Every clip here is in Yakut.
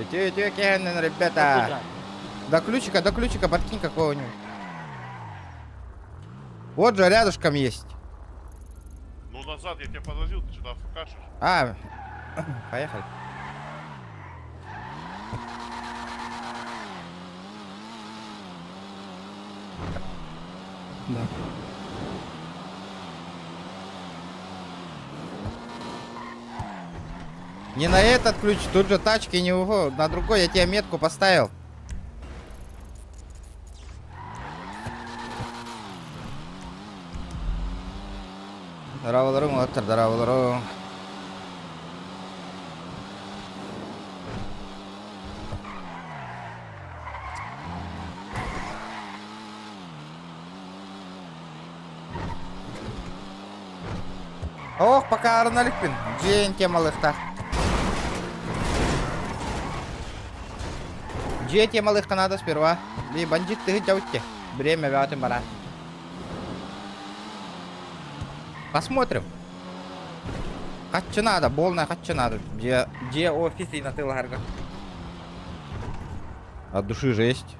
Үтүө үтүө киэһэннэн, ребята. До ключика, до ключика подкинь какого-нибудь. Вот же рядышком есть. Ну назад я тебя подвозил, ты что-то афкашишь. А, поехали. Да. Не на этот ключ, тут же тачки не уго, на другой я тебе метку поставил. Здорово, здорово, здорово, здорово. Ох, пока арналикпин. Дьиэн темалыхта. Дьиэ темалыхта надо сперва. Би бандит ты дяутте. Время вятым бара. Посмотрим. Хаччы надо, болная хаччы надо. Где, где офис и на тыларга. От души жесть.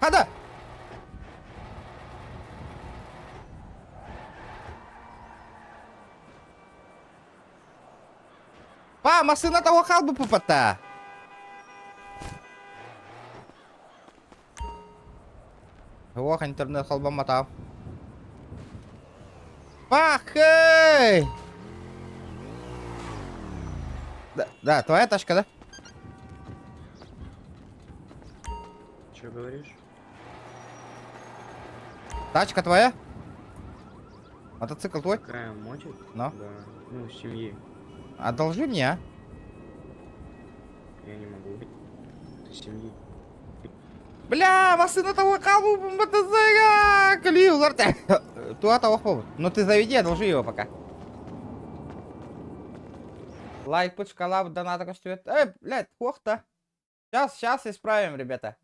Хада! Па, массына того халбы пупата. Ох, интернет халбамата. Пахэй! Да, да, твоя тачка, да? Че говоришь? Тачка твоя? Мотоцикл твой? Какая мотик? Но. Да. Ну, семьи. Одолжи мне, а? Я не могу. Ты семьи. Бля, машина того калу мотоцикл. Туа того хлоп. Ну ты заведи, одолжи его пока. Лайк, пусть шкала, доната коштует. Эй, блядь, плохо-то. Сейчас, сейчас исправим, ребята.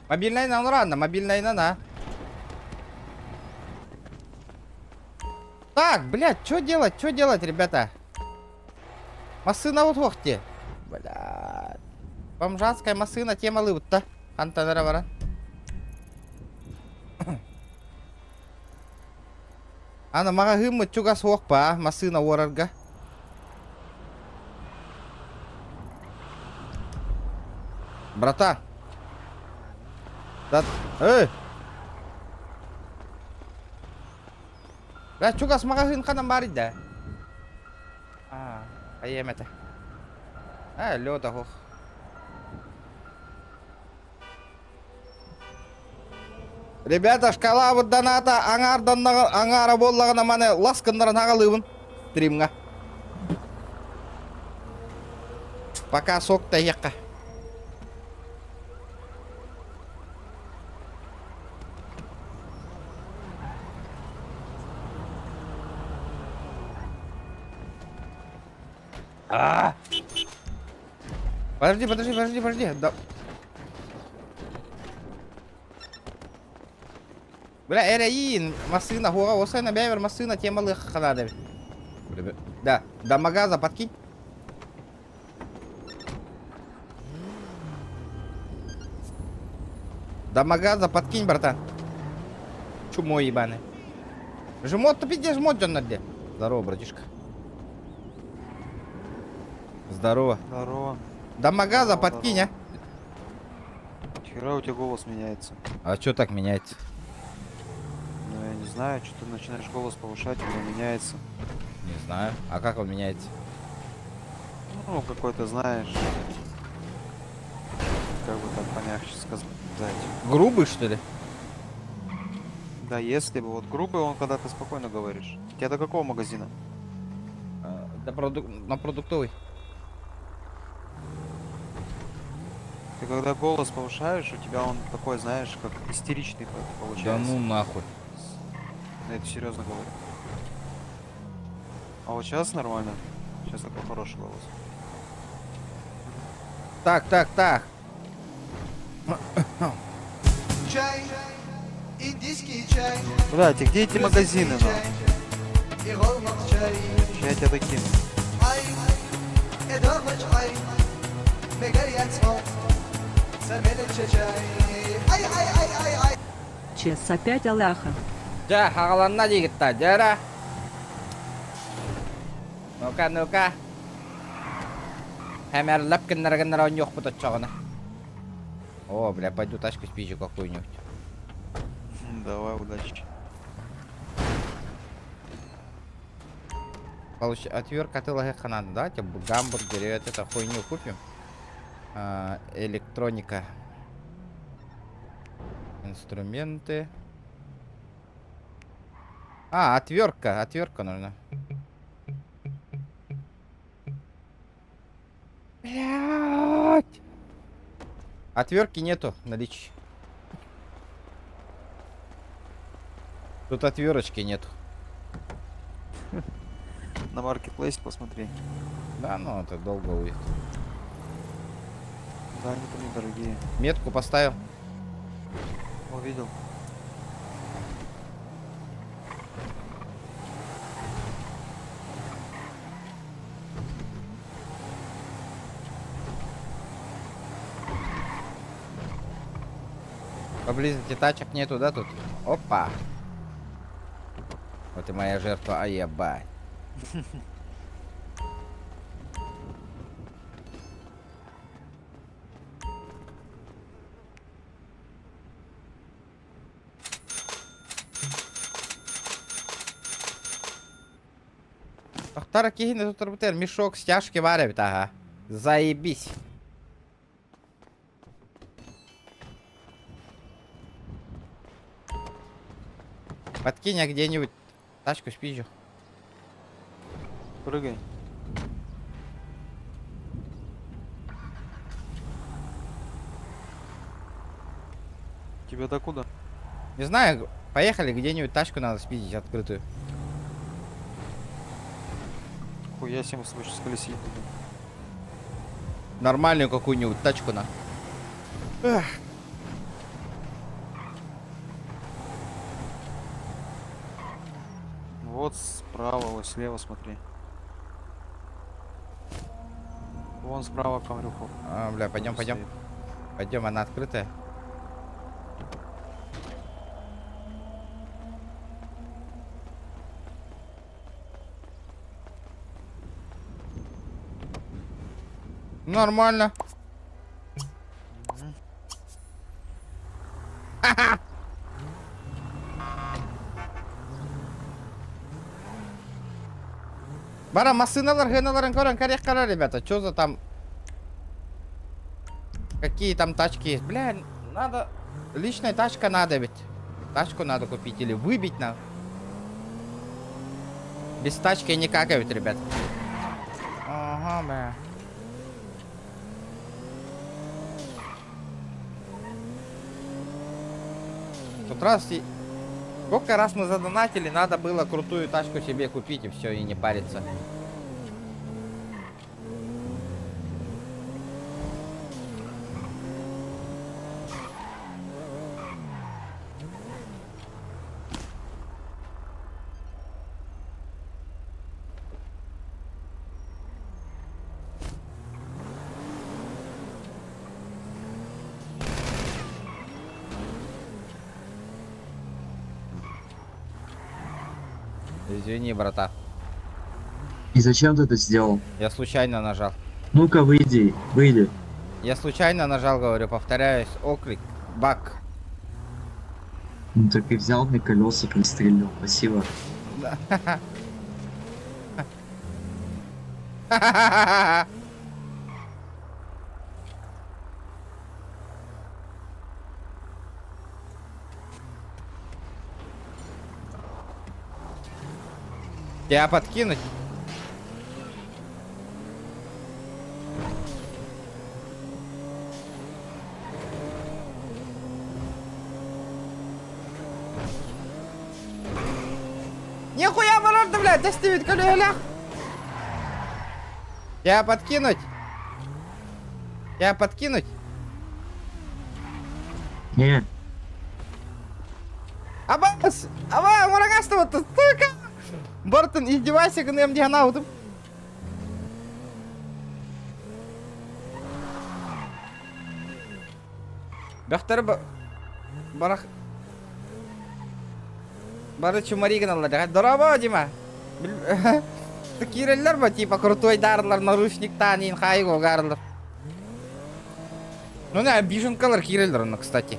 Мобильная на рано, мобильная на на. Так, блядь, что делать, что делать, ребята? Масына вот вохте. Блядь. Бомжатская масына тема лыбытта. Антонара вара. Аны маҕаһыыммыт чугас суох ба, массыына уорарга. Братан. Да, эй! Да, чугас маҕаһыын ханан баар да? А, айем это. А, лёда хох. Ребята, шкалабыт доната аҥаарданнаҕа аҥаара буоллаҕына маны лас гыннаран аҕалыыбын стримҥа. Пока сок тэйиэххэ. А! Подожди, подожди, подожди, подожди. Да. Бля, эрэйин, массыына, хуга, осайна бэйбер массыына темалых ханады. Да, до магаза подкинь. До магаза подкинь, братан. Чумо ебаный. Жмот, пиздец, жмот, дьоннор где. Здорово, братишка. Здорово. Здорово. До магаза Здорово, подкинь, а. здорово. Хера у тебя голос меняется. А чё так меняется? Ну, я не знаю, что ты начинаешь голос повышать, у меня меняется. Не знаю. А как он меняется? Ну, какой-то, знаешь, как бы так помягче сказать. Грубый, что ли? Да, если бы вот грубый, он когда ты спокойно говоришь. Тебя до какого магазина? А, до проду... На продуктовый. Ты когда голос повышаешь, у тебя он такой, знаешь, как истеричный Да получается. ну нахуй. Я это серьезно говорю. А вот сейчас нормально. Сейчас такой хороший голос. Так, так, так. Чай, индийский чай, Блядь, и где эти магазины, чай, нахуй? и голмак чай. Ща я тебя докину. Ай, эдормач ай, мегарьяцмо, самелече чай. Ай, ай, ай, ай, ай. Чес опять Аллаха. Дьэ, хаҕаланна диигитта, дьэ Ну-ка, ну-ка. Хэмэрлэп гыннара гыннара оонньуохпут оччоҕуна. О, бля, пойду тачку спизжу какую-нибудь. Давай, удачи. Получ... Отвертка атыылаһыахха наада, давайте гамбургеры, вот эту хуйню купим. А, электроника. Инструменты. А, отвертка, отвертка нужна. Блять. Отвертки нету в наличии. Тут отверточки нету. На маркетплейсе посмотри. Да, ну это долго будет. Да, они там недорогие. Метку поставил. Увидел. Поблизости тачек нету, да, тут? Опа. Вот и моя жертва, а ебать. Ахтара кихин тут работает. Мешок стяжки варят, ага. Заебись. Подкинь я где-нибудь тачку спизжу. Прыгай. Тебе докуда? Не знаю, поехали где-нибудь тачку надо спиздить открытую. Хуя себе мы с тобой сейчас колесить будем. Нормальную какую-нибудь тачку на. Эх. Вот справа, вот слева смотри. Вон справа камрюху. А, бля, пойдем, пойдем. Пойдем, она открытая. Нормально. Бара массыналар гыналарын көрөн коррек кара, ребята. Чё за там? Какие там тачки есть? Бля, надо... Личная тачка надо ведь. Тачку надо купить или выбить надо. Без тачки никак ведь, ребят. Ага, бля. Тут раз и... Сколько раз мы задонатили, надо было крутую тачку себе купить и все, и не париться. Извини, брата. И зачем ты это сделал? Я случайно нажал. Ну-ка, выйди, выйди. Я случайно нажал, говорю, повторяюсь, оклик, баг. Ну так и взял мне колеса, пристрелил. Спасибо. Тебя подкинуть? Нихуя ворот, блядь, достигнет колеля. Тебя подкинуть? Тебя подкинуть? Не, Абас! Аба, мурагастова ты, сука! Бартон, издевайся, гнем дианаутом. Бөхтөр барах Бары чумари гыналлар. Дорообо, Дима! Киирэллэр ба, типа крутой дарлар, наручниктаан иин хаайык огаарлар. Ну, не, обиженкалар киирэллэр онно, кстати.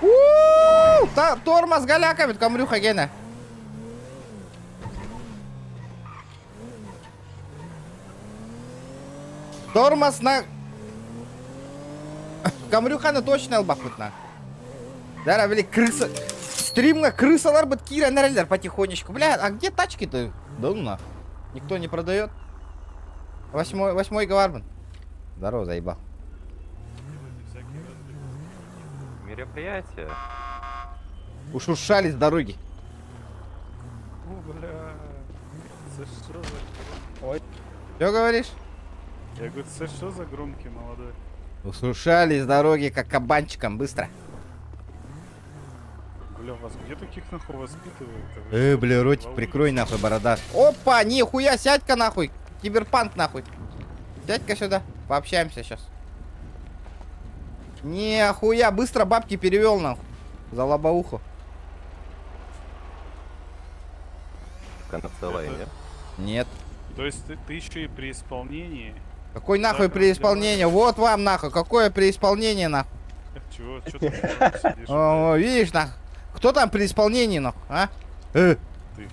У-у-у! Тормоз голяка бит, Камрюха гена. Тормоз на... Камрюханы точно албахпыт на. Дара, били, крыса... Стримга крысалар быт киирэн эрэллэр потихонечку. Бля, а где тачки-то? Да ну нахуй. Никто не продает. Восьмой, восьмой гварман. Здорово, заебал. Мероприятие. Ушуршали с дороги. О, бля. Це що за... Ой. Что говоришь? Я говорю, це що за громкий молодой? Усушали с дороги, как кабанчиком, быстро. Бля, вас где таких нахуй воспитывают? Вы Э, что, бля, ротик на прикрой улице? нахуй, борода. Опа, нихуя, сядь-ка нахуй. Киберпанк нахуй. Сядь-ка сюда, пообщаемся сейчас. Нихуя, быстро бабки перевел нахуй. За лобоуху. Так она целая, Это- нет? Нет. То есть ты, ты еще и при исполнении... Какой нахуй Так, преисполнение? Вот вам нахуй, какое преисполнение нахуй. Чего? Чё ты сидишь? О, видишь нахуй. Кто там при исполнении нахуй, а? Э. Ты.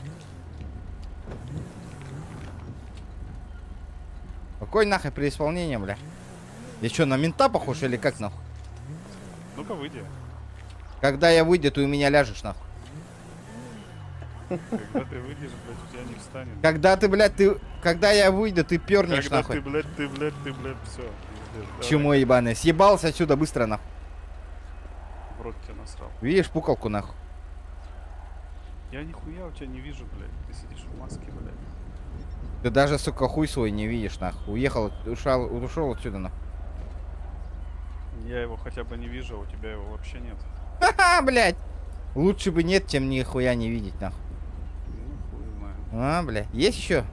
Какой нахуй преисполнение, бля? Я что, на мента похож или как нахуй? Ну-ка выйди. Когда я выйду, ты у меня ляжешь нахуй. Когда ты выйдешь, блядь, у тебя не встанет. Когда ты, блядь, ты... Когда я выйду, ты пернешь Когда нахуй. ты, блядь, ты, блядь, ты, блядь, все. Чмо ебаное. Съебался отсюда быстро нахуй. В рот тебя насрал. Видишь пукалку нахуй? Я нихуя у тебя не вижу, блядь. Ты сидишь в маске, блядь. Ты даже, сука, хуй свой не видишь нахуй. Уехал, ушел, ушел отсюда нахуй. Я его хотя бы не вижу, а у тебя его вообще нет. Ха-ха, блядь. Лучше бы нет, чем нихуя не видеть нахуй. Ну, хуй знает. А, бля. Есть еще?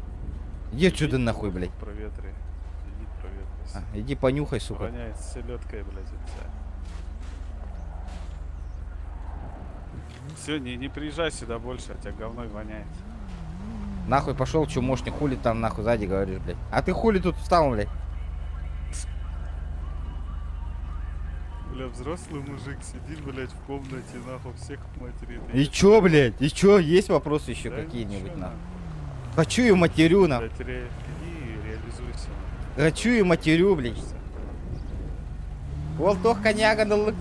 Иди отсюда нахуй, блядь. Проветри. Иди проветрись. А, иди понюхай, сука. Воняет селедкой, блядь, от тебя. Все, не, не приезжай сюда больше, от тебя говной воняет. Нахуй пошел, чумошник, хули там нахуй сзади говоришь, блядь. А ты хули тут встал, блядь? Бля, взрослый мужик сидит, блядь, в комнате, нахуй, всех материт. И чё, блядь? И чё? Есть вопросы еще Да какие-нибудь, ничего, нахуй? Хочу и матерю, нахуй. Блядь, ре... иди и реализуйся. Хочу и матерю, блядь. Ол тох коняга налык.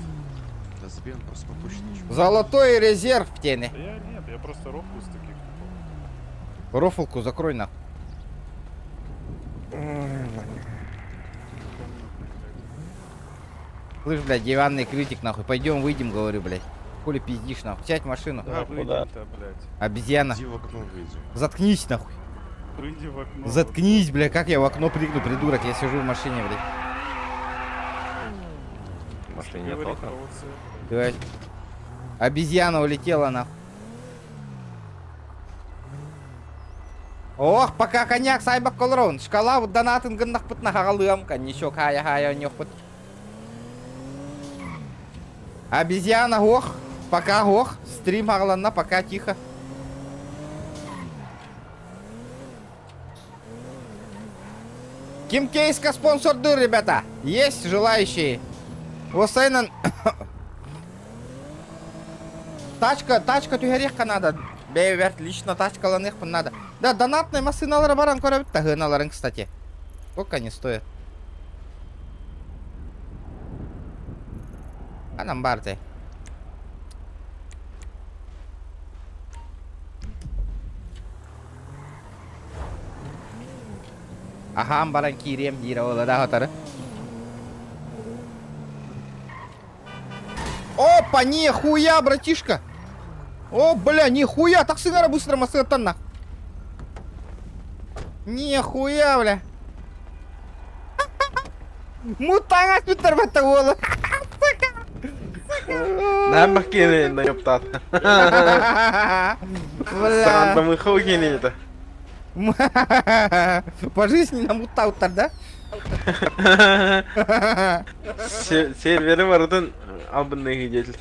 Да забей, он просто попущен ничего. Золотой резерв в тене. Да я нет, я просто рофлю с таких типов. Рофлку закрой, нахуй. Слышь, блядь, диванный критик, нахуй. Пойдем выйдем, говорю, блядь. Хули пиздишь, нахуй. Сядь в машину. Да, выйдем-то, блядь. Обезьяна. Иди в окно выйди. Заткнись, нахуй. Выйди в окно. Заткнись, бля, как я в окно прыгну, придурок. Я сижу в машине, блядь. В машине нет Говорит, окна. провоцирует. Давай. Обезьяна улетела, нахуй. Ох, пока коньяк сайбак колрон. Шкала донатын гыннах пытна хагалыам, коньячок хая хая нёхпыт. Обезьяна, ох, пока ох, стрим хагаланна, пока тихо. Ким Кейска спонсор дыр, ребята. Есть желающие? Осайнан Тачка, тачка түһэриэххэ надо. Бэйбэрт лично тачкаланыахпын надо. Да, донатный массыналара баран көрөбүт таһыналарын, кстати. Сколько они стоят? Анам барты. Аһаан баран киириэм диирэ буолла да хотары. Опа, нихуя, братишка! О, бля, нихуя, так сыгара быстро массыаттан нах. Нихуя, бля. Мутаңас бүтэр бэтэ уолу. Наймах киэнэ наёптаат. Бля. Саҕантамыха киэнэ это. По жизни нам мутауттар, да? Сервери барытын албынныгы диэтил.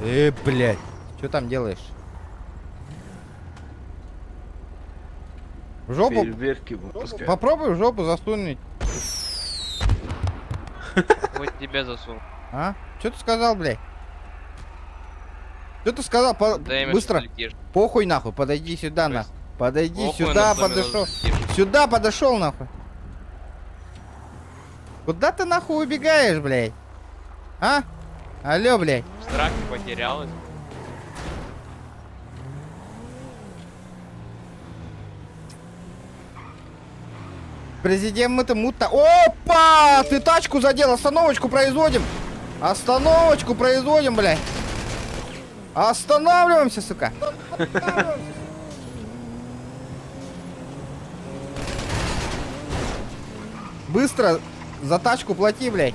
Э, блядь. Что там делаешь? В жопу? Фейерверки выпускают. Попробуй в жопу засунуть. Вот тебя засунул. А? Что ты сказал, блядь? Что ты сказал? По... Да, Быстро. Похуй нахуй, подойди сюда нахуй. Подойди Похуй сюда, на домино подошел. залетишь. Сюда подошел нахуй. Куда ты нахуй убегаешь, блядь? А? Алло, блядь. В страхе потерялась. Президент мы-то мута. Опа! Ты тачку задел, остановочку производим. Остановочку производим, блядь. Останавливаемся, сука. Быстро за тачку плати, блядь.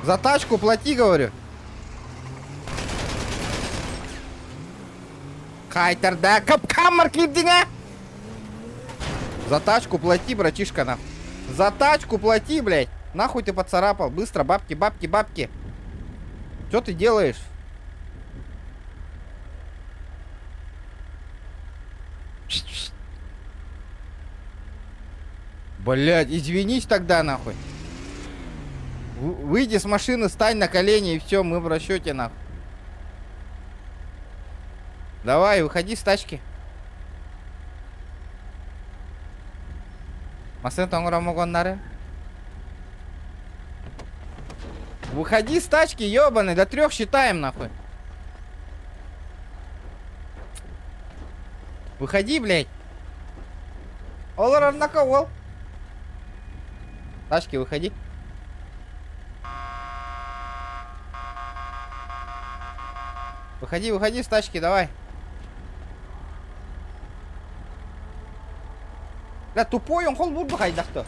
За тачку плати, говорю. Хайтер, да, капкамар кирдиңа. За тачку плати, братишка, нахуй. За тачку плати, блядь. Нахуй ты поцарапал. Быстро, бабки, бабки, бабки. Что ты делаешь? Блядь, извинись тогда, нахуй. Выйди с машины, стань на колени и все, мы в расчете, нахуй. Давай, выходи с тачки. Масын тоңоромогоннары. Выходи с тачки, ёбаный, до трех считаем, нахуй. Выходи, блядь. Олар ол. Тачки, выходи. Выходи, выходи с тачки, давай. Бля, тупой он хол бурду хайдахты.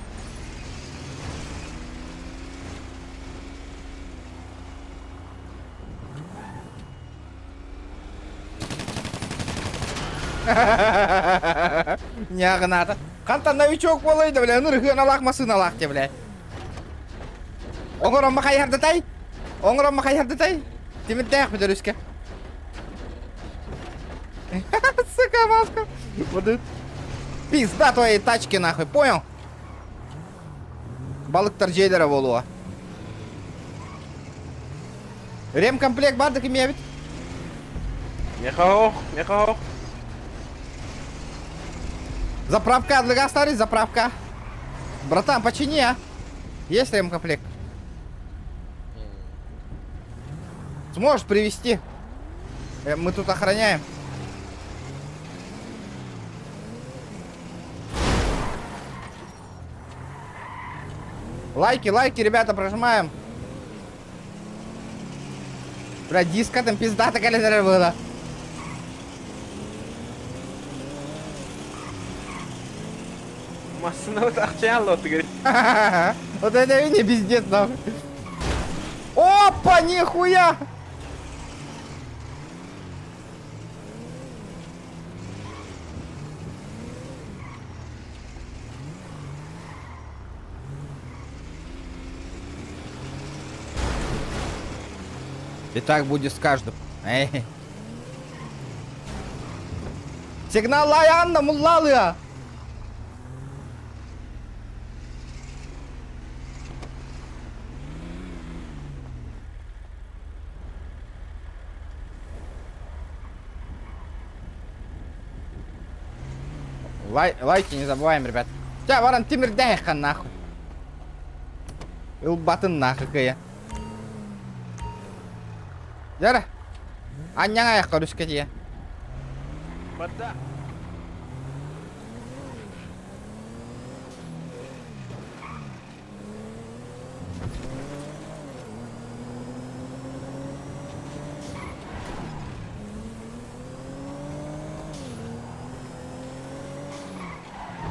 Нягната. Хантан новичок болойду, бля, ныргын алах масын алах те, бля. Оңорон махай Оңорон махай хардатай. Тимирдээх бүтөрүскэ. Сука, маска. Вот Пизда твоей тачки нахуй, понял? Балыктар жейлері болуа. Ремкомплект бардык имеет? Мехаох, мехаох. Заправка, для старый заправка. Братан, почини, а. Есть ремкомплект? Сможешь привезти? Мы тут охраняем. Лайки, лайки, ребята, прожимаем. Бля, диска там пизда такая была. Массына вот ахчаялла говорит. Вот это не пиздец, нахуй. Опа, нихуя! И так будет с каждым. Эй. Сигнал Анна Муллалыя! Лайки не забываем, ребят. Тя, варан тимирдәйхан нахуй. Ылбатын нахуй кыя. Жара. Анняң аяққа рүске тие. Вода.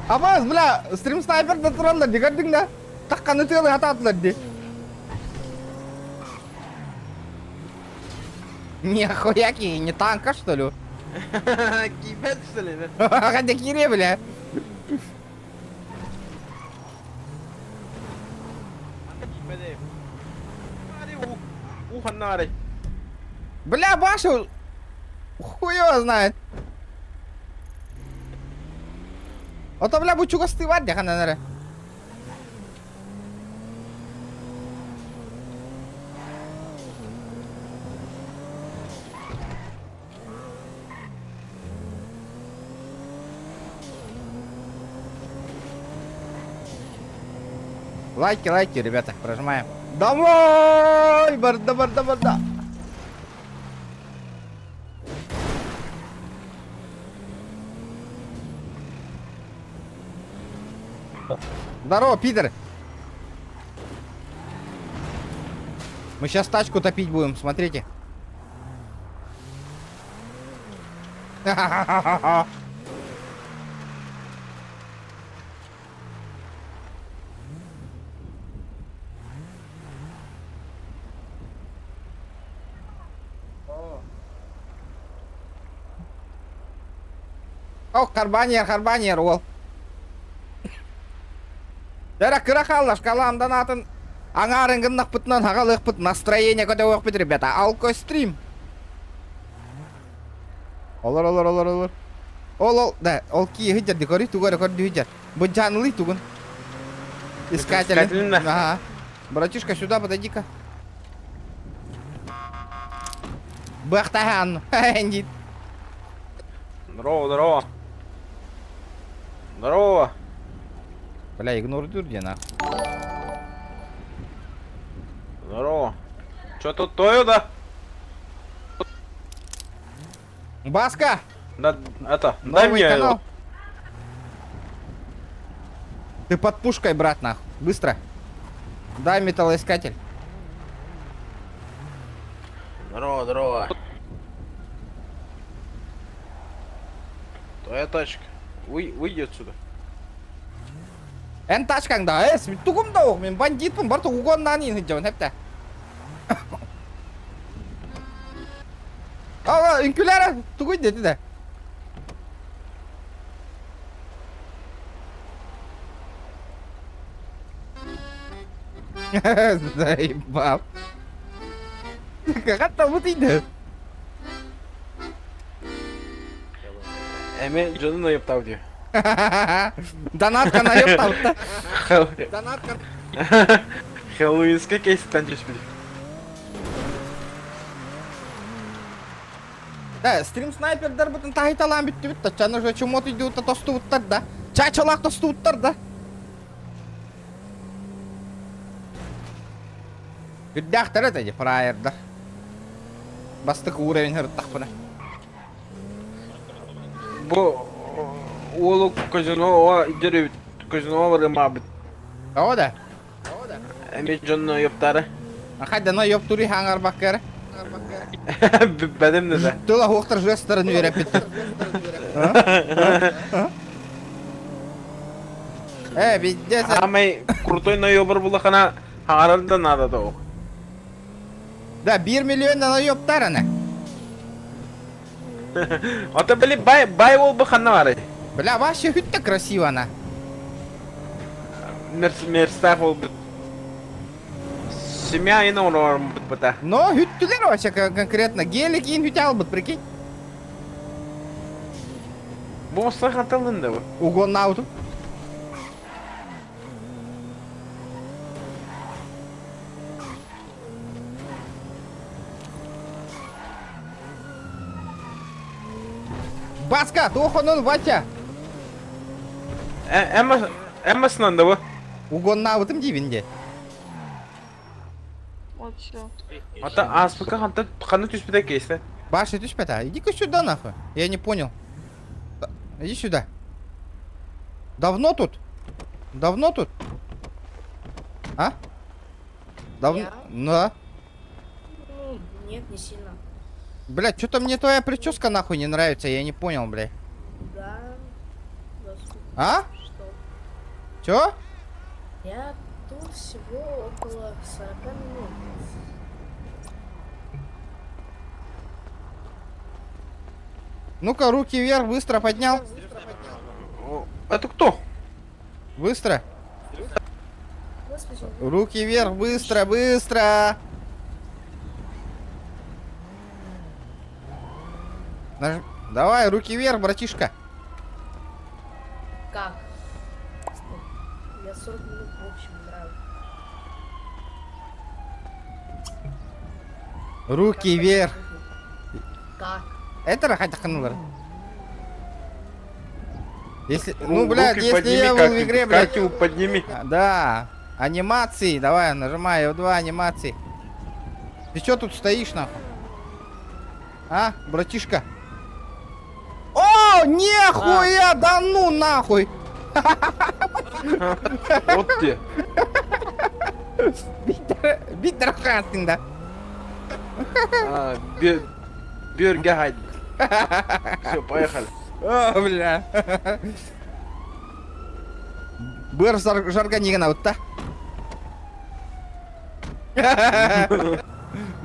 Абаас, бля, стрим снайпер да тураллар ди, көрдүҥ да? Тахханы тыалы хатаатылар ди. Нихуя ки, не танка, что ли? Кибет, что ли? Хотя кире, бля. Бля, Баша, хуй его знает. Ото, бля, бу чугастыы бар дии ханан эрэ. Лайки, лайки, ребята, прожимаем. Домой! Барда, барда, барда. Здорово, Питер. Мы сейчас тачку топить будем, смотрите. Ох, карбаньер, карбаньер, ол. Дәрі кыра қалла, шкаламдан атын аңарын гыннақпытынан ағалықпыт настроение көтөөхпүт, ребята. Алко стрим. Олар, олар, олар, олар. Ол, ол, да, ол ки хыджар, дикори тугары көрдү хыджар. Бу жанлы тугун. Искатель. Искатель, да. Ага. Братишка, сюда подойди-ка. Бахтаган. Эндит. Здорово, здорово. Здорово. Бля, игнор дюрди, нахуй. Здорово. Чё тут тою, да? Баска! Да, это, дай Новый мне. канал. Ты под пушкой, брат, нахуй. Быстро. Дай металлоискатель. Здорово, здорово. Твоя тачка. Выйди отсюда. Эн тачкаҥ да, эс, тугум да ох, мин бандитпын, бар угоннан ин хыджабын, хепте. Ага, үҥкүлээрэ, тугуй дети да. Заебал. Как там вот иди? Эми дьонун ойоптау дии. Донатка наёптал-то. Донатка. Хэллоуинскай кейстан түспүт. Да, стрим снайпердар бутын тахиталаан бүттүбүт да, чаны уже чумот үйдү тостубуттар да. Чачалаах тостубуттар да. Үрдээхтэр этэ фраердар. Бастык уровень хырыттахпына. Бу уолу казино деревит. Казино барымабыт. О да. Эми дьонун ойоптары. Хайда но ёптури хаңар баккар. Бәдем да. Тула хуохтар жесттарын үйрәппит. Э, пиздец. Самый крутой наёбр булахана хаарар да надо да. Да, 1 миллион на ёптар ана. Ата били бай бай ол бу ханна бары. Бля, вообще хүтте красиво она. Мерс мерстах ол бу. Семья ина онор бут. Но хүттүлер вообще конкретно. Гелик ин хүтә албыт, прикинь. Бу осла хаталын да бу. Угон науту. Баска, туохонун ватя. Эмма Эммасынан да бу. Угон наутым дибинде. Вот все. Ата аспыка ханта ханна түспүтэ кейсте. Баша, түспэт, иди-ка сюда нахуй. Я не понял. Иди сюда. Давно тут? Давно тут? А? Давно? Ну да. Ну, нет, не сильно. Блядь, что-то мне твоя прическа нахуй не нравится, я не понял, блядь. Да. А? Что? Чё? Я тут всего около 40 минут. Ну-ка, руки вверх, быстро поднял. Это кто? Быстро. Господи, Руки вверх, быстро, быстро. Наж... Давай, руки вверх, братишка. как? Я 40 минут в общем играю. Руки вверх. Как? Это рахатаханулар. Если, ну, блядь, Руки если подними я был в как-нибудь, игре, блядь. Катю подними. А, Да, анимации, давай, нажимай F2, анимации. Ты чё тут стоишь, нахуй? А, братишка? О, нихуя, да ну нахуй! Вот тебе. Биттер да. А, Бюргагань. Все, поехали. О, бля. Быр жарганигана вот та.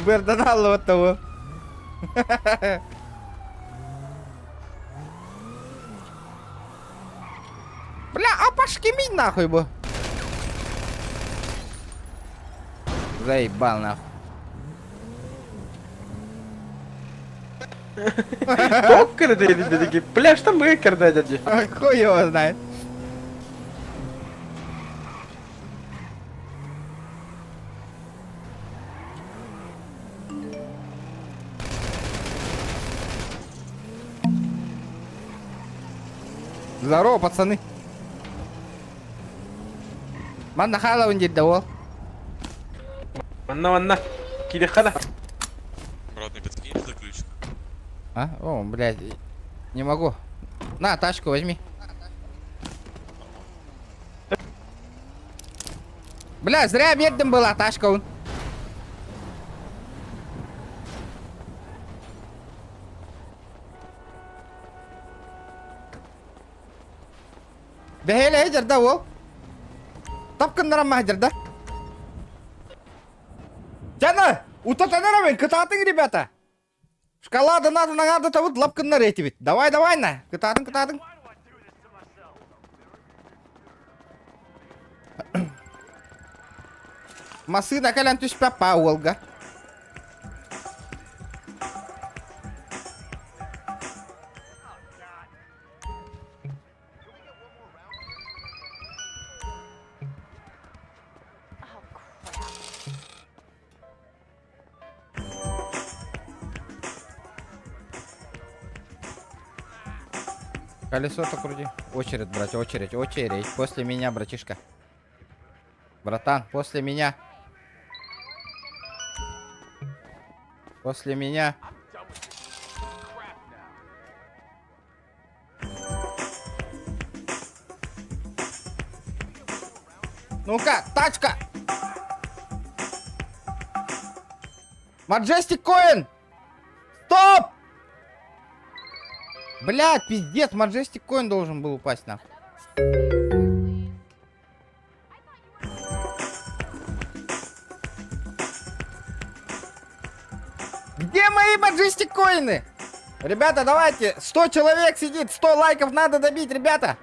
Быр данал вот того. Бля, а пашки минь нахуй бы. Заебал нахуй. Токкер dedi Пляж там бэкер dedi. А, Хуй его знает. Здорово, пацаны. Манна халавын деді ол. Манна манна. Кирихана. Брат, не подкинешь за ключ? А? О, блядь. Не могу. На, тачку возьми. Бля, зря медным была тачка. Он. Бэхэлэ жерда ол. Тапкыннара махжарда. Жана, утатанара кытатын, ребята. Шоколада надо, надо, то вот лапкыннар эти ведь. Давай, давай на. Кытатын, кытатын. Масына кэлэн түспэ Пауэлга. Колесо-то крути. Очередь, брать, очередь, очередь. После меня, братишка. Братан, после меня. После меня. Ну-ка, тачка! Маджестик Коин! Стоп! Блядь, пиздец, Маджестик Коин должен был упасть нахуй. Где мои Маджестик Коины? Ребята, давайте, 100 человек сидит, 100 лайков надо добить, ребята.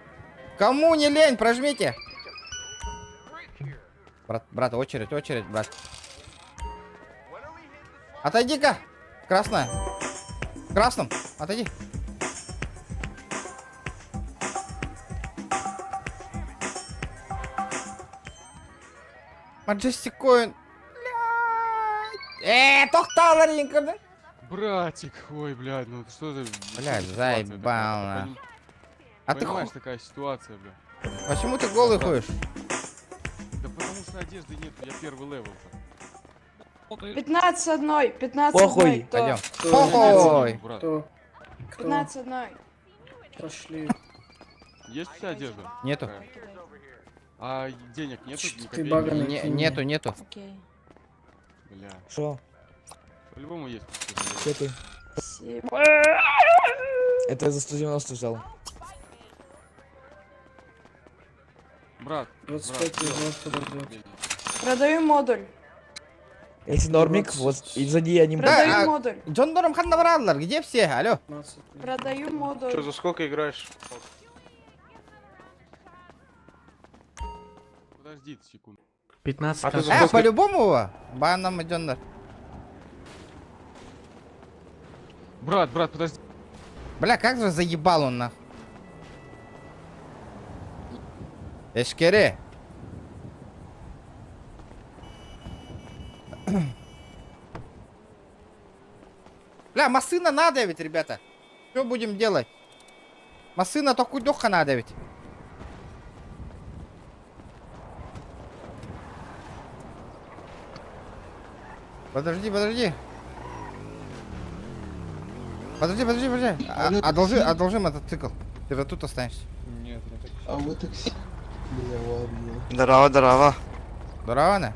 Кому не лень, прожмите. Брат, брат, очередь, очередь, брат. Отойди-ка, красная. Красным, отойди. Маджестик Коин. Тоқталар ең Братик, ой, блядь, ну что за... Блядь, заебал, нахуй. А ты Понимаешь, такая ситуация, бля. Почему ты голый ходишь? Да потому что одежды нет, я первый level. 15 одной, 15 Похуй. Пойдем. Похуй. Брат, 15 одной. Пошли. есть у тебя одежда? Нету. А денег нету? Ни ты копейки? баганый. Не, нету, нету. Окей. Бля, Шо? по-любому есть. Где ты? Это я за 190 взял. Брат, Брат, 25 из подойдет. Продаю модуль. Если нормик, вот из-за я не Продаю а- модуль. Дьоннорум ханна бараллар, где все? Алло. Продаю модуль. Что, за сколько играешь? Подожди секунду. 15 а ты за Э, сколько? по-любому, банам дьоннор. Брат, брат, подожди. Бля, как же заебал он нахуй. Эшкере. Бля, машина надо ведь, ребята. Что будем делать? Машина только кудёха надо ведь. Подожди, подожди. Подожди, подожди, подожди. А, одолжи, одолжи мотоцикл. Ты же тут останешься. Нет, не так. А вы такси. Бля, ладно. Здорово, здорово. Здорово, на.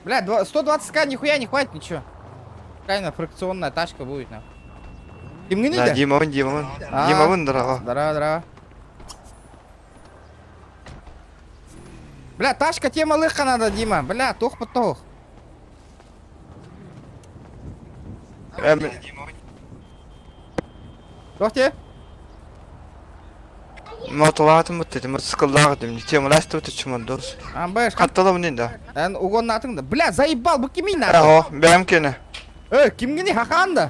Бля, 120к нихуя не хватит, ничего. Какая фракционная тачка будет, на. Кимгини Да, да? Дима, он, Дима, он. А. Дима, вон, здорово. Здорово, здорово. Бля, тачка тема лыха надо, Дима. Бля, тух потух. Тохте? Мотолатым бутты, мотоцикллаах дим. Тема ласт бутты чумандос. Амбэш, Хаттала мын да. Эн угон натыңда. Бля, заебал, бу кимин на. Аho, бэм кене. Э, кимгини хахан да.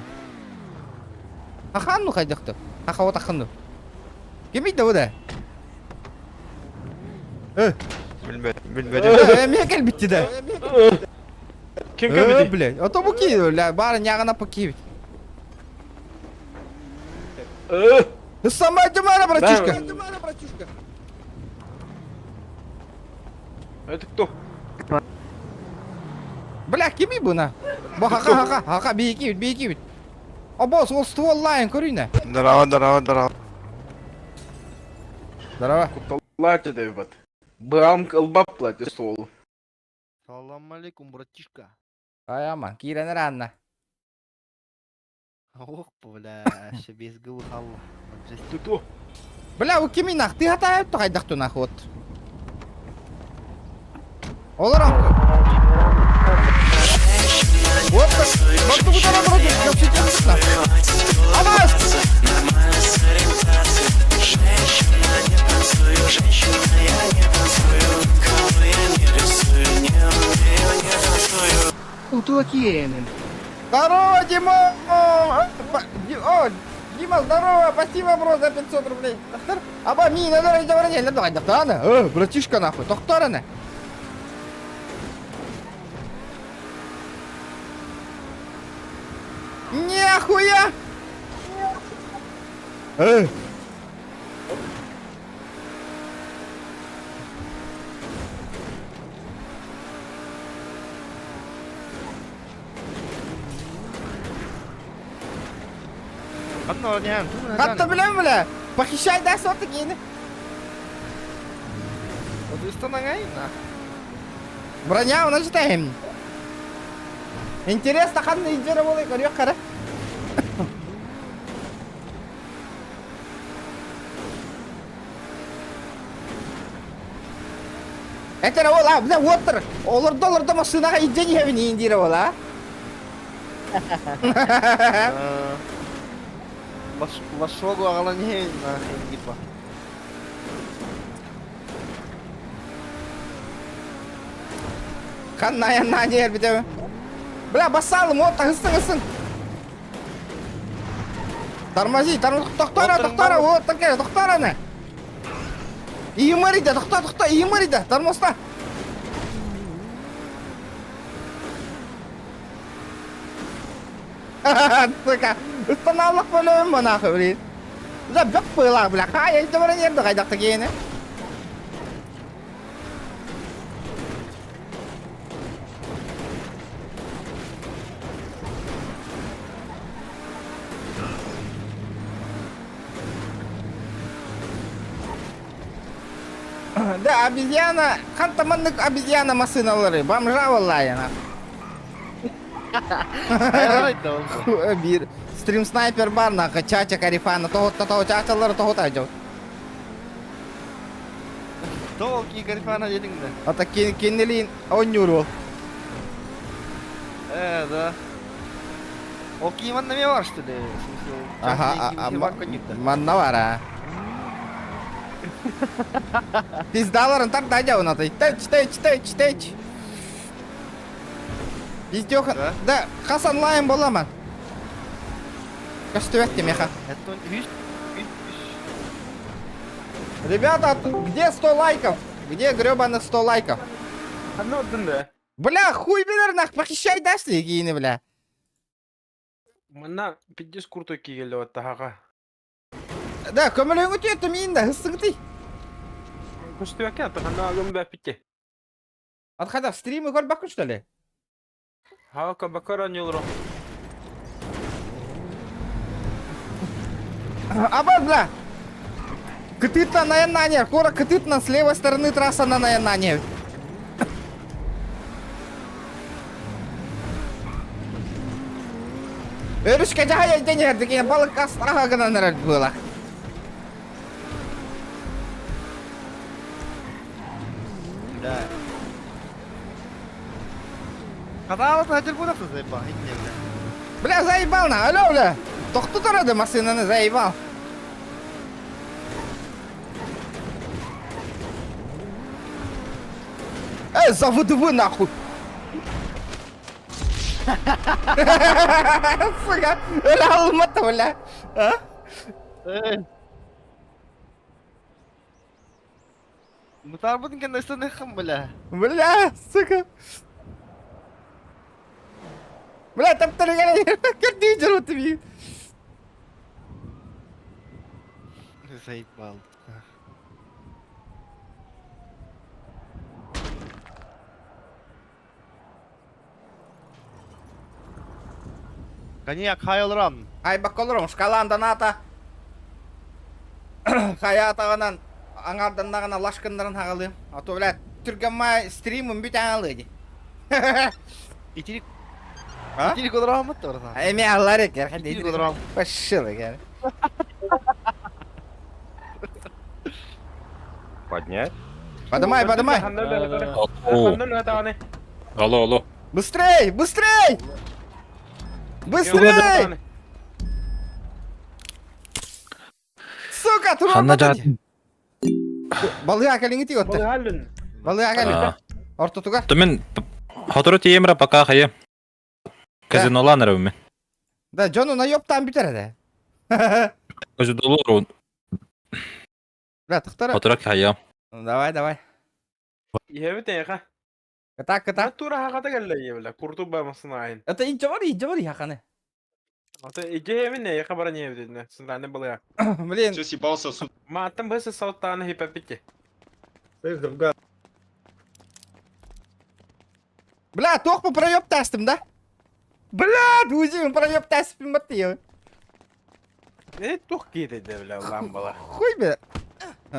Хахан ну хайдакты. Хаха вот ахынды. Кимин да бу да? Э, Билбе, билбе. э, мен кел битти да. Кем Э, кем блядь, а то буки, бля, бары нягана покивит. Ты сама Димара, братишка. Это кто? Бля, кими буна? Бу хаха хаха хаха бейки бейки. А босс, ол ствол лайн көрүйне. Здорово, здорово, здорово. Здорово. Лати ебать. Бам, колба плати стол. Салам алейкум, братишка. Ай аман, кирен ранна. Ох, бля, ще без головы алла. Ты кто? Бля, у кими нах, ты хата хайдахту нах вот. Олар Вот так, вот тут она вроде, вообще тянет Авас! Здорово, Дима! О, О, Дима, здорово! Спасибо, бро, за 500 рублей. Тохтар? Аба, ми, надо, давай, давай, давай, Э, братишка, нахуй, тохтар, Нихуя! Э! Хатта билем бля! Похищай да соток ени. Броня у нас читаем. Интересно, ханна иджера болай көрүөх кара. Это ола, бля, отыр. Олар долларда машинаға иджени хевин индира ола. Вашогу агалан нахрен, типа. Ханна на дер бите. Бля, басалым, от, ысың, ысың. Тормози, тормози, тоқтара, тоқтара, вот, такая, тоқтара, не. Иымарида, тоқта, тоқта, иымарида, тормозда. Сука, устанавлық бөлім нахуй, блин. Да, бөк пыла, бля, хай, я добро не қайдақты кейіні. Да, обезьяна, хантаманнык обезьяна машиналары, бомжа валлая, нахуй. Биир стрим снайпер бар нахуй, чача Карифана, тоһутта тоһу чачалары тоһута дьон. Тоҕо ки Карифана диэтиҥ да? Ата кинилиин оонньуур уол. Э, да. Ол кии манна эмиэ бар, что ли? В смысле, Ага, манна бар, а. Пиздаларын тарда дьабын аты. Тэч, тэч, тэч, тэч. Пиздёха. Да, хас онлайн боламан. Көстүбэт меха. Ребята, где 100 лайков? Где гребаных 100 лайков? Бля, хуй билэр нах, похищай дашь киини, бля. Манна пиздец крутой кигелі оттаға. Да, көмөлөҥү түөттүм иин да, хыссыгытый. Көстүөкке атахана агым бәппитте. Отхода в стримы көрбөккүн, что ли? Хака бакара ньолро. Аба, бля! Кытытна на Янане, кора кытытна с левой стороны трасса на Янане. Өрүскэ дьаһайа дэнэр балык ас аха гынан эрэр быылах. Да. Хатаабат хатыр буолахсыз заебал, инне бля. Бля, заебал на, алло, бля. Тохту турады машинаны заебал. Эй, за ВДВ нахуй. Сука, бля, алмата, бля. А? Бытаарбытын кэннэ ыстаныаххын бля. Бля, сука. Бля, там көрдүү жүрүп би. Заебал. Коньяк хайлран. Ай бакколорум шкаландан ата. Хаятаҕынан аҥаарданнаҕына лашкыннарын хаҕалыым. А то, блядь, түргэммай стримым бүтэ аҥалыы дии. Итирик А? Итирик олороммут да братан. Эми аллар экер. Итирик олором. Пошел экер. Поднять? Подымай, подымай. Алло, алло. Быстрей, быстрей! Быстрей! Сука, Ханна туруорбата дии. Балыга кэлиҥити отты. Балыга кэлин. Ортотугар. Мен хотору тиемра пока хая. Казинолан рәвме. Да, дьону наёптаан бүтэр этэ. Казинолор Бля, тахтара. хотору хая. Ну, давай, давай. Иһэбит эйха. Кытаак, кытаак. Тура хаката кэллэ бля. Курту бамасын айын. Это иджавари, иджавари хаканы. Ата иджеһэбин эйха баран иһэбит Сынданы былыга. Блин. Все съебался, суд. Мааттан бысы сауттааны хипэппитте. Бля, туох проеб тастым, да? Бля, друзья, проеб тастым, маты. Э, тух киите бля, ламбала. Хуй, бля.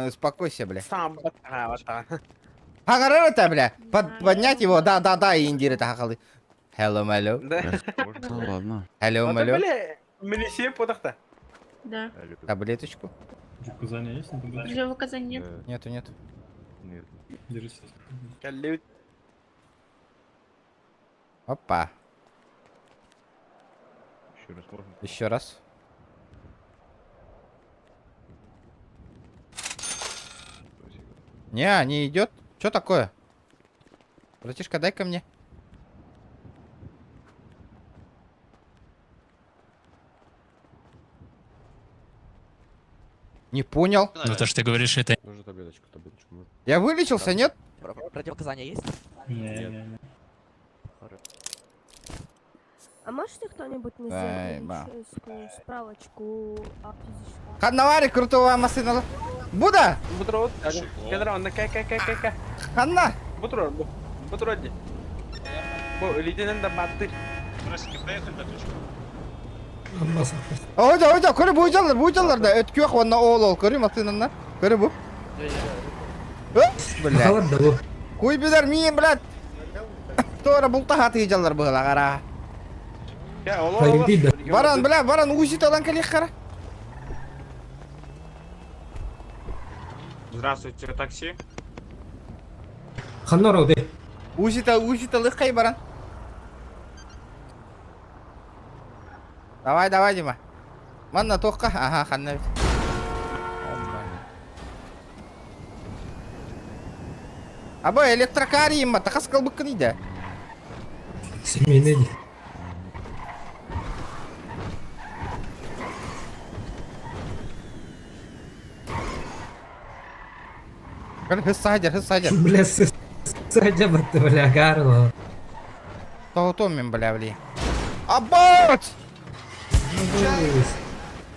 Успокойся, бля. Сам бата. Хагарар это, бля. Под, поднять его, да, да, да, индир это хакалы. Hello, малю. Да. Ладно. Hello, малю. Бля, милиция потахта. Да. Таблеточку. Указания есть на таблеточку? Противопоказаний нет. Нету, нету. Нет. Держите. Кэллибит. Опа. Еще раз можно? Еще раз. Спасибо. Не, не идет. Что такое? Братишка, дай-ка мне. Не понял. Ну то, что ты говоришь, это Нужно таблеточку, таблеточку можно. Я вылечился, нет? Противопоказания есть? Не, не, не. А можете кто-нибудь мне Ай, сделать ба. медицинскую справочку о физическом? Ханнавари крутого машина. Буда! Бутрот. Кедра, онна кэ кэ кэ кэ кэ. Ханна! Бутрот, бутрот. Бу лейтенант да баттыр. Поехали на ключ. Ойда, ойда, көрі бұйжалар, бұйжалар да. Өткөк онна ол ол, көрі машинанна. Көрі бұ. Бля. Куй билер миин, блядь. Тора булта хаты жаллар бұғыла қара. Баран, бля, баран, УЗИ талан кэлиэх хара. Здравствуйте, такси. Ханна ороды? УЗИ та, УЗИ талыххай баран. Давай, давай, Дима. Манна туохха? Аха, ханна эбит. Аба, электрокар има, тахас калбыккын иде. Семейный. Хыс саадьар, хыс саадьар. Бля, садя бля, Карло. Тоҕотуом мин, бля, бли. Абот!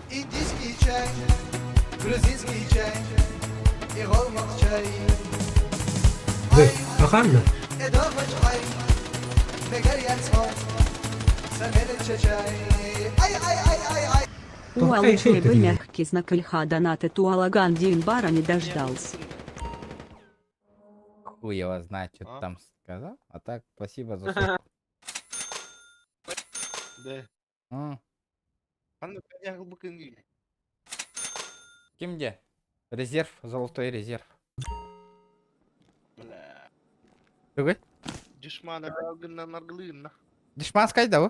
Индийский чай, грузинский чай и голмак чай. Аханна? Уалычай бы мягкий знак льха донаты туалаган Дин бара не дождался. Хуй его знает, что ты там сказал. А так, спасибо за сотку. Да. М, Кимде? Резерв, золотой резерв. Бля. Тугуй? Дешмана нарглынна. Дешманскай да,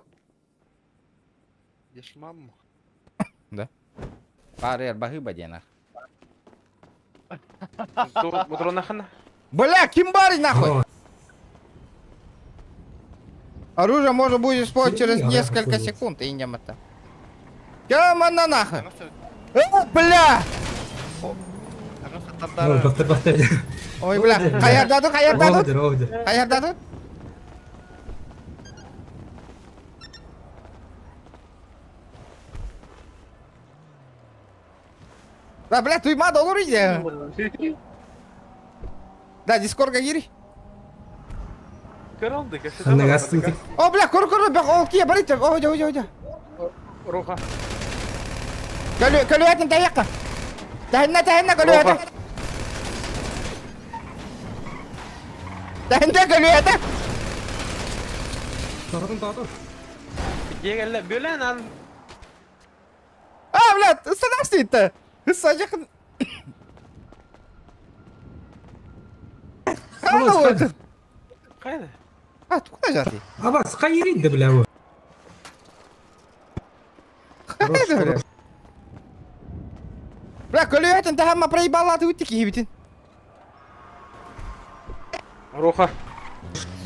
Дешман. Да. Пары бахыба диэн. Бля, ким баарый нахуй? Оружие можно будет использовать через несколько секунд, и не это. Кем нахуй? Бля! Ой, бля, хаярдадут, хаярдадут! Хаярдадут! Да, бля, туйма olur иде. Да, дискорга гири. О, бля, көр көр, бля, ол кие барит. О, ой, ой, ой. Руха. Көлү, көлүэтин тайякка. Тахинна, тахинна, көлүэтин. Тахинна, көлүэтин. Тоғытын, тоғытын. Дегелле бөлен ан. А, бля, ыстанас дейді. Ыса жақын. Қайда ол? Қайда? А, куда жаты? Абас, қай ерейді, бля, о? Қайда, бля? Бля, көлүэтин тахамма проебалаты өтті кейбітін. Руха.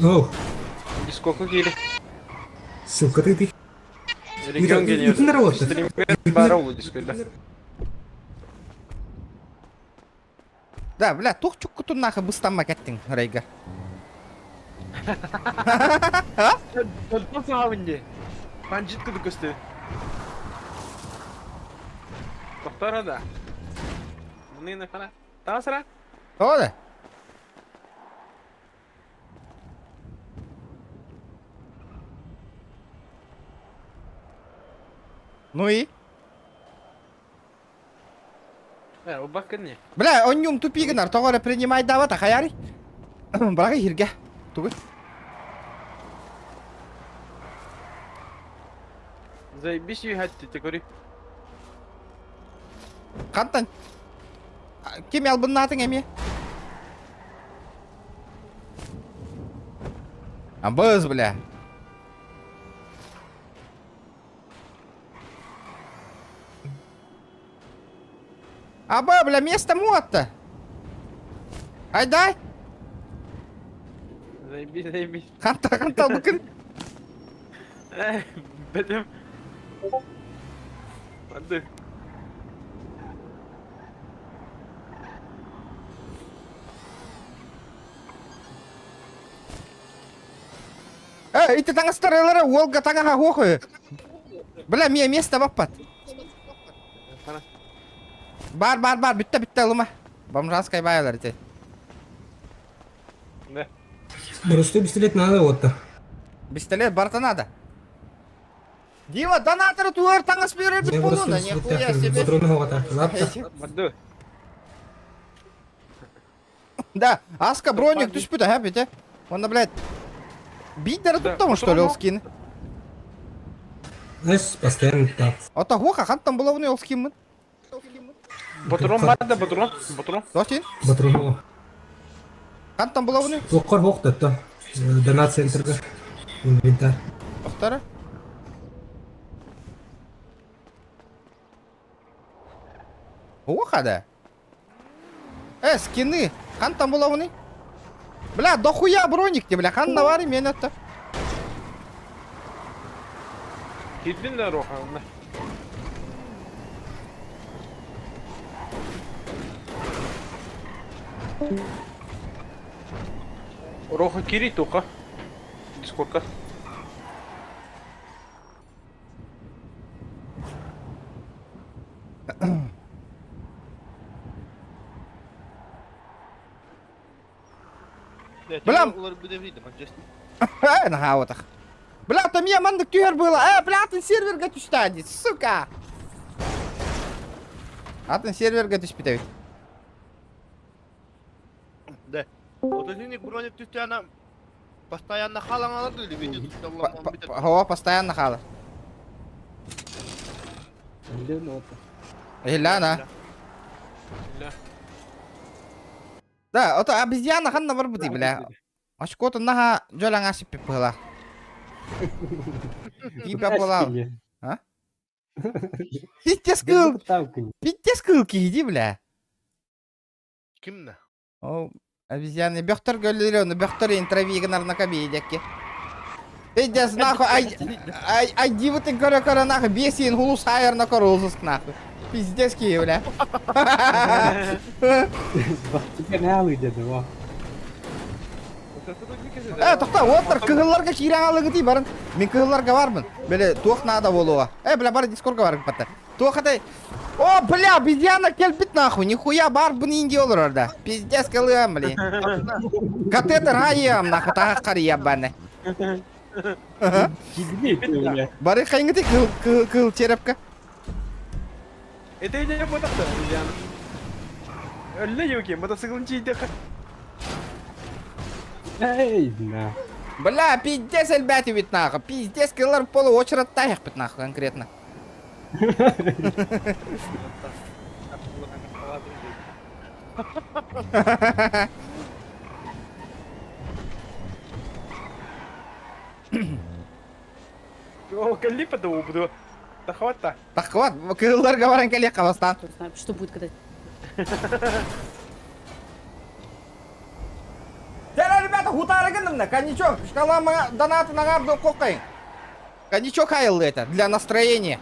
Оу. Дискоку кири. Сука, ты, ты. Регион гений. Итин работает. Стример барау дискойда. Да, бля, тух чуккутун нахы быстамма кеттің, Рейга. Тодон саабынде. Панжит кыды көстө. Токтора да. Муны на фана. Тасра. Ода. Ну и? Э, убакын не. Бля, онньум тупигынар, тоҕо эрэ принимайдаабата хайаарый? Быраҕы иһиргэ. Тугуй? Заебись юхатты текори. Хантан? Ким албыннаатыҥ эмиэ? Абыз, бля. Аба, бля, место муатта. Айдай. Заебись, заебись. Ханта, ханта, быкын. Э, бетем. Ады. Э, ити таҥастарылара уолга таҥаһа хуоху. Бля, мия место баппат. Бар, бар, бар, бүтте, бүтте, ылыма. Бомжанская баайлар ити. Да. Просто пистолет надо вот то. Пистолет барта надо. Дима, донаторы туар таҥас берер Я буолуна, просто нихуя себе. патроны хватает. Барды. Да, Аска броник түспүтэ, ха, бите. Онно, блядь, бидер туттам, что ли, ол скин. Эс, постоянно так. Ото хуха, хантан булабыны ол скиммын. Батурон бар да батурон, батурон. Досин? Батрунова. Хантан булабыны? Туоххар хоқ да Донат центрга. Инвентарь. Тохтара. Хуха да. Э, скины. Хантан булабыны? Бля, дохуя броник те, бля, ханна бар мен это. Кирдин да роха. онна. Роха кири тока. Дискордка. Бля. Э, нага вот так. Бля, там я мандык түһэр было. Э, бля, атын серверга түстә, сука. Атын серверга түспүтэ бит. Да. Вот один броник түстәна постоянно халаңалар или видит. Хова постоянно хала. Иляна. Да, ото обезьяна ханна бар бути, бля. Очкото нага жолаңа сиппи пыла. Типа пыла. А? Пиздец кыл. Пиздец кыл киди, бля. Кимна? О, обезьяны бөхтөр көллөрө, бөхтөр интровигын арнака бейдекке. Пиздец нахуй, ай, ай, ай, дивытын көрө көрө нахуй, бесин хулус хайыр на корулсус нахуй. Пиздец ки, бля. Э, тоқта, оттар кыһылларга киирэн алыгы барын. Мин кыһылларга бармын. Беле, туох надо болуа. Э, бля, бар дискордка бар патта. Туох атай. О, бля, обезьяна келбит нахуй. Нихуя бар бын инди олор орда. Пиздец кылыам, блин. Катетер хайям нахуй, тага кария баны. Бары хайыңы кыл кыл кыл черепка. Это не ботакта, обезьяна. Өлле юки, мотоциклын чийди. Бля, пиздец элбәти бит нахуй. Пиздец кылар полу очередь таях бит нахуй конкретно. О, калипа да убду. Да хвата. Так вот, кылларга баран келе кабастан. Что будет, когда Тере, ребята, хутары коньячок, шкала донаты на гарду кокай. Коньячок хайл это, для настроения.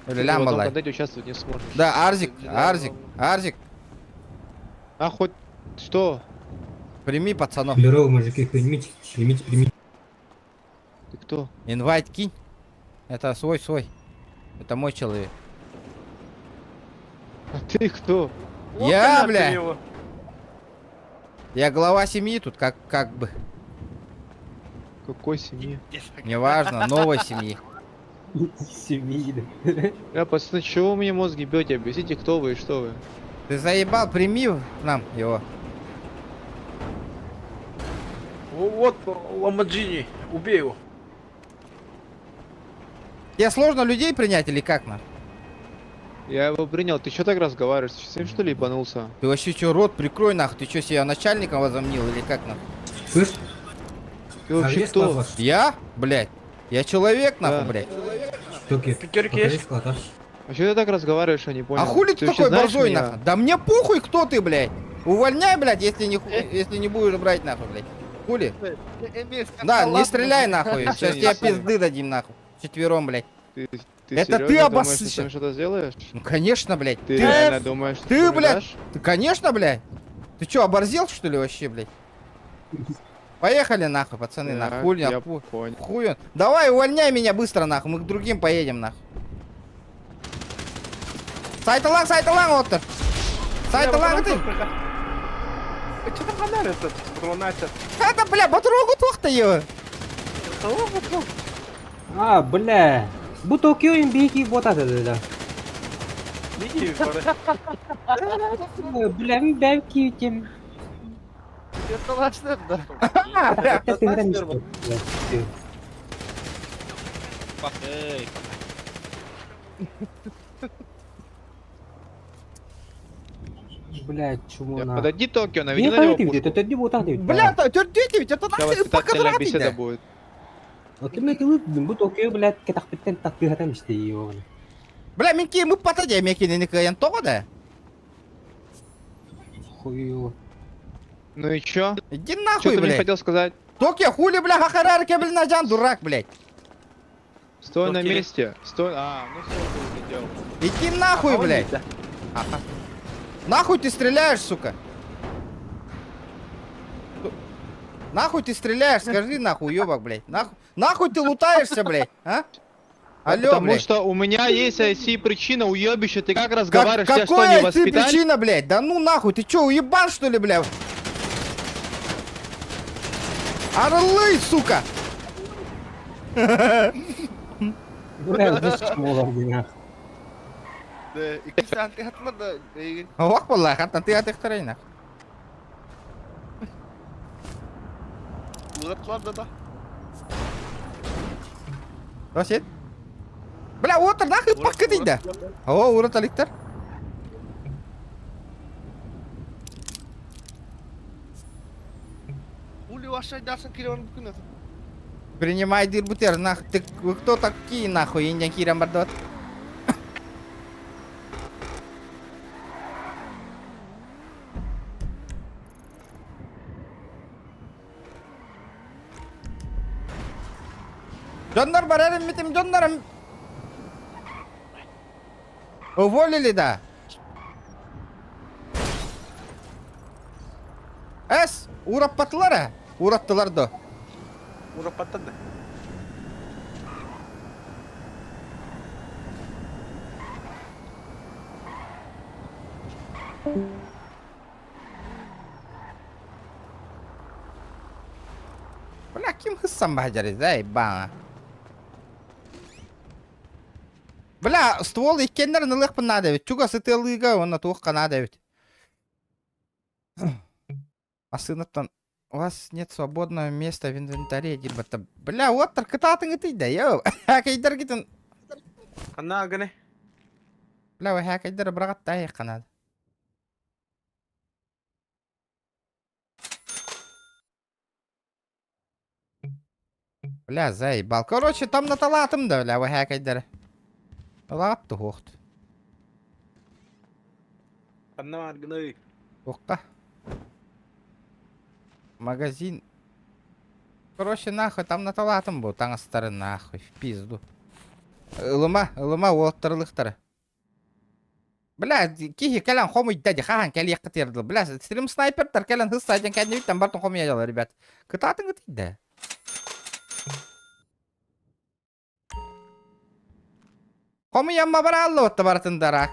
Лям балай. участвовать не сможешь. Да, Арзик, Арзик, Арзик, А хоть что? прими пацанов. Здорово, мужики, примите, примите, примите. Ты кто? Инвайт кинь. Это свой, свой. Это мой человек. А ты кто? Я, бля. Я глава семьи тут, как бы. Какой семьи? Неважно, новой семьи. Семьи. Бля, пацаны, чего вы мне мозги бьете? Объясните, кто вы и что вы. Ты заебал, прими к нам его. Вот Ламаджини, убей его. Тебе сложно людей принять или как, на? Я его принял. Ты чё так разговариваешь? Ты совсем что ли ебанулся? Ты вообще чё, рот прикрой нахуй? Ты чё, себя начальником возомнил или как нахуй? Слышь? Ты вообще А где кто? склад ваш? Я? Блядь. Я человек, нахуй, Да. блядь. Штуки. Пятерки Покажи есть? склад, а? А чё ты так разговариваешь, я не понял. А хули ты, вообще такой знаешь борзой, меня? нахуй? Да мне похуй, кто ты, блядь. Увольняй, блядь, если не, если не будешь брать, нахуй, блядь. Хули? Да, не стреляй, нахуй. Сейчас тебе пизды дадим, нахуй. Четвером, блядь. Ты, ты Это ты серьезно думаешь, обоссышься. что ты что-то сделаешь? Ну, конечно, блядь. Ты реально думаешь, что ты, мне блядь, дашь? Ты, конечно, блядь. Ты чё, оборзел, что ли, вообще, блядь? Поехали, нахуй, пацаны, нахуй. Так, Хуй, я нахуй. понял. Хуй он. Давай, увольняй меня быстро, нахуй. Мы к другим поедем, нахуй. Сайталан, сайталан, оттар. Сайталан, ты. Что там фонарь этот? Патронатер. Это, бля, батрогу тух-то его. А, бля. Бу Токио имбики вот это да. Беги, пора. Бля, бәлки тем. Это да. А, бля. Ыппаккый. Бля, чмо на. Подойди, Токио, наведи Не на него хаһыт пушку. төттөдди буотах диэбит. Бля, төрдүө диэбит, это Сейчас нахуй воспитательная ыппакка беседа да. будет. Оттон мен тылы бу Токио, блядь, кэтахпиттен таттыһатан истей оҕону. Бля, мин киим ыппата дии, мен кинини кыайан тоҕо да? Хуё. Ну и чё? Иди Чё нахуй, ты мне блядь. хотел сказать? Токио, хули, бля, хахарар кебил жан, дурак, блядь. Стой на Токио. месте. Стой. А, ну все, ты улетел. Иди нахуй, блядь. Ага. Нахуй ты стреляешь, сука? Нахуй ты стреляешь, скажи нахуй, уебок, блядь. Нахуй, нахуй ты лутаешься, блядь, а? Алло, Потому блядь. что у меня есть IC причина, уебище, ты как Как- разговариваешь, тебя что, не какая ты воспитали? причина, блядь? Да ну нахуй, ты чё, уебан, что ли, блядь? Орлы, сука! Бля, здесь чмо дии. Да, икки саанты хатылар да эйигин. Ох, балла, хаттан ты атыктарайна. Уратлар да да. Росет? Бля, отыр нахуй пакы дейді. О, урат аликтар. Ули ваша дасан киреван бүкүн. Принимай дирбутер, нах, ты вы кто такие, нахуй, индиан киран бардот? Дьоннор барарым митим, дьоннорум. Уволили, да? Эс, ураппатылар, ураттылар да. Ураппаттан да. Бля, ким хыссан бахажарыз, эй, бана. Бля, ствол иккеннер нылык надо ведь. Чуга сытылыга, он на туох надо ведь. А сыныптан у вас нет свободного места в инвентаре, типа Бля, вот таркытатын ты да, йоу. Хакайдар гитин. Ханна гыны. Бля, хакайдар брагат тай канад. Бля, заебал. Короче, там на талатым да, бля, хакайдар. Лап тухт. Ханна гыны. Оққа. Магазин. Короче, нахуй, там на талатым был, таңастары нахуй, в пизду. Ылыма, ылыма, уолаттарылықтары. Бля, кихи кэлэн хомуй дяди, хахан кэлиэххэ тердил. Бля, стрим снайпер кэлэн хысса ден кәднебит там бартын хомуй ядалар, ребят. Кытатын да. Хомуй ямма бара алла отта бартын дарак.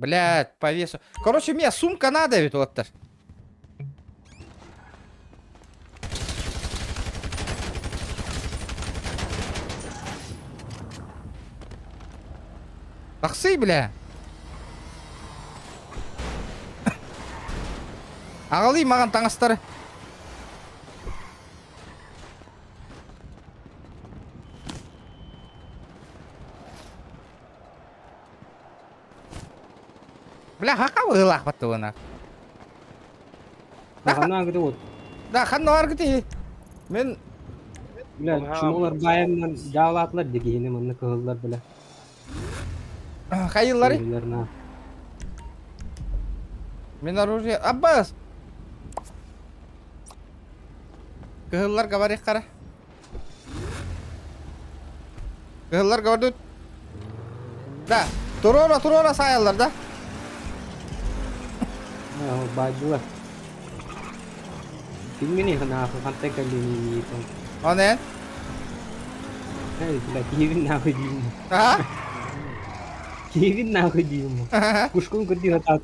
Блядь, по весу. Короче, мне сумка надо ведь вот так. Таксы, бля. Ағалы маған таңастары. Бля, хака вылах баттуына. Ханна гыды вот. Да, ханна бар гыты. Мен Бля, чмолар баяннан жаалаатылар дегени манна кыһыллар бля. хайыллары. На. Мен оружие. Аббас. Кыһыллар говори қара. Кыһыллар говорит. Да, турора турора сайаллар да. Баадылар. Билмени нахуй хантай калини там. Онен. Эй, бля, киевин нахуй дейм. А? Киевин нахуй дейм. Кушкун көрдү хатат.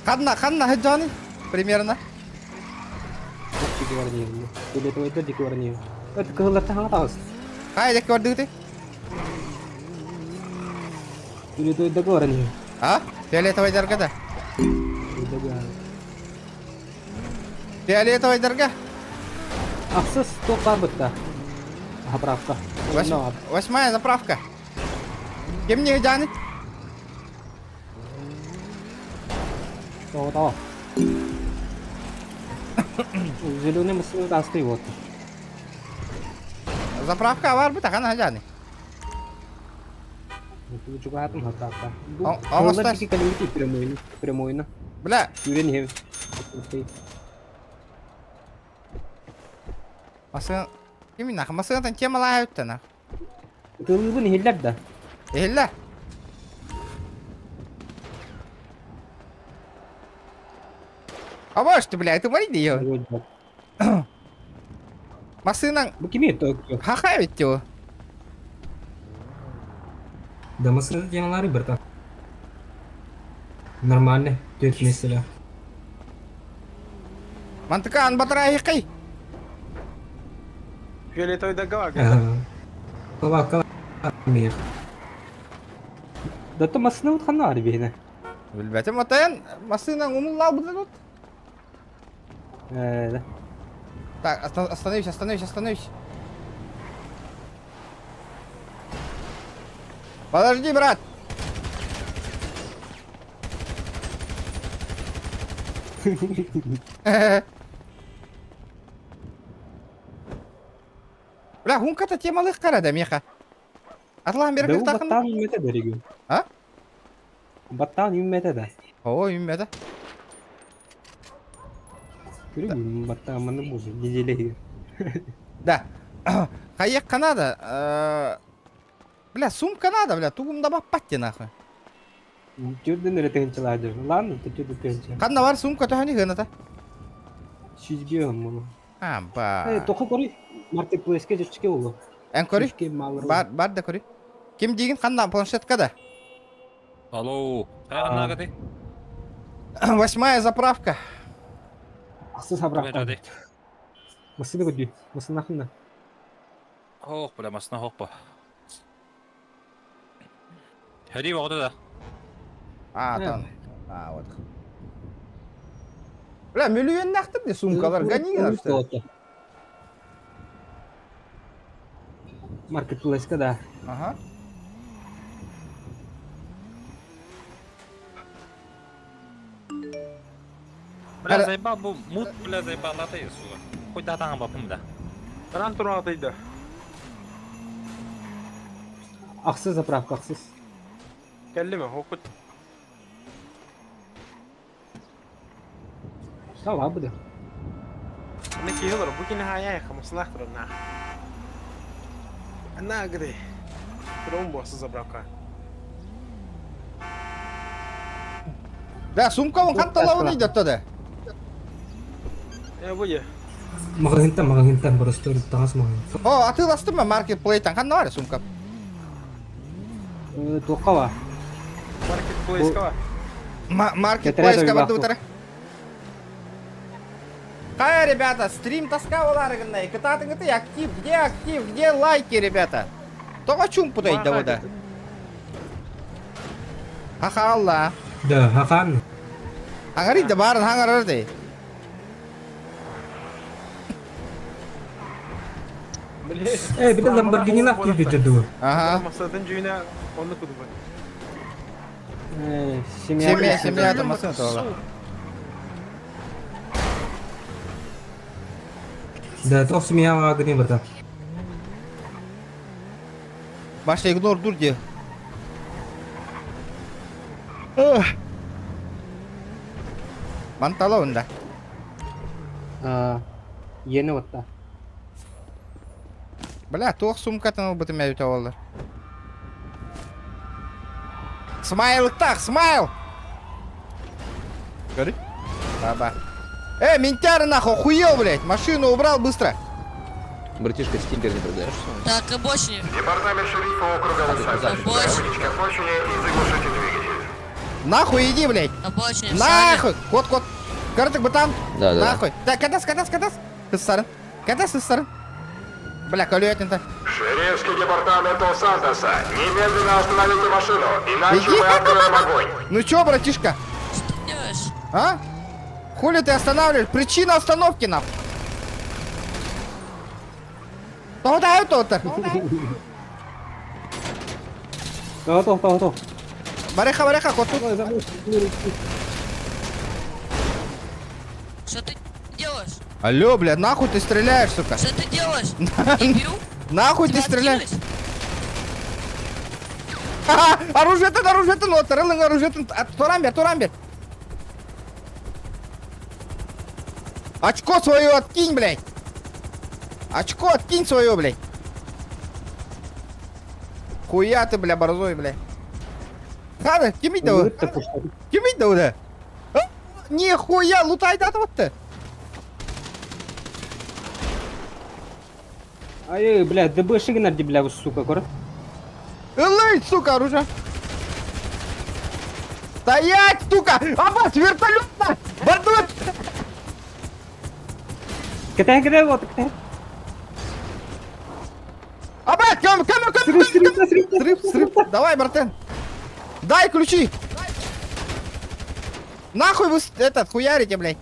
Ханна, ханна хаджани. Примерно. Дикварни. Или твой дикварни. Это кыһылларта хаҥа таҕыс. Хай, дек көрдүгүтүй? Үлүдөйдөг баран иһин. А? Фиолетовайдарга да? Фиолетовайдарга? Ахсыс туох баар бытта? Заправка. Восьмая заправка. Ким не Дяны? Тоҕо Зеленый машина таасты вот. Заправка бар бит ахан хажаны. Чугаһатым заправка. Оҥостор. Прямойно. Прямойно. Бля. Сүүрэн иһэбин. Массыына ким нах массыынатан темалаах өттө нах. Ытылыыбын иһиллэр да? Иһиллэр. А может, ты, бля, это мои ее. Массыынаҥ... Бу кими Токио? Хаха ведь его. Да массыына темалары братан. Нормально, төрт меселе. Мантыкаан батарайхай. Фиолетовый договор. Кала, мир. Да то массыына вот ханна арбиһинэ. Билбэтим отайын массыына умуллаабытын от. Э, да. Так, остановись, остановись, остановись. Подожди, брат. Бля, хунката темалых карада, меха. Атлан Да берген у тахын. баттаан үммэтэ дэригин. А? Баттаан үммэтэ да. О, үммэтэ. Көрүгүн баттаан манны бузу неделе. Да. Хайек надо. Бля, сумка надо, бля, тугум да баппатте нахуй. Түрден эрэ тыһынчалаадыр. Ладно, ты түрден тыһынча. Ханна бар сумка төһөнү гыната? Сүүсбиэ муну. А, Э, ба. тоха кори маркетплейске жечке болу. Эн кори? Бар, бар да кори. Ким дигин ханна планшетка да? Алло. Хайа ты? Восьмая заправка. Ахсы заправка. Масына көдүй. Масына хынна. Хох, бля, масына хох ба. Хәри вакыты да. А, там. А, вот. Бля, миллион нахтыр де сумкалар, гони что ли? Маркетплейска да. Ага. Бля, заебал бу, мут, бля, заебал, латай, сука. Хоть да таңа бапым да. Таран туран атайды. Ахсы заправка, ахсыз. Келди ми? Окут. Сава буде. Ники йолор, бу кини хая хамсынахтыр на. На гри. Тром бу заправка. Да, сумка он ханталауын идет тогда. Э, бу е. Магазинтан, магазинтан, просто тагас магазин. О, атыластым ма маркетплейтан ханна бар сумка. Тоққа Маркетплейс ка. Маркетплейс ка барды Хай, ребята, стрим тоска оларыгынна. Кытатыңы ты актив, где актив, где лайки, ребята? Тоға чум путает да вода. Хаха Алла. Да, хахан. Хаңари да барын хаңарар дей. Э, bir de Lamborghini nak gibi Ага. Масадын жүйіне оны күді бұл. Э, Семья, семья там машина тола. Да, тоқ семья агни бата. Башта игнор дур де. Мантала да. А, ені отта. Бля, туох сумкатын ол бытым әйт олар. Смайл так, смайл! Говори. Баба. Э, ментяра нахуй, охуел, блядь! Машину убрал быстро! Братишка, стикер не продаешь? Так, к обочине. Департамент шерифа округа Обочине. к обочине и заглушите двигатель. Нахуй иди, блядь! Обочине. Нахуй! Кот, кот! Картик бы там! Да, да. Нахуй! Так, катас, катас, катас! Кыссарын! Катас, кыссарын! Бля, көлүөтүн Шерифский департамент Лос-Сантоса, немедленно остановите машину, иначе мы откроем огонь. Ну чё, братишка? Что ты делаешь? А? Хули ты останавливаешь? Причина остановки нахуй. Тоҕо то Тоҕо, тоҕо, тоҕо. Барыха, барыха, коту. Что ты делаешь? Алло, бля, нахуй ты стреляешь, сука? Что ты делаешь? Дебил? Нахуй ты Тебя стреляешь? откинуть? Ха-ха, Оружиетын, оружиетын, отыр, оружиетын. Туран бер, туран бер. Очко свое откинь, блядь. Очко откинь свое, блядь. Хуя ты, бля, борзой, блядь. Хана, ким иди Ким иди Нихуя, лутай да вот ты. Ай, бля, ДБ шигнар бля, сука, кор. Ылый, сука, оружие. Стоять, сука! Аббас, вертолет! Бардут! Кэтэй, кэтэй, вот, кэтэй. Аббас, кам, кам, кам, Срыв, срыв, срыв, срыв, срыв. Давай, братан. Дай ключи. Нахуй вы этот хуярите, блядь.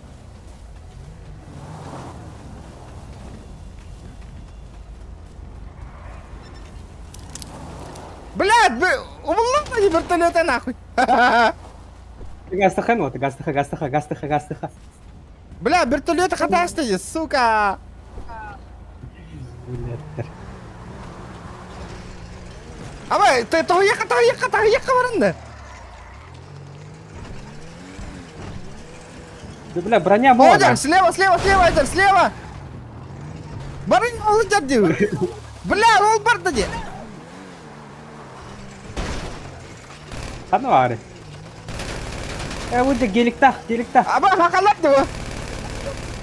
Блядь, вы умлапали вертолеты нахуй. Гастаха, вот, гастаха, гастаха, гастаха, гастаха. Бля, вертолеты хатастые, сука. Блядь. Абай, ты того ехал, того ехал, того ехал, барында. Да, бля, броня была. Одер, слева, слева, слева, Одер, слева. Барын олар ди. Бля, ол барды ди. Ханы бары. Э, вот геликтах, геликтах. Аба, хакалар ди.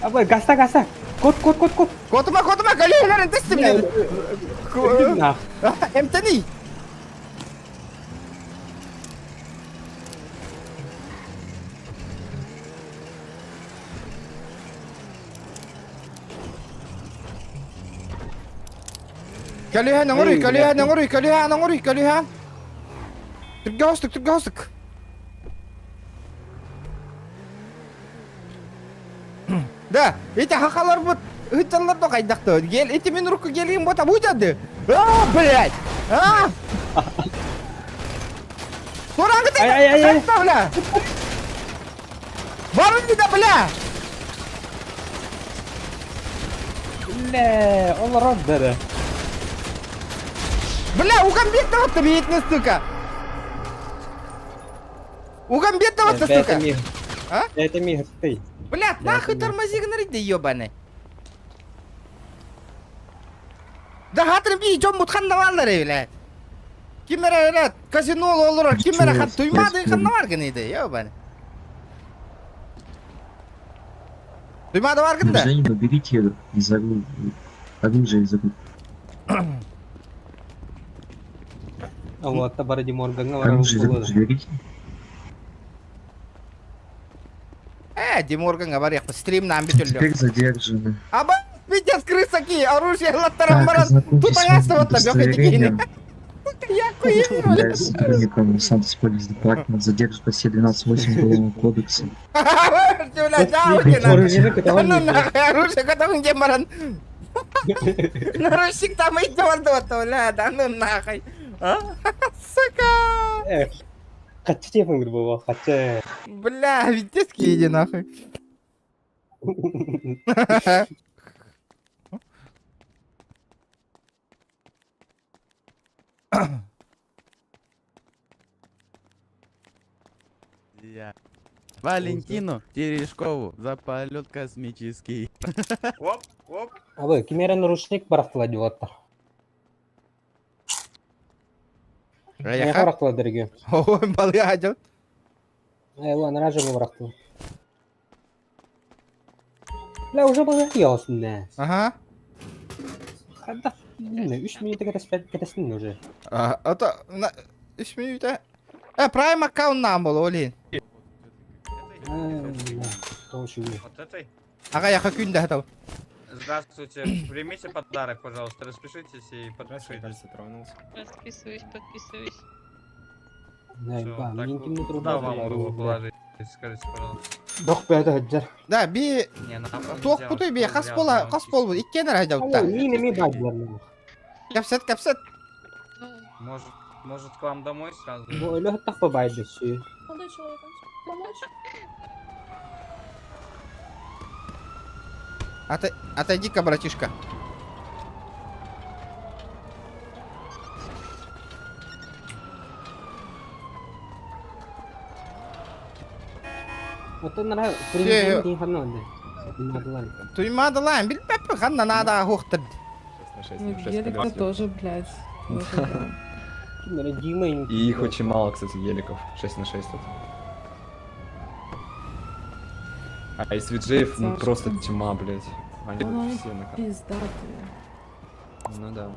Абай, гаста, гаста. Кот, кот, кот, кот. Котума, котума, калейлерин тестим ди. Нах. Эмтени. Калихан оҥоруй, калихан оҥоруй, калихан оҥоруй, калихан. Түргөстүк, түргөстүк. Да, эти хахалар бут ытталлар да кайдакты. Гел, эти мен руку келген бота буйдады. А, блядь. А! Тураңгы Ай, ай, ай, ай. бля. Барын да, бля. Бля, ол роддары. Бля, угамбет да бейтне, сука. Угамбет да сука. А? Это миг, ты. Бля, нахуй тормози гнырить, да ебаный. Да хатырым би жон мутхан да баллар бля. Кимера бля, казино олорор, кимера хан туймады хан бар гыныйды, ебаный. Туймады бар гында. Гражданин, уберите из оружия. Оружие из рук. Аллах, бары ди морганга бар. Оружие из рук уберите. Э, Диморганга бар яқты, стрим нам битүллю. Теперь задержаны. Аба, пиздец, крыса ки, оружие латтарам Так, баран. Тут ознакомьтесь с аясты моим вот на бёхе удостоверением. Я хуею, бля. Являюсь сотрудником Сантос Полис Департмент. Задержан по статье 12.8 Уголовного кодекса. Бля, да, Оружие, Да ну нахуй, оружие, который где баран. Наручник там идет, вот, бля, да ну нахуй. А? Сука. Э, Качы телефон был, качы. Бля, витязки иди нахуй. Валентину Терешкову за полет космический. Оп, оп. Абы, кимерен ручник барахтыла диоттар. Я барахтыла дерге. Ой, балый адет. Ай, ладно, ража барахтыла. Бля, уже было ясно. Ага. Хада, 3 минута кетесин уже. А, это... 3 минута. Э, прайм аккаунт нам был, олин. Тошы. Вот этой? Ага, я хочу да, там. Здравствуйте, примите подарок, пожалуйста, распишитесь и подпишитесь. Расписываюсь, подписываюсь. Всё, так, куда вам руку положить, скажите, пожалуйста. Дох бәді хаджар. Да, би Не, нам туох путуй би хас бола хас болбут иккиэн эрэ дьалта. Мин эми баайдылар. Кэпсэт кэпсэт. Может, может к вам домой сразу? Бу өлө хаттах баайды сүй. Молодой человек, помочь? Отойди-ка, братишка. Оттон нара президент дии ханна онда. Надылар. Туймадылаан билбэппин ханна наада хуохтар. Ну, гелик-то тоже, блядь. Дима И их очень мало, кстати, геликов. 6 на 6 тут. А из виджеев, ну Сашка. просто тьма, блядь. Они Ну, тут все на кон- Пиздатые. Ну да.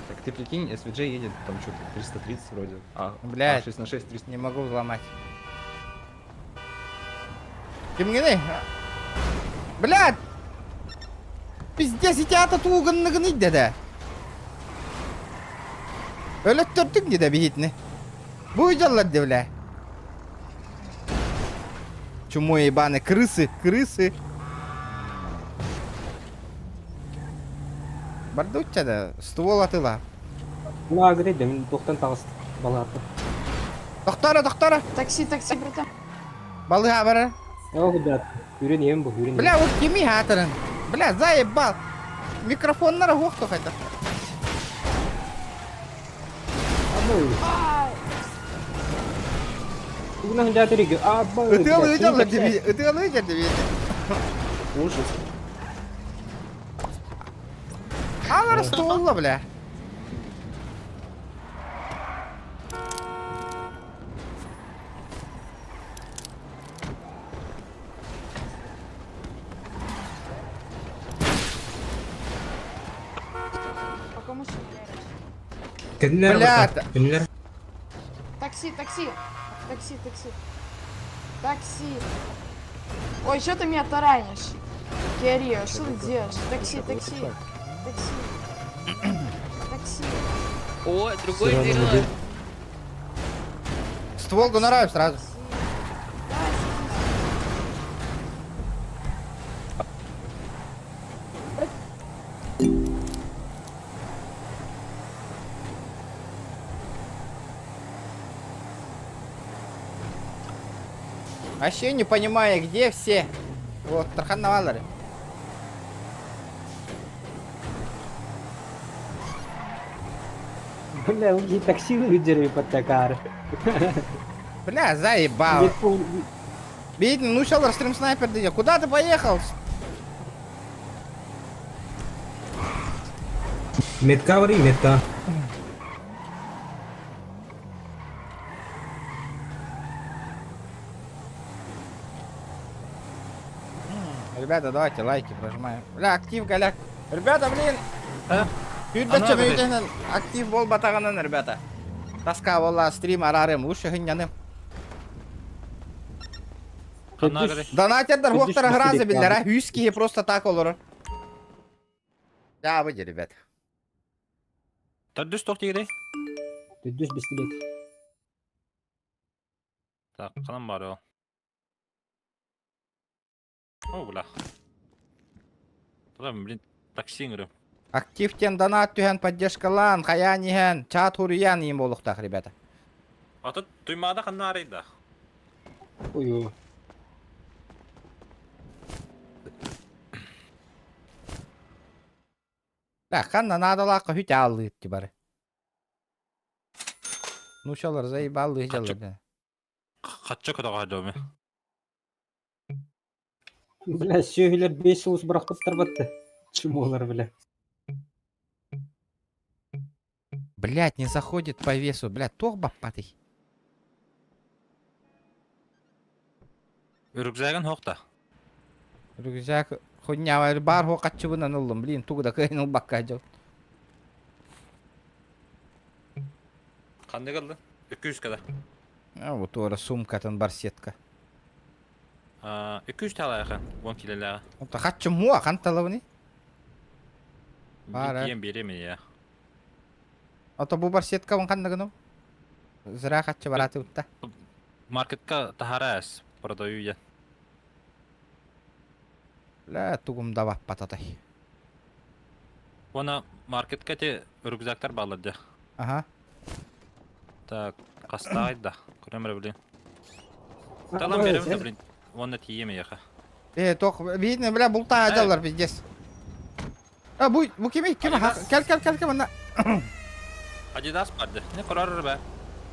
Так ты прикинь, SVJ едет там что-то 330 вроде. А, Блядь. а 6 на 6 300. Не могу взломать. Кимҥиний? Блядь! Пиздец, ити аата туугунныгын иддэ Өлөттөрдүк дии да биһитини. Бу дьаллар дии, бля. Чмо ебаные, крысы, крысы. Бардучча да, ствол атыла. Лагерь дем тохтан тагыс балаты. Доктора, доктора. Такси, такси, братан. Балыга барар. Ох, да. Үрен ем бу, үрен. Бля, вот кими хатырын. Бля, заебал. Микрофоннара хуохто хайта. Угна ханжа а Ытыалы ыдаллар деби, ытыалы ыдаллар деби. Ужас. Алар столла, бля. По кому стреляешь? Бля, Такси, такси. Такси, такси. Такси. Ой, что ты меня таранишь? Киарио, что ты делаешь? Такси, такси. Такси. Такси. О, другое дело. Ствол гонораю сразу. Давай, садись. Вообще не понимаю, где все. Вот, Тархан Навалары. Бля, у такси выдерли под такар. Бля, заебал. Видно, ну сейчас стрим снайпер дыня. Куда ты поехал? Метка вари, метка. Ребята, давайте лайки прожимаем. Бля, актив голяк. Ребята, блин. А? Пүрбәччә мөйтәнен актив бол батаганын, ребята. Таска болла стрим арарым, лучше хынняным. Донатердар хуохтара хразы биллер, а? Хүс просто так олор. Да, выйди, ребят. Төрдүс тох тигири. Төдүс бистилет. Так, канам бар ол. О, бля. Туда, блин, такси говорю. Активтен донат түһэн поддержкалан, хаян иһэн, чат хуруян им болуктах, ребята. А тут туймада ханна арайда. Ой, Да, ханна надалака хүт аллыт бары. Ну шалар заебал жалар. Качча көтөҕө доме. Бля, сүйілер 5 жыл бұрақтықтар батты. Чумолар, бля. Блять, не заходит по весу. Блять, тох баппатый. Рюкзагын хохта. Рюкзак хуйня бар хо каччыбынан ыллым. Блин, тугуда кыйын ылбакка жол. Кандай кылды? 200 када. А вот ора сумкатын барсетка. 200 талаахын, 10 килэлээҕи. Онто хаччы муа хан талабыный? Баар Тиийэн биэриэм я. Ото бу барсетка вон ханна гынам? Зря хаччы бараатыбытта. Маркетка таһарас продаю я. Ля тугум да баппататай. Уонна маркетка эти рюкзактар бааллар дьэ. Ага. Так, хастаай да. Көрөм эрэ блин. Талан берем да блин. Уонна тиийем эйиэхэ. Э, тох, видно, бля, бултаа дьаллар пиздец. А, бу, бу кими, ким, кел, кел, кел, кел, манна. Адидас барды. Не корар бе.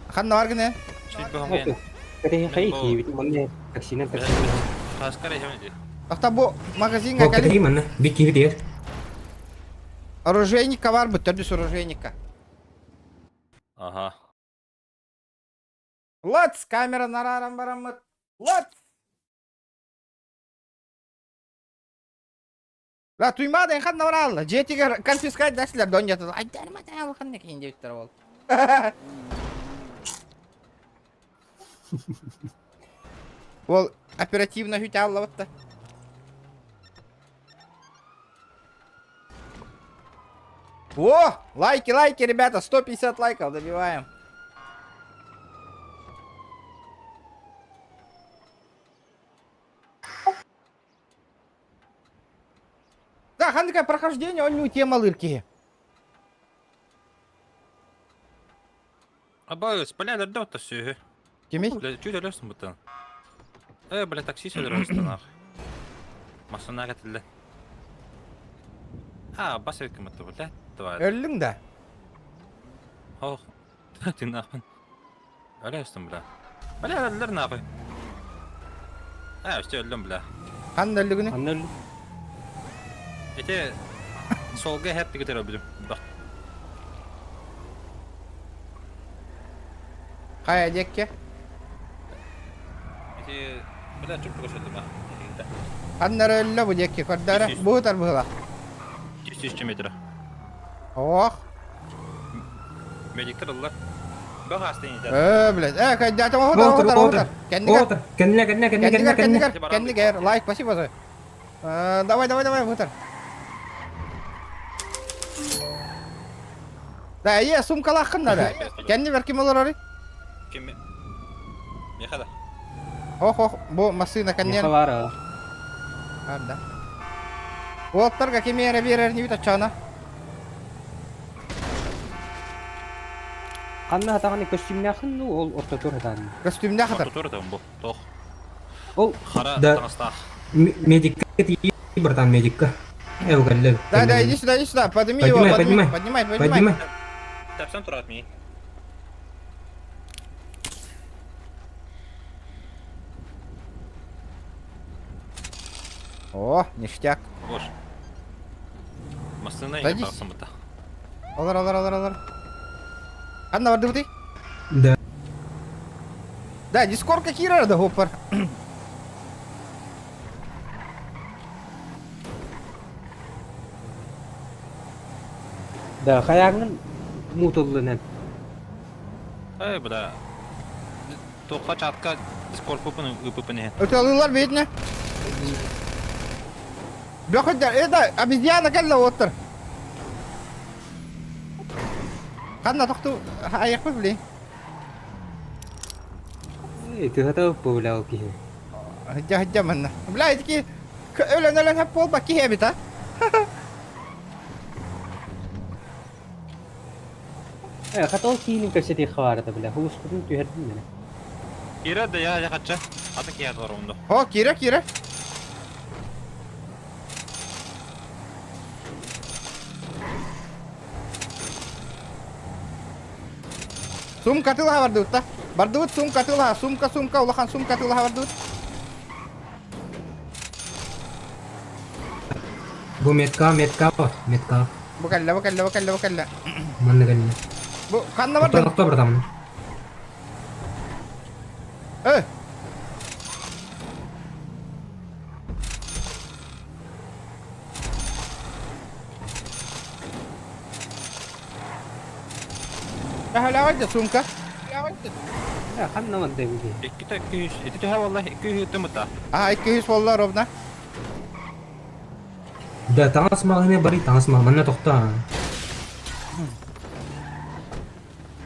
Ханна бар гыне? Чуть бөхөн. Кэтэ хай киибит манна таксинан таксинан. Таскар эһэм ди. Ахта бу магазинга кели. манна бик киибит ер. Оружейника бар бу, төрдүс оружейника. Ага. Лац, камера нараран бараммыт. Лац! Ла туймаадын ханна бараалла. Дьиэтигэр конфискать дэслэр дон дьатыл. Айдарма таал ханна киин диэбиттэр ол. Ол оперативно хүтэ аллабытта. О, лайки, лайки, ребята, 150 лайков добиваем. Да, хандыка прохождение, он не у тема лырки. Абай, бля, дөрдө сүһү. Кими? Бля, чуть өлөрсүн буттан. Э, бля, такси өлөрөстөн нах. Масына кэтилле. А, бас өкүмөттө, бля. Давай. Өллүң да. Ох, ты нахуй. Өлөстүм, бля. Бля, өллөр нахуй. А, все өллүм, бля. Ханна өллүгүнү? Ханна өллү? Эти солга хэп тигитер өлбүтүм. Хайа диэкке? Эти, бля, чүп көшөлдүм, а. Ханна өллө бу диэкки көрдөрө. Бу быһыла. 200 метр. Ох. Медиктер ыллар. Бөх астын итер. Э, блядь. Э, кайдата отар, отар, отар. Кэннигэр. Кэннэ, кэннэ, кэннэ, кэннэ, кэннэ. Кэннигэр, лайк, спасибо за. Давай, давай, давай, вытар. Да, е, сумкалааххын да. Кэннибэр ким олорорый? Ким? Меха да. Ох, ох, бу массыына кэнниэн. Меха баар. Бар да. Уолаттарга кими эрэ биэрэр нибит оччоҕуна. Ханна хатаҕын көстүүмнээххин дуу, ол ортотур хатаҕын? Көстүүмнээх хатар. Ортотур хатаҕын бу. Тох. Ол Хара Да. таҥастаах. Медикка тиий, братан, медикка. Э, кэллэ. Да, да, иди сюда, иди сюда, подними его, Поднимай, подними, поднимай. поднимай, поднимай. Поднимай. Тапсан турат ми. О, ништяк. Бош. Массыына Садись. иҥэ тахсан быта. Олор, олор, олор, олор. Ханна бардыбытый? Да. Да, дискордка киирэр да хоппар. Да, хайааҥҥын муутуллунан. Эй, бля. Тоққа чатка дискорд пупын ыпыпын иһин. Ыталыылар бэйэтинэ. Бөхөддөр, э да, обезьяна кэллэ уоттар. Ханна тохту айахпыт блин. Э, тыһата бля ол киһи. Хыдьа хыдьа манна. Бля, ити өлөн өлөн хап буолба киһи эбит а. Э, хата ол киһини кэпсэтиэххэ баарата бля, хулуспутун түһэрдим мene. Кира да я хача. Аты киһи бар онда. О, кира, кира. Сумка тылаха бардыбыт да. Бардыбыт сумка тылаха, сумка, сумка, улахан сумка тылаха бардыбыт. Бу метка, метка, метка. Бу кэллэ, бу кэллэ, бу кэллэ, бу кэллэ. Манна кэллэ. Бу ханна бардын? Тохто, братан. Э! Төһөлөөҕүй да сумка? Ханна барда эбит? Иккитэ 200. Ити төһө буолла? 200 ыттым ыта. А, 200 буолла ровно. Да, таҥас маҕаһыына барый, таҥас маҕаһыына. Манна тохтоо.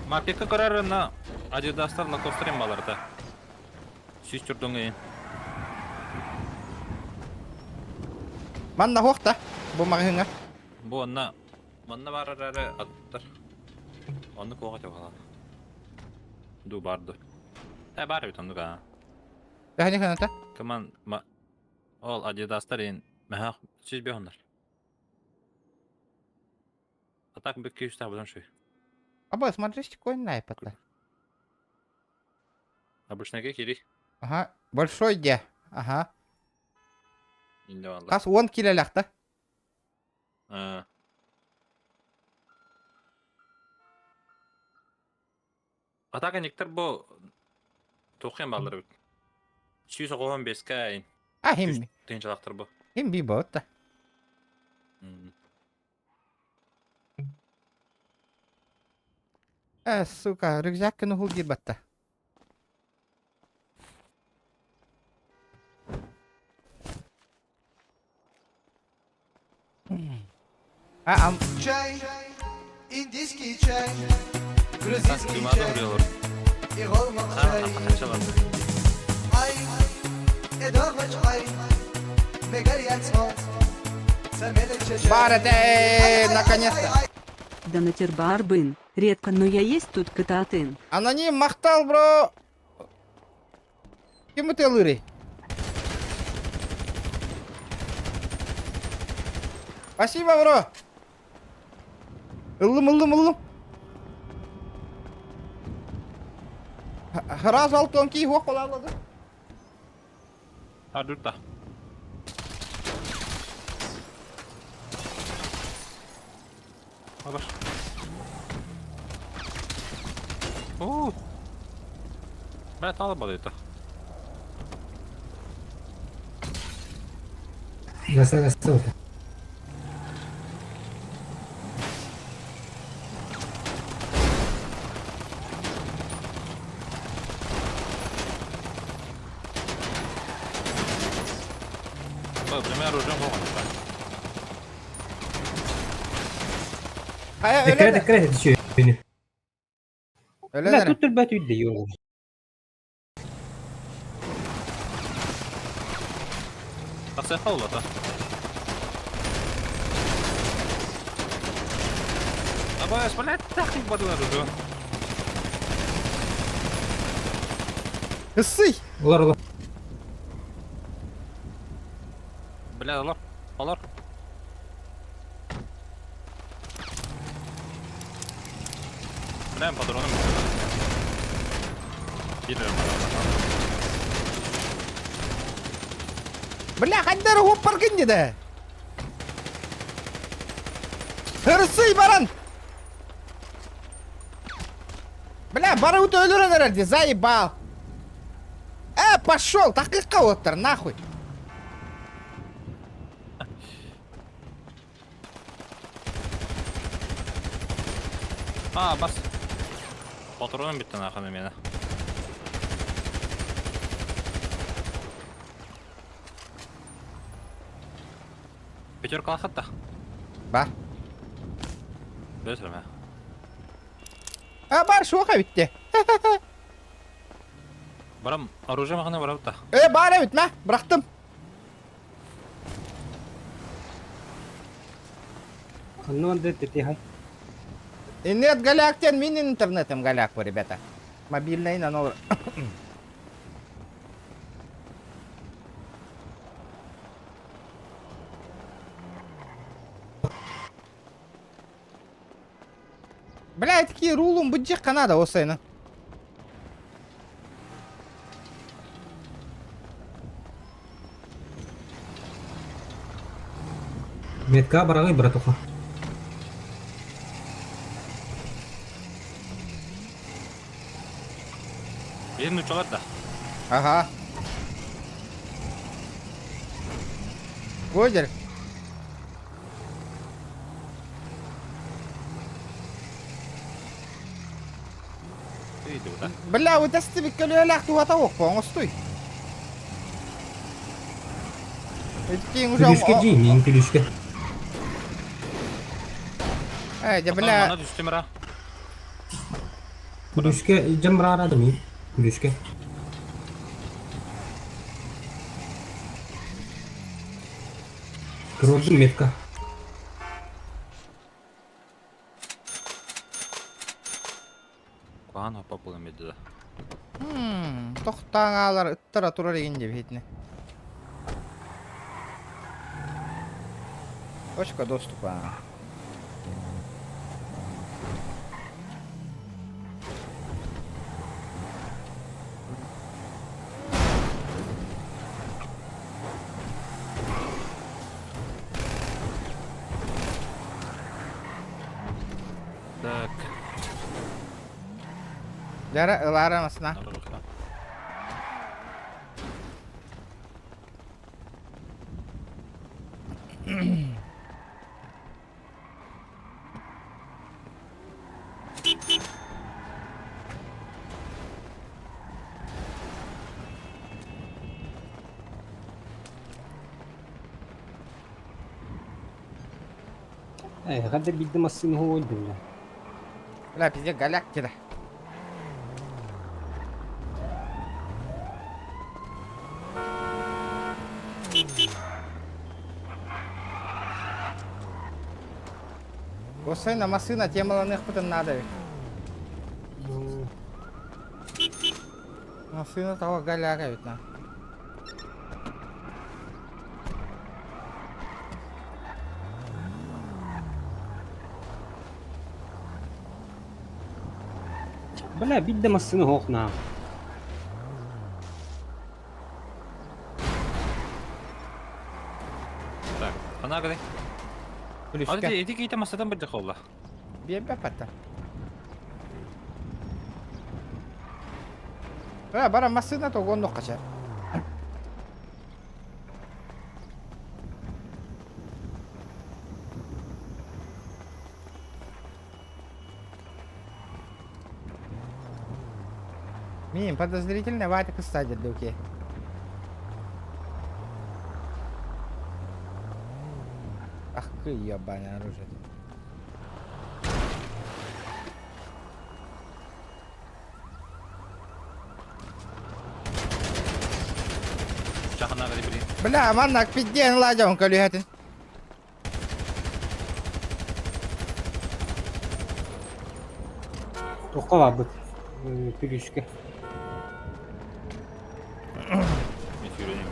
Маркетка көрөр на Адидастар Лакостар баларда. 104 ый. Манна хуохта. Бу маҕаһыыҥҥа. Бу онно манна баар эрээри аттар. Оннук уоҕа төгала. Ду бар ду. Э баар эбит оннук аа. Төһөнү ханата? Кыман ма ол Адидастар ин мэхэх 105 оннар. А так бы 200 будан шуй. Аба, смотри, какой найпата. Обычно кири. Ага, большой где? Ага. Инде валла. Хас 10 килэлээх та. А. А так никтер бу тухен баллар бит. 195-ке ин. А, хим. Тыынчалактар бу. Хим би бота. Э, сука, рюкзак кын ухул батта. А, ам... Чай, индийский чай, грузинский чай, и чай. Ай, эдорвач ай, Барете, наконец-то. Донатер Барбын. Редко, но я есть тут кататын. Аноним махтал, бро. Ким ты лыри? Спасибо, бро. Ыллым, ыллым, ыллым. Раз алтон ки хуак балалады. А, дурта. Алар. Оо. Бля, талы балыйта. Гаса, гаса. Бу, пример оружием болған. Декрет, декрет, түшүнү. Өлө Бля, тут турбат үйдө yok. Тақсай қалылата. Абай, блядь, тахик бадылар уже. Ысый! Олар, олар. Бля, алар, алар. Бля, патроным. Бля, хандар хоппар да. Ырсый баран! Бля, бары өтө өлөрөн эрерди, заебал. Э, пошел, такыкка оттар, нахуй. А, бас. Патроным битти нахуй мени. Пятерка лахатта. Бар. Бөсірме. А, бар, шуға битти. Барам, оружие мағына барам та. Э, бар эбит, мә, бырақтым. Ханна барда тете хай. Нет, голяк тен, мин интернетом голяк, ребята. Мобильный на ноль. Бля, такие рулум будь Канада, осайна. Метка барагы, братуха. Берин учалар да. Ага. Годер. Бля, вот эстибит көлүөлээх туһата ох оҥостуй. Итикиин уже Күлүскэ дии, мин күлүскэ. Э, дьэ бля. Мана түстүм ра. Күлүскэ дьон быраара да мин. Күлүскэ. Туруордум метка. Куһаҕан хоппо буолан биэрдэ да. Тохтоон аалар ыттара турар игин диэбитинэ. Точка доступа. Так. Дьара ылаара масына. Э, хадда бидде массыына хуойдум бля. Бля, пиздец, голяк тебе. Осайна массына темаланыахпытын наада эбит. Массыына того голяк эбит на. Бля, бидде массыына хоох наа. Так, ана гыдай. Күлүскэ. Ити ити киите массатан бирде холла. Биэрбэт баттан. Бля, бара массыына тогоннук качар. Мин подозрительно Ватя кстати дуки. Ах ты ебаное оружие. Бля, маннак пизден ладен көлүһэтин. Туохха барбыт? Күлүүскэ. Мен сүйренем.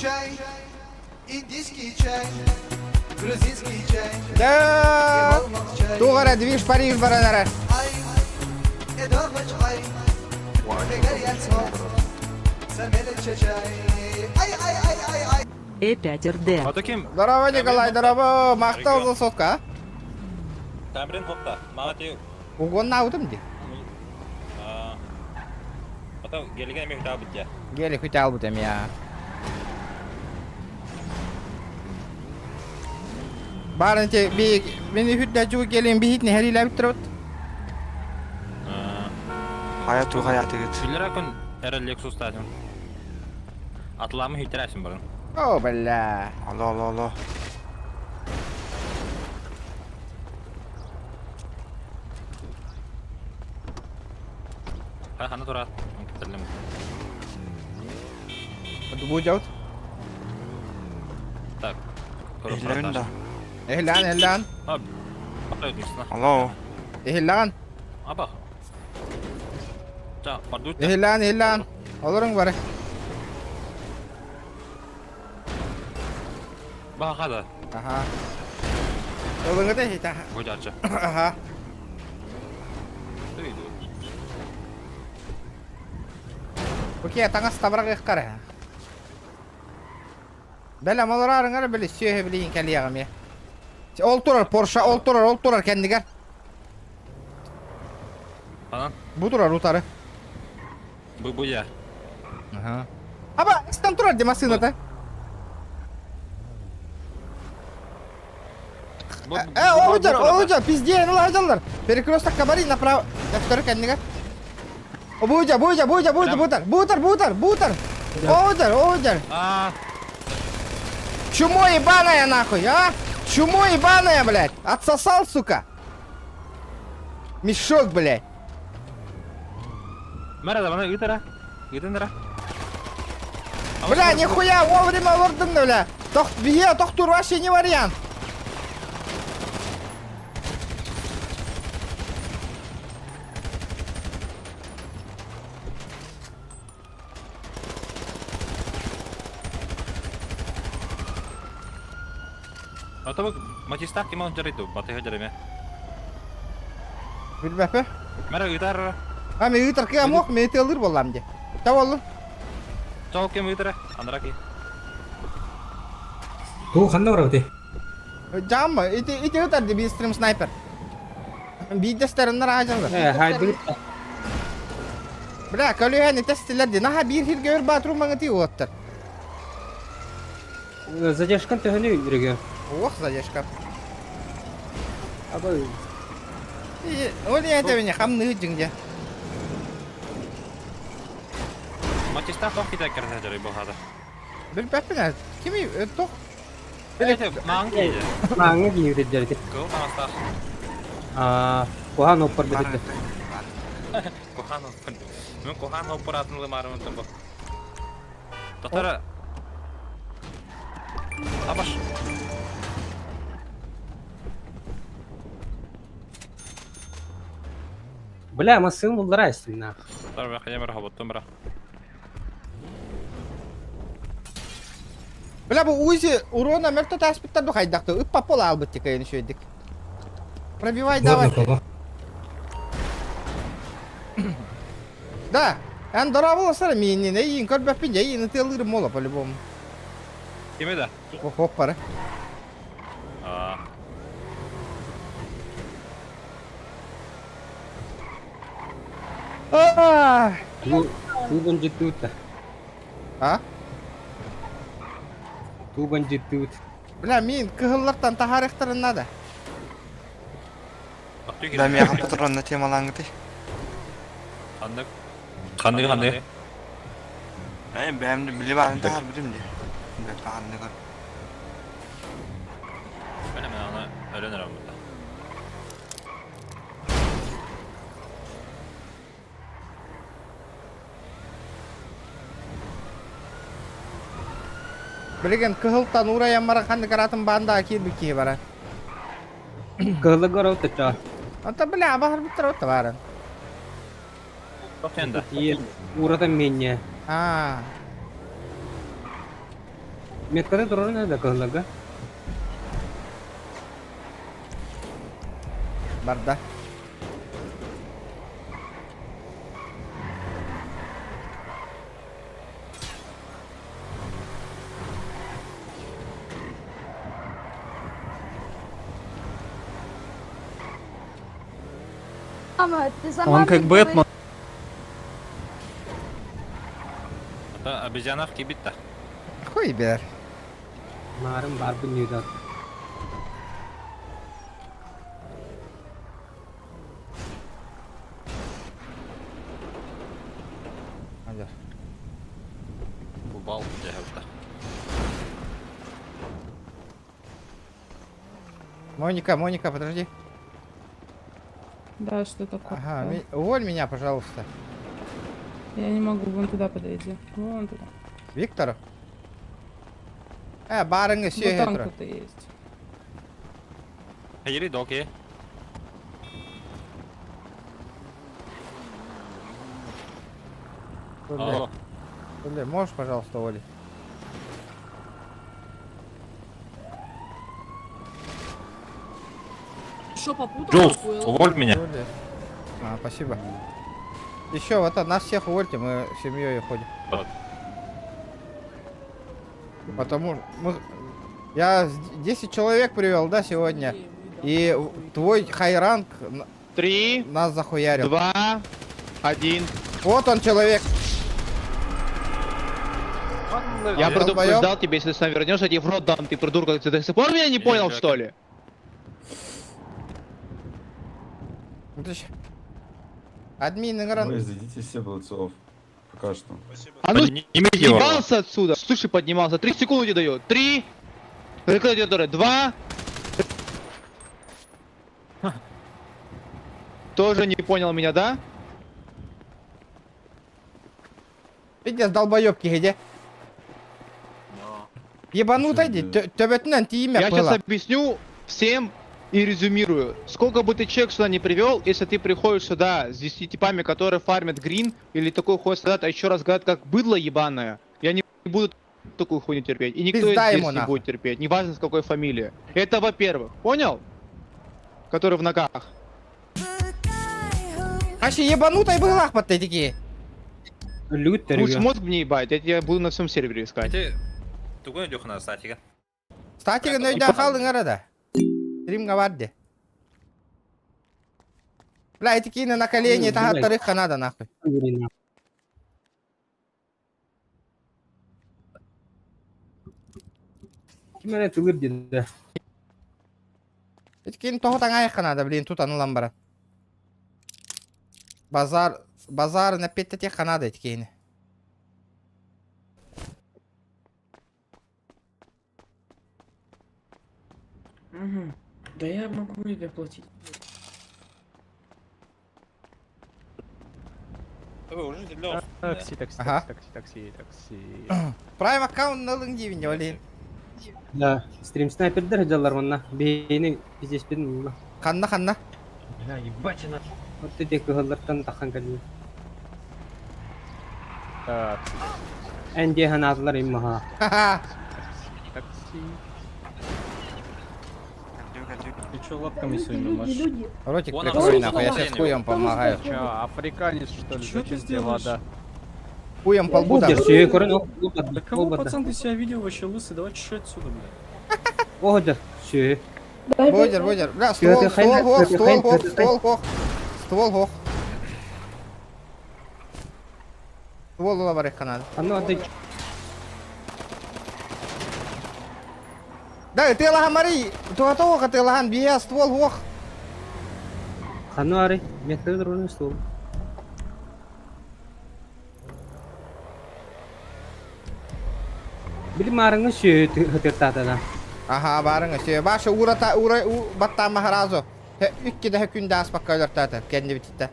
Чай, индийский чай, грузинский чай, Да! Туох эрэ движ Париж баран эрэ. ай, эдович ай, ай, ай, ай, ай, ай. Э5 РД. А таким... Здорово, Николай, здорово! Махтал за сотка, а? Тамрин хопта. Мага те... Угоннаабытым дии. Ата гелиген эме хүтаа бит я. Гели хүтэ албыт эмиэ. Барын те би мени хүтэ жуу келин биһитни хәриләбит турабыт. Хайа ту хайа тегит. Сүллere күн эрэ Lexus таатын. Атламы хүтэрәсин барын. О, бля. Алло, алло, алло. Хай хана турат. Кеттерлем. Бу жаут. Так. Эхлэн да. Эхлэн, эхлэн. Алло. Эхлэн. Аба. Та, бардут. Эхлэн, эхлэн. Олорун бары. Баха да. Аха. Олоҥҥа хита. Гудяча. Аха. Окей, таҥас табарах ыхкара. Бэлэм олораарыҥар били сүөһү билигин кэлиэҕим е. Ол турар Порша, ол турар, ол турар кэннигэр. Ханан? Бу турар утары. Бу бу я. Ага. Аба, там турар де массыната. Э, оҕудьар, оҕудьар, пиздец, ну лажаллар. Перекресток кабари направо. Второй кэннигэр. Буутар, буутар, буутар, буутар, буутар, буутар, буутар, буутар. Оҕудьар, оҕудьар. Чумо ебаная нахуй, а? Чумо ебаная, блядь. Отсосал, сука. Мешок, блядь. Мэра да, мана ыытара. Ыытын Бля, нихуя, вовремя олордум, бля. Тох, бие, тохтуур вообще не вариант. А то матистах ким он жарыйду, батыга жарыме. Билбэппэ. Мэра ыытар. А мен ыытар кыам ох, мен ытыалыыр буоллам де. Та боллун. Чол кем ыытара, анраки. Туу ханна барабыты? Жамма, ити ити ытар де би стрим снайпер. Биирдэстэриннэр аажаллар. Э, хайдыгыт. Бля, көлүһэн итестилер ди. Наха биир хирге өр баатыру маңыты уоттар. Задержкан төһөнү үрүгө. Ох, задержка. Аба Ол я хамны дьиҥде. Матистах тох кита кэрсэ жарый бохада. Билбэппин кими тох Маң киде. Маңы киһи Кыл тамастах. Аа, куһаан оппар битте. Кухан оппар. Мен кухан оппар атын лымарым тымбы. Татара. Абаш. Бля, массыын буллара истим нах. Татар бак ямыр хоботтум бра. Бля, бу Узи урона мөртө таспыттар ду хайдакты. Ыппа пол албыт тикайын шөйдик. Пробивай давай. Да, эн дорабыл осара миинин, эйин көрбөппүн, эйин ытыалыырым мола по-любому. Киме да? Хоп пара. А. Туу бандитут. А? Туу бандитут. Бля, мин кыһыллартан таһаарыахтарын надо. Да, миэхэ патронна темалааңыты. Ханнык. Ханнык ханнык. Э, бэм били баарын таһар билим ди. Бэт ханныгар. Мен мен аны өлөн эрем бу. Билигин кыһылтан уурайан баран ханнык атын баанда киирбит киһи бара. Кыһыллыгар отча. Ата бля, баһар бүтөр отта барын. Тохтенда. Урата менне. А. Меткада турар да кыһыллыга. Барда. Мама, ты сама Он как мне Бэтмен. Ата обезьянах кибитта. Хуй бер. Маарым бар бүнүйдө. Hadi. Бу бал жахабыта. Моника, Моника, подожди. Да, что такое? Ага, уволь меня, пожалуйста. Я не могу, вон туда подойди. Вон туда. Виктор? Э, барыңы Вот там сүйе кто-то есть. Хайри доки. Алло. Бля, можешь, пожалуйста, уволить? Что, попутал? Джулс, уволь меня. Уволили. А, спасибо. Еще вот нас всех увольте, мы семьей ходим. Вот. Потому мы... Я 10 человек привел, да, сегодня. И твой high rank... Три. Нас захуярил. Два. Один. Вот он человек. Я предупреждал тебя, если ты сам вернешься, я тебе в рот дам, ты придурок. Ты до сих пор меня не понял, что ли? Админ игран. Вы издадите все бойцов. Пока что. А ну, съебался отсюда! Слушай, поднимался. Три секунды тебе даю. Три. Два. Тоже не понял меня, да? Пиздец, долбоебки, где? Ебанутый, төбөтүнэн тиийимэ Я сейчас объясню всем и резюмирую. Сколько бы ты человек сюда не привел, если ты приходишь сюда с 10 типами, которые фармят грин, или такой ходит сюда, а еще раз говорят, как быдло ебаное, я не буду такую хуйню терпеть. И никто Пизда здесь ему не нахуй. будет терпеть, неважно с какой фамилии. Это во-первых. Понял? Который в ногах. Вообще ебанутый быһыылаах такие. Будешь мозг мне ебать, я тебя буду на всем сервере искать. Ити тугун өйдүөххүнэ статига. Статигын өйдөөн хаалыҥ эрэ да. Стримҥа бар дии. Бля, ити киинэ на колени таһааттарыахха надо нахуй. Ким эрэ тылыр диде. Ити киин тоҕо таҥаайахха надо, блин, тутан ылан баран. Базар, базарын эппиэттэтиэххэ надо ити киини. Угу. Да я могу и доплатить. Такси, такси, Ага. такси, такси, такси. Прайм аккаунт ылыҥ диибин дьэ, блин. Да, стрим снайпердер дьаллар манна. Биһини пиздеспин булла. Ханна ханна? Бля, ебать она. Вот эти кыһыллартан тахан кэлли. Такси, Эн диэ ханаатылар иммаха. Ха-ха. такси. Ты чё лапками своими машешь? Ротик Вон прикрой она, нахуй, я сейчас хуем помогаю. Чё, африканец что ли? Чё ты Зачем тебе сделаешь? вода? Хуем по лбу дам. Сүө көрөн ол Да кого, пацан, ты себя видел вообще лысый? Давай чеши отсюда, блядь. Оһодер сүө. Бодер, бодер. Бля, ствол, ствол, хох, ствол, хох, ствол, хох. Ствол, хох. Ствол ыла барыахха надо. Аны аты Да, ытыалаһан Мари, туһата ытыалаһан биһиэ ствол хох. ханы ары метр дроны стол. Били марыңы сүө хытыртатана. Аха, барыңа сүө. Баша урата ура баттаама харазу. Икки да күн даас бакка өлөртаата кэнни бититте.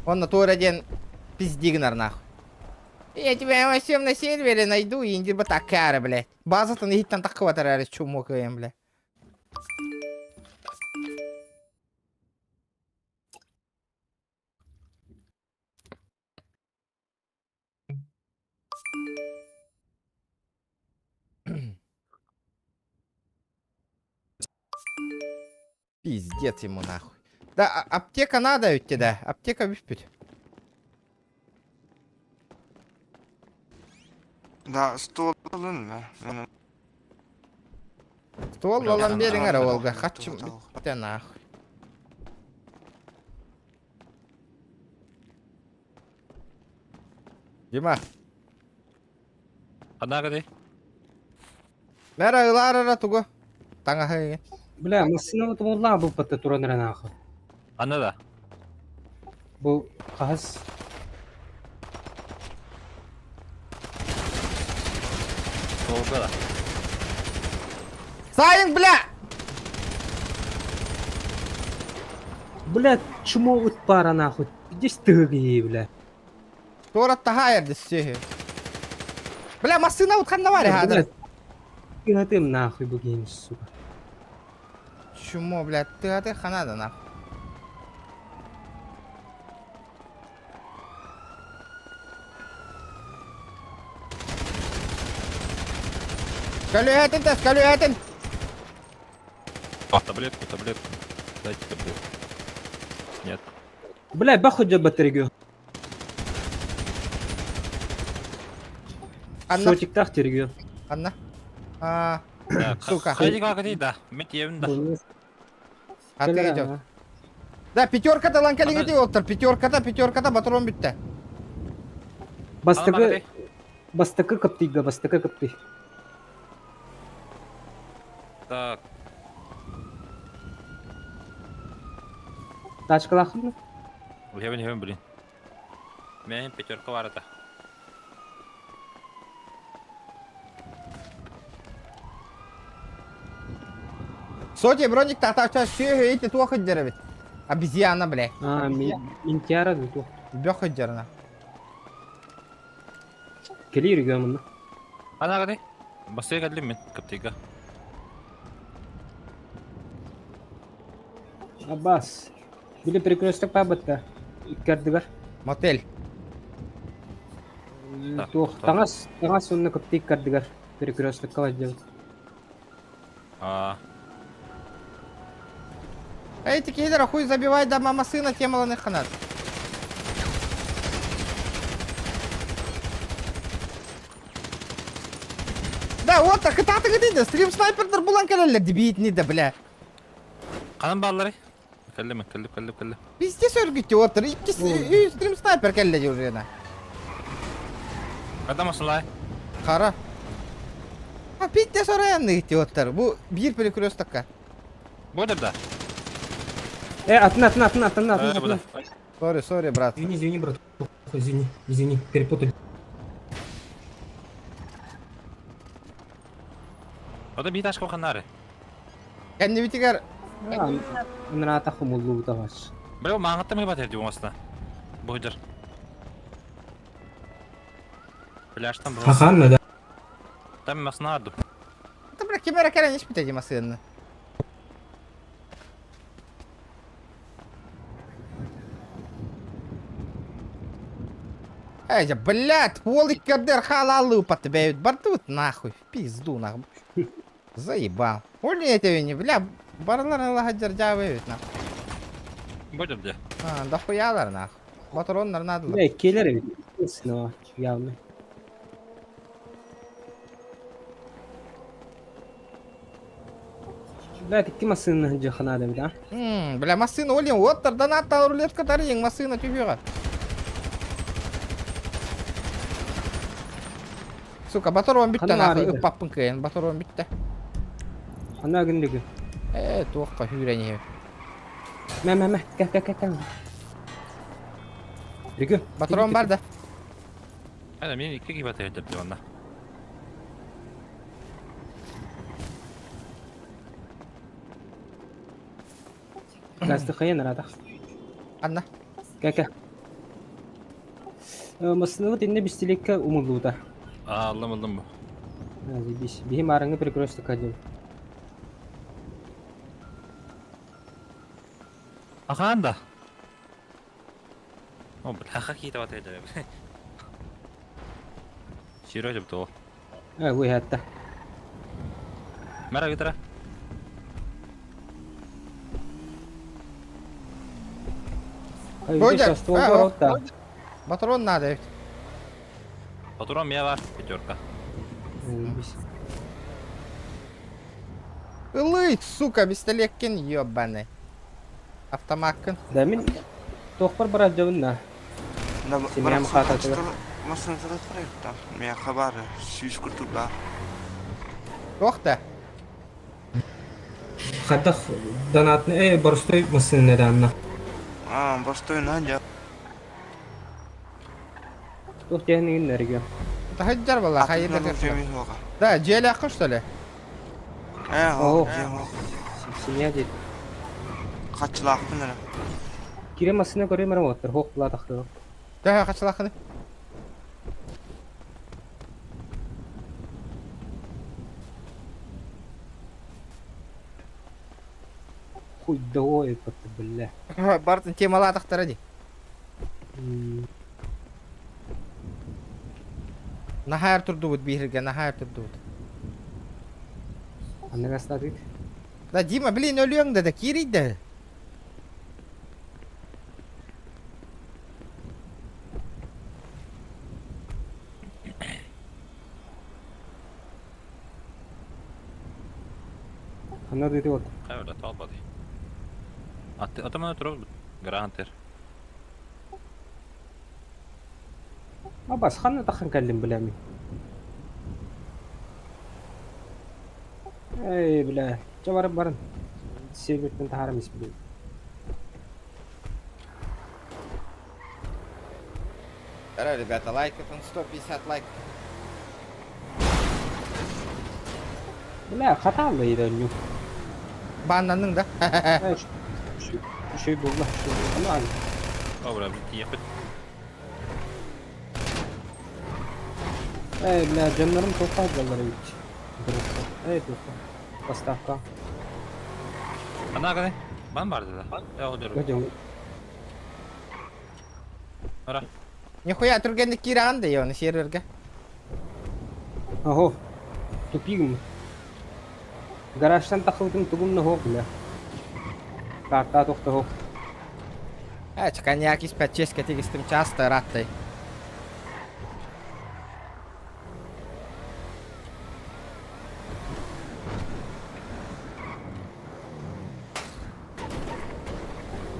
Онно туора диэн пиздигнар нахуй. Я тебя во всем на сервере найду и индир такара, блядь. Базатын иһиттэн таххыбатар эрэ чуму кыйым, блядь. Пиздец ему нахуй. Да, аптека надо ведь тебе, да. Аптека выпить. Да, стол ылын Ствол ылан биэриҥ эрэ уолга. Хаччым бүттэ нахуй. Дима. Ханна гыный? Мэра ылаар эрэ тугу. Таҥаһы Бля, массына утумуллаа бу патта туран эрэ нахуй. Ханна да? Бу хаһыс Суолга да. Сайын, бля! Бля, чмо ыт баара нахуй. Здесь тыгы бля. Туора таһаайар дэссиһи. Бля, массыына утханна бар хадыр. Тыгатым нахуй бу киһини, сука. Чмо, бля, тыгаты ханада нахуй. Көлүһэтин тэс, көлүһэтин! Таблетку, таблетку. Дайте таблетку. Нет. Бля, баху батарейгу. Анна. Сотиктах тергю. Анна. А, сука. Хайди как да. Мен тиебин да. А ты идет. Да, пятерка-то ланкалингити олтар. Пятерка-то, пятерка-то, батрон бүтте. Бастакы бастакы кыптыйга, бастакы кыптый. Так. Тачкалаахын Уһебин уһебин блин. Мен пятерка бар это. Соти броник татача сүөһү ити туох ыддьар эбит. Обезьяна, бля. А, минтиара дуу. Бөх ыддьарына. Кэлиир үгө мунна. Ана ганы. Басыга кэллим мин кыптыйга. Аббас. Били перекресток пабытта. Иккардыгар. Мотель. Туох таҥас таҥас уонна кыптый иккардыгар перекрестокка бардыбыт. А. Эй, ты киллера хуй забивай, да мама сына темаланы ханат. Да, вот так, это ты да, стрим снайпердер булан кэлэллэр дебитни да, бля. Ханан бааллары? Кэллим, кэллим, кэллим, кэллим. Пиздец өргүттү отыр, икки стрим снайпер кэллэ уже на. Когда масалай? Хара. А пиздец орайанны оттар. Бу бир перекрестокка. Будет да? Э, атын, атын, атын, атын, атын, атын. Сори, сори, брат. Извини, извини, брат. Извини, извини, перепутали. Ода бии ташка ханнары. Кэннибитигэр Ынаата хомуллубута бас. Бля, маңатта мы батер дип оңасына. Буйдыр. Пляжтан бу. Хаханна, да? Там масына арды. Это, бля, кемера кэлэн испит эти масыны. Эй, блядь, пол иккердер халалы употребляют. Бардут нахуй, в пизду нахуй. Заебал. Оли эти не, бля, барлар лагадер дявы нахуй. Будем где? А, да хуялар нахуй. Батроннар надо. Э, келер эбит. Но, явно. Бля, икки массыына дьаханада бит, а? Бля, массына олин, оттар донат рулетка тарыйың, массына тюбюга. Сука, баторон бүтті Хана нахуй, арыйды. ыппаппын кыйын, баторон бүтті. Ана күндүгү. Э, туохка хүрени. Мә, мә, мә, кә, кә, кә, кә. Рүгү. Баторон бар да. Әне мен икки киба деп дип онна. Газды кайын арадах. Анна. Кә, кә. Массыны инне бистилекке умуллууда. А, аллам аллам бу. Бис, бихим арыңы перекресток адым. Аханда. О, бля, хакита батер деп. Сиро деп то. Э, вы хатта. Мара гитара. Бойдер, ствол бар отта. Баторон надо ведь. Патрон меня бар, пятерка. Ылый, сука, пистолеткен ебаный. Автомаккын. Да мин тохпар бар жабын Да, Семьям хата тыгар. Машина там. Меня хабар, сүйіс күртіп Тохта. Хатах донатны, э, борстой массыны данна. А, бастой надя. Тух тehнигин нерге. Тахаджар была, хайда Да, желяқы, что ли? Э, О, семья дейт. Қачылақпын әлі. Кире массына көрө мара оттар, хок була тахты. Да, қачылақыны. Хуй да ой, патты, бля. Бартын темалатақтары ди. Нахайр турдубут бихирге, нахайр турдубут. Аннага астадык. Да, Дима, блин, өлүөҥ да, да кирийді. Ана дыйды вот. Кайда талбады. Атамана турар гарантер. Абас, ханна тахан кэллим билэмин. Эй, бля, чэ барып барын. Сервертен таһаарам испин. Здорово, ребята, лайков, он 150 лайков. Бля, хатаалла иде Баннаның да? Үчүгэй буолла, үчүгэй буолла. О, бля, тиийэхпит. Эй, бля, дьоннорум туохтаах буоллар эбит. Эй, туохта. Поставка. Ана ганы? Бан барды да. Я одер. Пойдем. Ара. Нихуя түргэнник киирэн да оны серверге. Ого. Тупигм. Гаражтан тахылтым тугум на хок, бля. Карта тохта хок. Э, коньяк испэт честь тигистим часто раттай.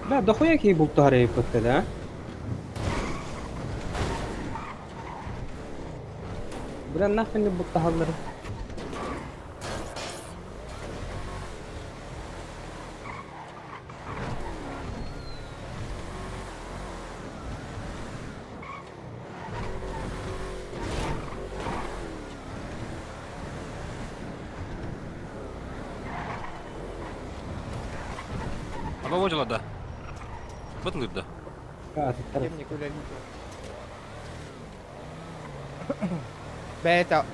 Бля, дохуя киһи бултаһар эбиппит да? Бля, нахуй не бултаһаллар. Аба божила да. Бытлыр да. Кем никуда не Бә, это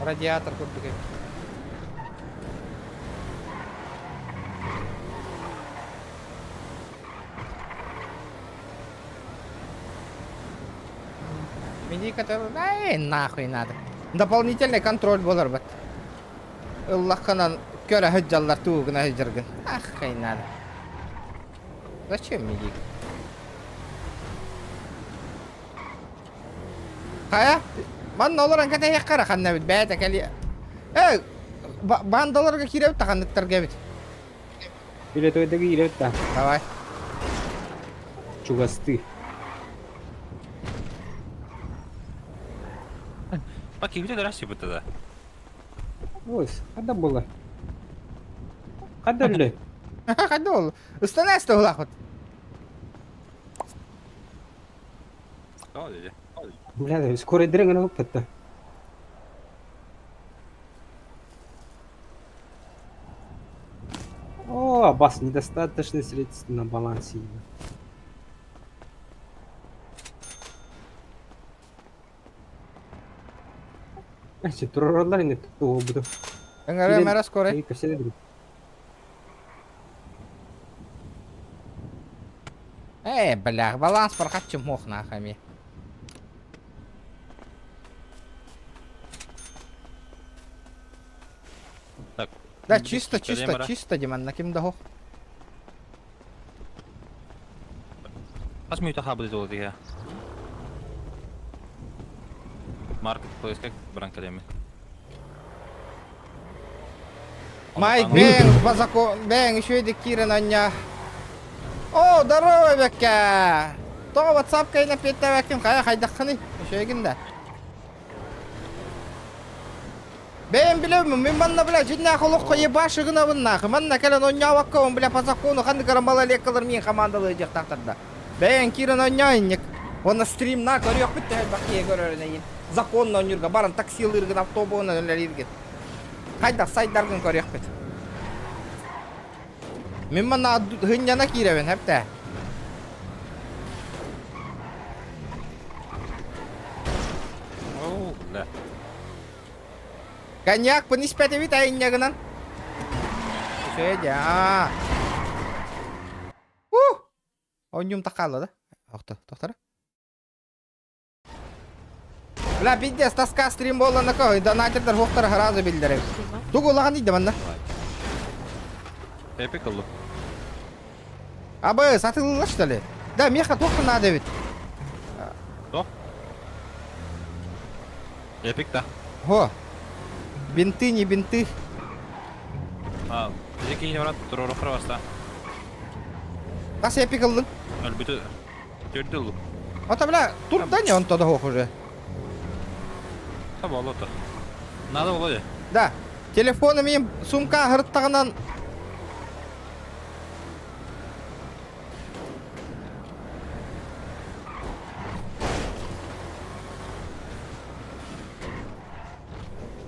радиатор курдук. Мини который... Эй, нахуй надо. Дополнительный контроль болар бит. Ыллахханан көрө хыджаллар туугуна хыджыргын. Ахай надо. Зачем медик? Хая? Манна олорон ката яккара ханна бит бәйт кали. Э, бандаларга киреп таханныттарга бит. Билет өйдеги кииребит да. Давай. Чугасты. Бак кибите дәрәсе бит да. Ой, хада була. Хада үле. Хада ол. Устанасты улахот. О, деди. Бля, скоро дырыңын алып кетті. О, бас, недостаточно средств на балансе. Значит, туроралар инде тугу буду. Эңәре мәрәс скорый. Эй, бля, баланс прохатчым мох нахами. Так. Да, чисто, чисто, чисто, Диман, на ким дохох. Хас мүйтә хабы диде ул дигә. Маркет как баран калеме. Майк, бэң, базако, бэң, еще иди Кира на дня. О, здорово, бэкка. То WhatsApp кайна петта бэккин, кая хайдахханы, еще эгин да. Бэм билем, мин манна, бля, жинна холох кое башы гына быннах. Манна кэлэн онньаабакка, он, бля, по закону ханны карамбала леккалар мин командалы жактактарда. Бэм Кира на дня Он стрим на көрүөх бүттэ бакие көрөрүнэ Законно онньурга баран таксилыргын автобуна өлөриргин. Хайда сайдаргын көрүөх бүт. Мин манна хынняна кииребин хэптэ. О, бля. Коньяк пын испэтибит айыннягынан. Үчүгэй а. Ух! Онньум такаалла да? Охто, тохтара. Бля, пиздец, тоска стрим боллана ко, донатердер хуктар харазы билдерем. Тугу лаган иде манна. Эпик олду. Абы, сатылыла что ли? Да, меха тохта надо ведь. Что? Эпик да. Го. Бинты, не бинты. А, жеке брат, турору баста. Хас эпик ыллыҥ? Өлбүтү төрдү ыллым. Ата бля, тур да не онто да хоох уже. Та болото. Надо Володя. Да. Телефону мин сумка хырыттаҕынан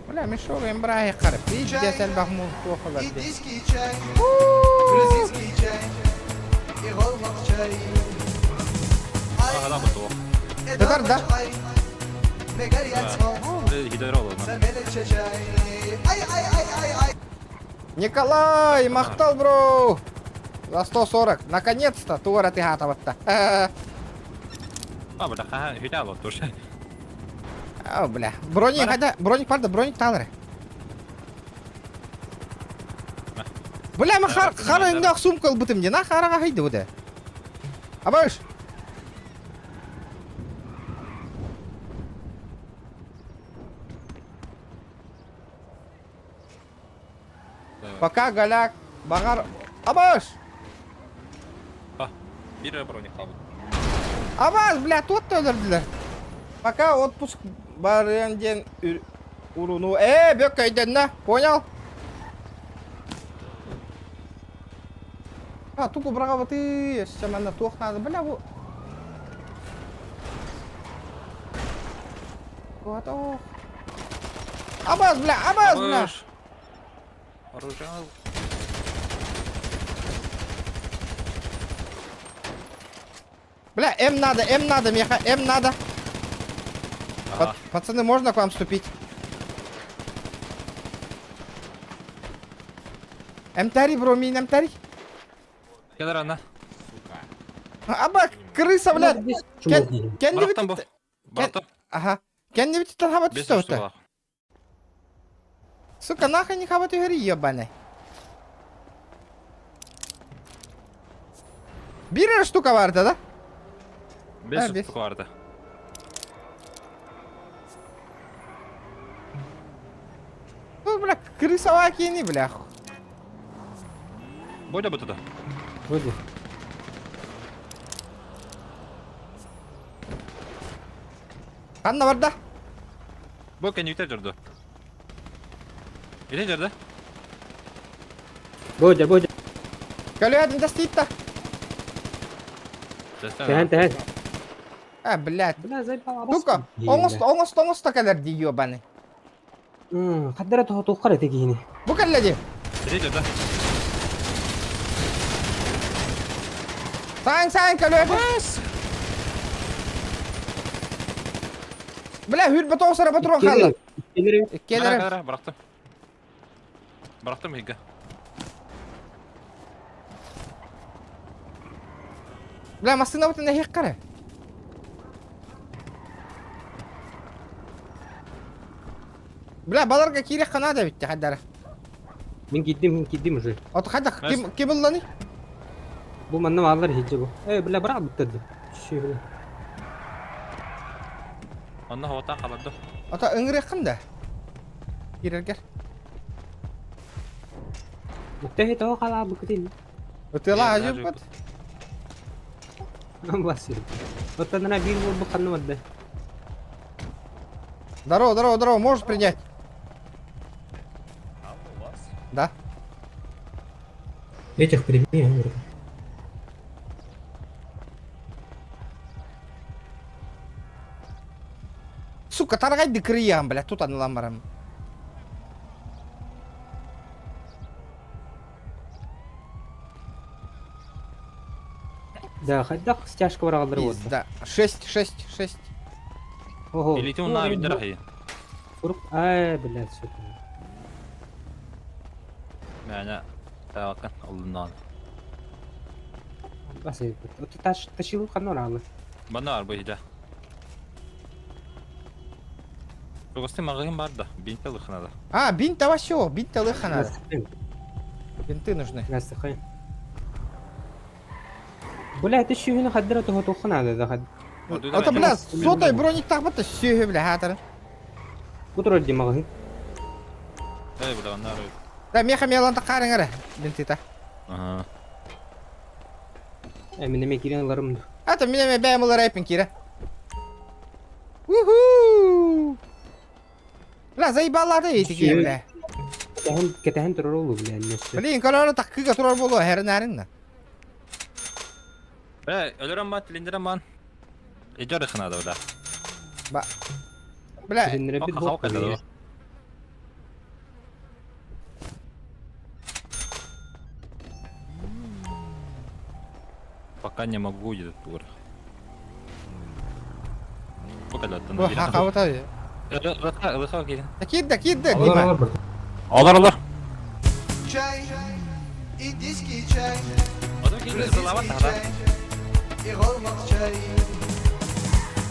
Бля, мешок эмбрай хар. Пиздец, элбэх муус туох олар Индийский чай, грузинский чай и голланд чай. Татар да? Николай, махтал, бро! За 140. Наконец-то, туора ты хатабатта. А, бля, ха, хитало тоже. О, бля. Броник, хотя, броник, правда, броник талары. Бля, мы хар, хар өңнөөх сумка ылбытым дии, на хараға хайды буде. Абаш! Пока голяк, бағар... Абаш! А, bir броник kaldı. Абаш, бля, тут өлөрдүлэр. Пока отпуск барыан диэн уруну... Э, бөк өйдөннө, понял? А, туку браҕабаты, өссө манна туох наада, бля, бу... Вот, ох. Абаз, бля, абаз, бля! Оружие. Бля, М надо, М надо, меха, М надо. Ага. Пацаны, можно к вам вступить? М-тари, бро, мин М-тари. Кэлэр ана. Аба, крыса, бля. Кенди Барахтан бу. Барахтан. Ага. Кенди бит хабат Без түстө. штука. Сука, нахуй не хабат үһүр ебаный. Бир штука бар да? Без А, без. штука барды. Ну, бля, крысовая кини, бля. Бойда бу туда. Вроде. Ханна барда? Бу кенюктер жүрдү. Иле жүрдү. Бодя, Бодя. Көлөдүн тастыйтта. Тэһэн, тэһэн. А, блядь. Бля, заебал. Сука, оңост, оңост, оңост кэлэр ди ебаный. Хаддара тоһо туоххар эти киһини. Бу кэллэ ди. Иле жүрдү. Саң, саң, көлөдүн. Бля, хүрбэ тоғысара патрон қалды. Келер. Кэлэр. Барахтым. Барахтым иге. Бля, машина вот на хеккаре. Бля, баларга кире қанада битти хаддара. Мин киддим, мин киддим уже. От хадда ким ким булланы? Бу манна алар хиджи бу. Э, бля, брат биттedi. Ши, бля. Онно хаватан каларды. Ата ыңгыры кымда? Кирергер. Муктахи того хала букутин. Өтела ажып бат. Басыр. Оттан бир бу ханны мадда. Здорово, здорово, здорово, можешь принять? Да. Этих прими, говорит. Сука, таргайды кырыян, бля, тут аныламарам. Да, хайдах стяжка барагалдар вот. Да, 6, 6, 6. Ого. Илити унна биддер хай. Курук, ай, блядь, сука. Мәне тавакан олуннан. Басыр. От таш ташилу ханны ралы. Бана бар бу иде. Тугасты магазин бар да. Бинт алыхнада. А, бинт вообще, бинт алыха надо. Бинты нужны. Бля, это еще хаддара того тухнада да хад. Это, бля, сотой броник так будто сүйе, бля, хатыр. Кутур ди магазин. Эй, бля, оннар. Да, меха мелан тақарың әрі, бинты-та. Ага. Э, мин эмиэ киирэн ыларым. Ата мин эмиэ бэйэм ылар эппин киирэ. Уху! Бля, заебалады эти киһи, бля. Кэтэһэн, кэтэһэн турар олу, бля, нөссө. Блин, короче, таккыга турар болу, херин на. Бля, өлөрөн бан, тилиндирен бан. Эдер ханада, бля. Ба. Бля. Тилиндиребит Хау кэллэ. Пока не могу где тур. Бу хакабыта. Кирде, кирде, Дима. Алар, алар. Чай, индийский чай, грузинский чай и голмак чай.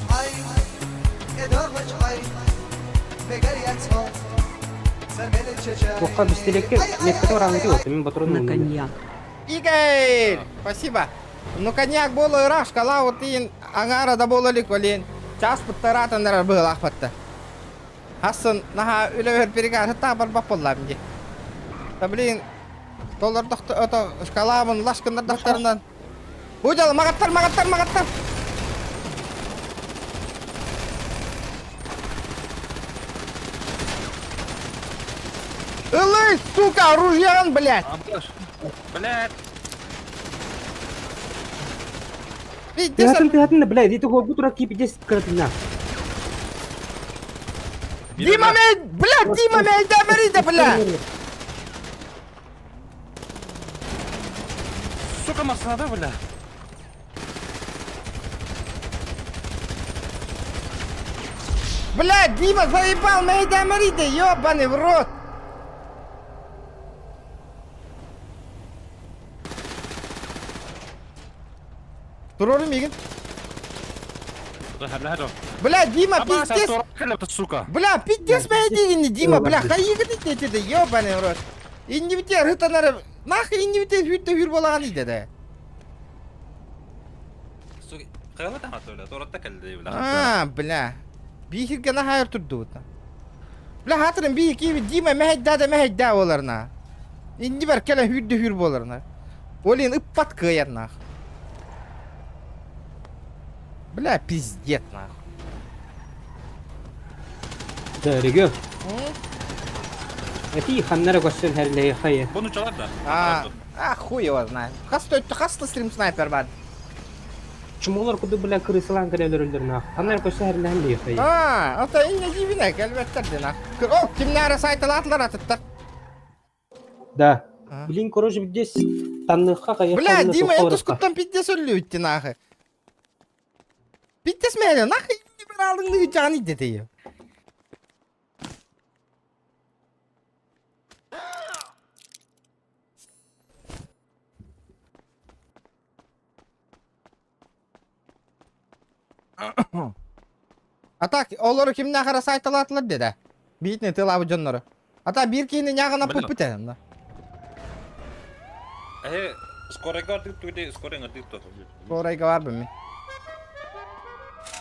Ай, эдорвач ай, Туохха бистилекке метката бараҥҥыты вот, мин патрон На коньяк. Игорь! Спасибо. Ну коньяк боло ыраш, кала вот ин аңара да боло лик олин. Час пыттаратан эрэр быһылаах батта. Хассын наха үлэбэр перегар та барбап боллам ди. Та блин, толор дохто ото шкаламын лашкындар дохтарынан. Бу дьал магаттар магаттар магаттар. Ылый, сука, оружиен, блядь! Блядь! Тыһатын тыһатын бля, ити хуогу тура кип дес кыратына. Дима мэй, блядь, Дима мэй, да бери, да, бля! Сука, машина, бля! Блядь, Дима заебал, мэй, да бери, да, ёбаный в рот! Турору мигин. Бля, Дима, пиздец! Сука! Бля, пиздец моя дигини, Дима, бля, хайыгы дите да, ёбаный в рот. Иннибите рытанары, нахер иннибите хүртө хүр болаган иде да. Сука, бля, А, бля. Бихирге нахайыр турду. Бля, хатырын би ки Дима мәһәддә да мәһәддә боларна. Инди бар келе хүрдө хүр боларна. Олин ыппат кыяр нах. Бля, пиздец нах. Да, регион. Эти ханнара көстөн хәрләй хая. Буну чалар да. А, а хуй его знает. Хасто, хасто стрим снайпер бар. Чумолар куды бля крысалан кэлэлэр өлдөр нах. Ханнара көстөн хәрләй хая. А, ата инне жибине келбеттер нах. О, кимнәре сайталатлар атыттар. Да. Блин, короче, здесь танныха кая. Бля, Дима, я тускуттан пиздец өллүйтти нахы. Пиздец мәле, нахы бір алдыңды жан иде дейі. А так, олору кимнә хара сайталатлар деде. Битне тылабы жоннору. Ата бир кийини нягына пуппите. Э, скорый гардык туйды, скорый гардык то. Скорыйга бар бу.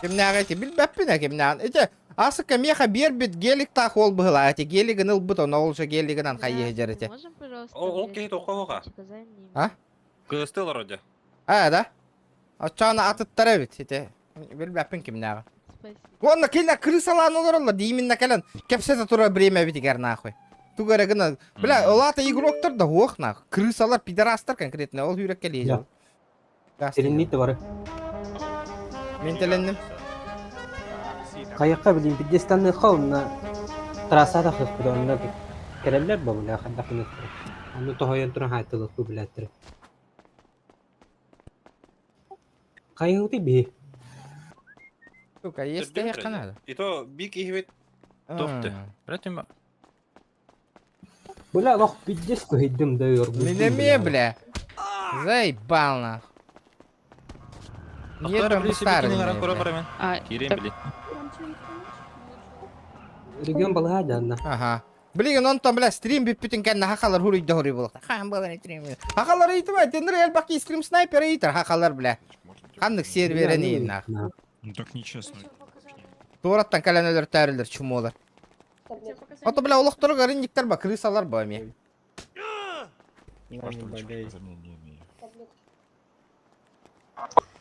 Кимнәгә эти билбәппин кимнәгә. Эти асыка меха бербит гелик тах ол была. Эти гелигин ылбыт, он ол же гелигинан хайы жерете. Можем, пожалуйста, Ол кей тохога. А? Кыстыл вроде. А, да? Ачана атыттар бит. Эти билбәппин кимнәгә. Онна килә крысалан олар деймин кэлэн кепсете тура время битигер нахуй. Тугара гына. Бля, олата игроктар да ох нах. Крысалар пидорастар конкретно ол хүрекке лезет. Телиннит бар. Мен теленним. Каякка билин пиздец танныха онна трасса да хыспыда онна кэлэллэр ба бля ханда хыныттар. Онну тохойон туран хайтылык бу билеттер. Кайыгы би. Сука, есть я канада. И то бик ихбит тохты. Братим. Бля, лох пиздец көйдүм да йор. Минеме, бля. Заебал нах. Нет, там старый. Кирем били. Регион балага да Ага. Блин, он там, бля, стрим бүппүтүн кэннэ хахалар хуруйда хуруй буолуохта. Хаан буолар стрим. Хахалар ыйтыма, тендер элбаки стрим снайпер ыйтар хахалар, бля. Ханнык серверен нах. Ну так нечестно. Туораттан кэлэн өлөр тәрилер чумолар. Ото, бля, олохтору гаринниктер ба, крысалар ба эми.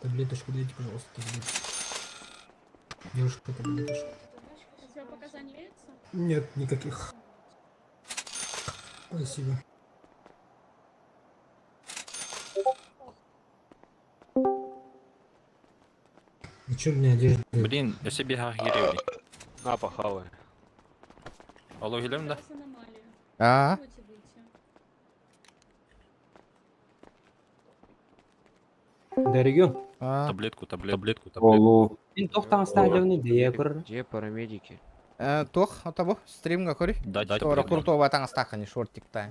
Таблеточку дайте, пожалуйста, таблеточку. Девушка, таблеточку. У тебя показания имеются? Нет, никаких. Спасибо. А чё у меня одежда? Блин, я себе гиревли. На, похавай. Алло, гилем, да? А? Дорогой. Таблетку, таблетку, таблетку, таблетку. Мин тохтан стадионы дия көрөр. Где парамедики? Тох, отобо, стримга кори. Да, да, Тора куртова таҥастааххын шортикта.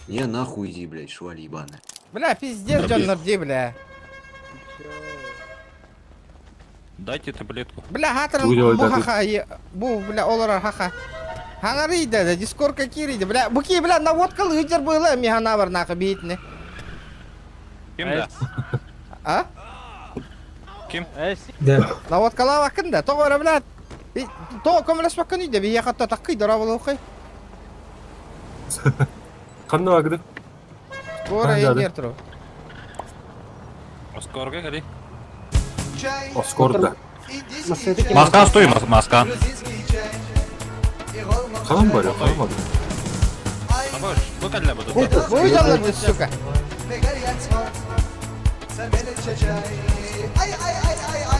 Не нахуй иди, блядь, шваль ебаная. Бля, пиздец, Джон Норди, бля. Дайте таблетку. Бля, хатыр, бу хаха, бу, бля, олорор хаха. Ханарыйда, да, дискорка кириде, бля, буки, бля, наводка лыдер было, механа нахуй, битне. Ким да? А? Ким? Да. Наводка лава кында, тоғора, бля. То көмөлөс бакын үйдө, би яхатта таккый дора болуқай. Ханна агды. Скоро Да, да. еңер туру. Оскорга кали. Оскорда. Маска, стой, маска. Қалам бар, қалам бар. Абаш, бу калла буду. Выйдалар, сука.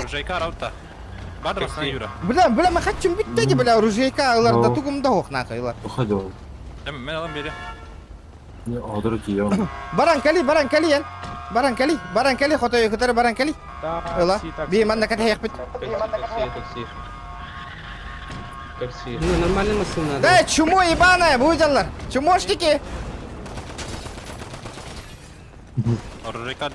Ружейка раута. Бадр на Юра. Бля, бля, мы хотим бить бля, оружейка, ылар, да тугум да ох нахуй, ылар. Уходил. Мен алам бери. Не, адыр кием. Баран кали, баран кали, ян. Баран кали, баран кали, хотой кытары баран кали. Ыла, би манна ката яхпит. Такси, такси. Такси. Ну, нормальная машина. Да, чмо ебаная, выйдалар. Чмошники. Оружейка.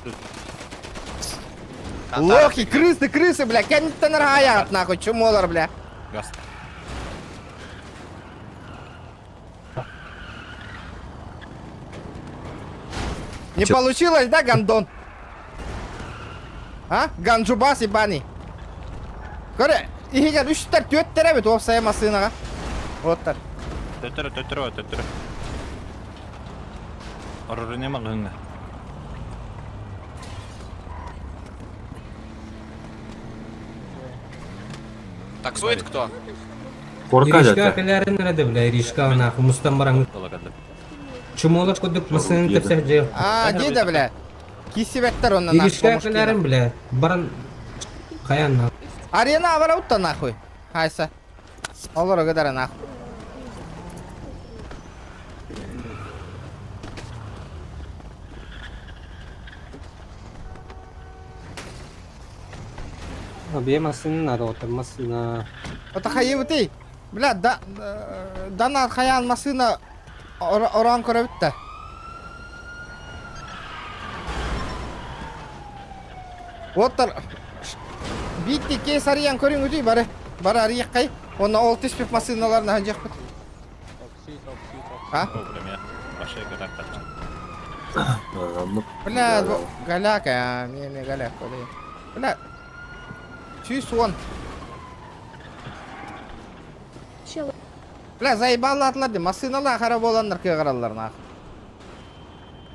Лохи, крысы, крысы, бля, кәнттен аят нахуй, чмолар, бля. Газ. Не получилось, да, гандон? А? Ганджубас ебаный. Көре, ихигер үштер, төттер эбит, опсая масынаға. Оттар. Төттөрө, төттөрө, төттөрө. Оружие магынга. Таксует кто? Корка Иришка дядя. кэлэрин эрэ бля, Иришка нахуй, мустан баран. Чумолар курдук машинаны тэпсэх дьэ. А, деда, бля. Кисибеттер онна нахуй. Иришка кэлэрин бля, баран хаян нахуй. Арена авара утта нахуй. Хайса. Олар гыдара нахуй. Бие машина надо, вот машина. Это хайыбыты. Бля, да, дана хаян машина оран көрөбүттэ. Оттар битти кейс ариян көрүң үтүй бары. Бары арияққай. Онна ол түспеп машиналарына ханжақпыт. А? Вовремя. Ваша года Бля, галяка, не, не галяка, бля. Чүй суон. Бля, заебалладылар де, машиналар хара боланнар кыгыраллар нах.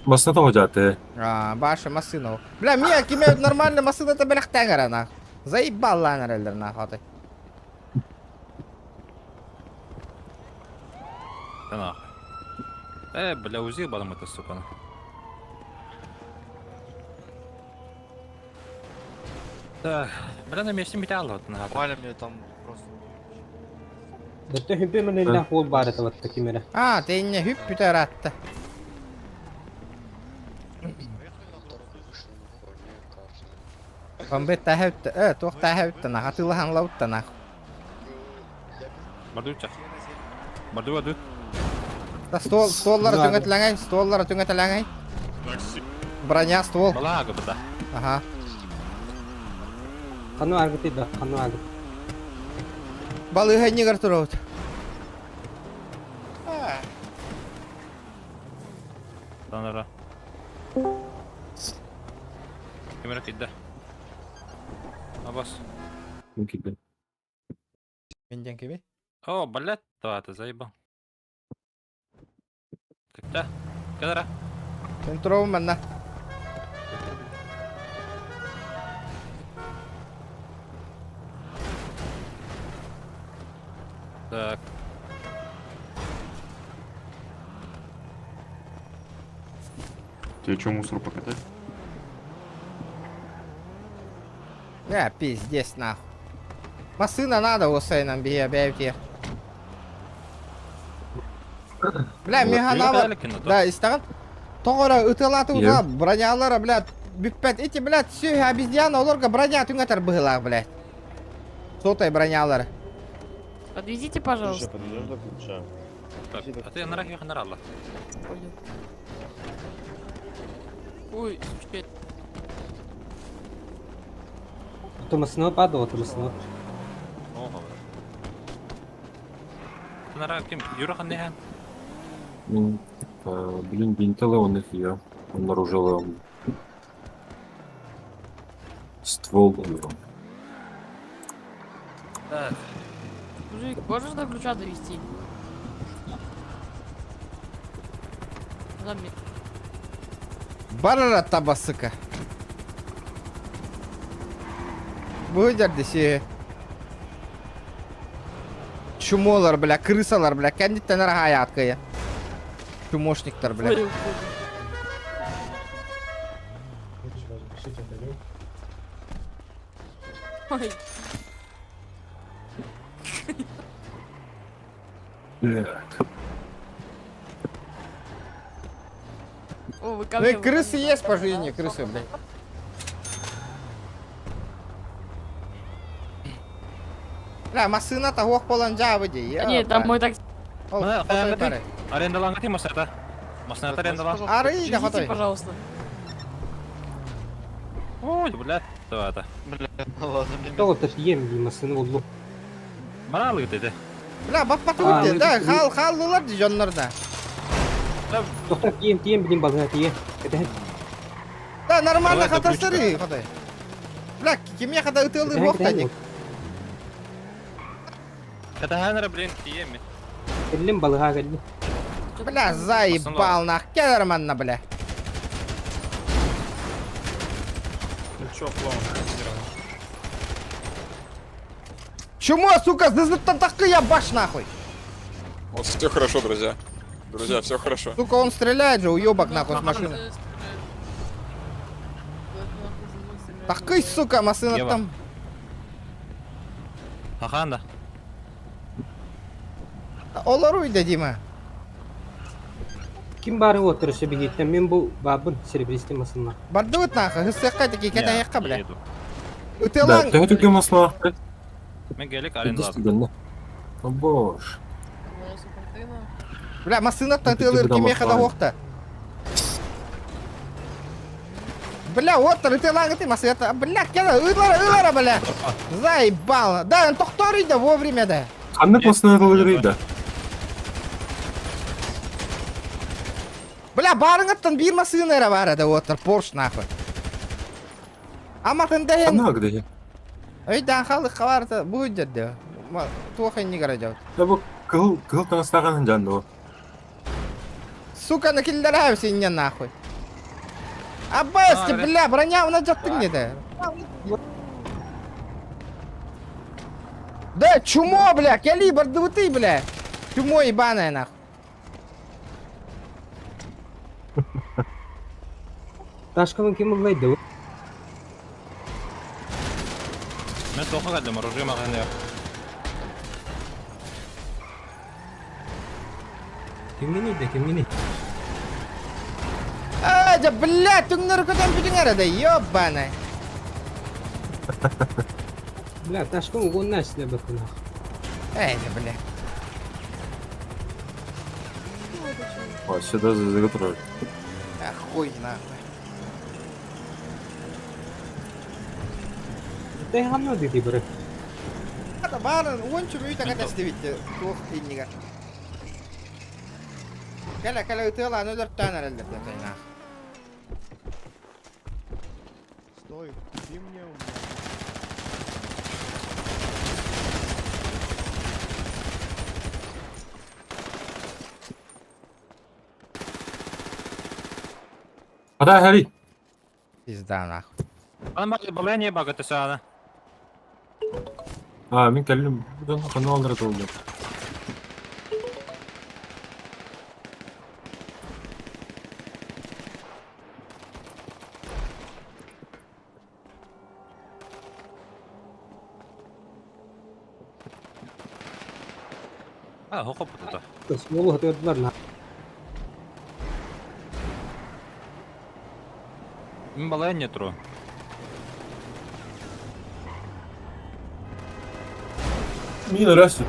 Масна того жаты. А, баша машина. Бля, мия киме нормально машина-то бля тагара нах. Заебалланар элдер нах аты. Да нахуй. Бля, узи балам это, сука. Так, бля, на месте металл вот на. Валя мне там просто... Да ты хүппе мен нахуй бар это вот такими. А, ты не хүп ратта. Бамбет тәһәүттә, э, туох тәһәүттә, нах, атылахан лаутта нах. Бардуча. Барду, барду. Да стол, столлары түңәтеләңәй, столлары түңәтеләңәй. Броня, ствол. Балага бада. Ага. Хану аргыты да, хану аргыты. Балыга не гартуроут. Танара. Камера кидда. Абас. Менден кеби. О, блядь, ты заебал. Когда? Кадара. Мен туровым манна. Так. Тебе что, мусор покатать? Бля, пиздец нахуй. Масына надо осайнан бие бэйбитиэр. Бля, меганава. Да, истаҕын. Тоҕо эрэ ытыалааты утаа бронялара, блядь, бүппэт. Эти, блядь, сүөһү обезьяна олорго броня түҥэтэр быһыылаах, блядь. Сотай бронялары. Подвезите, пожалуйста. А ты на рахе ханаралла. Понял. Ой, сучка. Тумасыны падал, тумасыны. Ого. Нара ким Юра ханныхан? Ну, типа, блин, бинтелы он их я. Обнаружила ствол у него. Так. Мужик, можешь до ключа довести? За мне. Барара табасыка. Бу десе. Чумолар, бля, крысалар, бля, кэнниттэн араһаайаткая. Чумошниктар, бля. Понял, понял. Ой. Так. О, вы ко Ну и мне. крысы есть по жизни, крысы, блядь. Бля, массыына таһуох буолан дьаабы дии. Нет, там мой такси. Арендаланга ти масата. Масната арендалан. Арый да Подвезите, хотой. пожалуйста. Ой, блядь, това это. Тоҕо тиийэн дии массыына буллум. Маралы dedi. Бля, А, баппаты ну, да, ну. хал халлылар ди дьоннор да. Тохтоо тиийэн тиийэн билин балыга тиийэн. Кэтэһэн. Да, нормально Давай до хатастары хотой. Бля, кимиэхэ да ытыалыыр Кэтэһэн буохтаник. кэтэһэн. Катаханара, блин, тиеми. Кэллим балыга кэллим. Бля, заебал нах, кэлэр манна, бля. Ну чё, клоун, Чмо, сука, зызыттан такы я баш нахуй. Вот все хорошо, друзья. Друзья, все хорошо. Сука, он стреляет же, уебок нахуй с машины. Такой, сука, машина Ева. там. Хаханда. Олоруй да, Дима. Ким баары отыр сөбүгүттэн мен бу баабын серебристый массыына. Бардыбыт нахуй, хыссыакка таки кэтэйэххэ, бля. Еду. Да, Ытыалаң. ты это масла. Мен гелик арендалан. О боже. Бля, массыынаттан Ты ытыалыыр куда кимиэхэ да маслаң? уохта. Бля, вот ытыалаң ты массыната. Бля, кэлэ, ылара, ылара, бля. Заебал. Да, тохторуй да вовремя да. Ханнык масла да. Бля, барыңаттан биир массыына эрэ баара да уоттар, Порш нахуй. Аматын дэһэн. Ханнык да. Өйдөөн халык хабарта бу дьэрдэ. Туох инни гаража. Да бу кыл кыл таңстаган жанды. Сука, накиллерää синня нахуй. Аббас, бля, броня у жаттың деді. Да, чумо, бля, кели, бардыбыты, бля. Чумо ебаная, нахуй. Ташкабын ким ыллайды? Мен тоха калдым, оружие магазин. Кимгини да кимгини? А, да, бля, түңнөр көтөн бүтүң арада, ёбаная. Бля, ташкабын угонна силе бакына. Эй, да, бля. О, сюда заготовили. Охуй, нахуй. Ты гамно диди бре. Ата барын уончу мүйт акатастыбитте туох иннига. Кэлэ кэлэ ытыалаан өлөртөөн эрэллэр дэтэ нах. Стой, купи мне у меня. Ада, хари. Пизда нахуй. Ана балая багаты сана. А, мен кэллим. Будан каналдыр толду. А, хоппутута. Суолу хатырдылар на. Мин балайын не туру. Мин раз.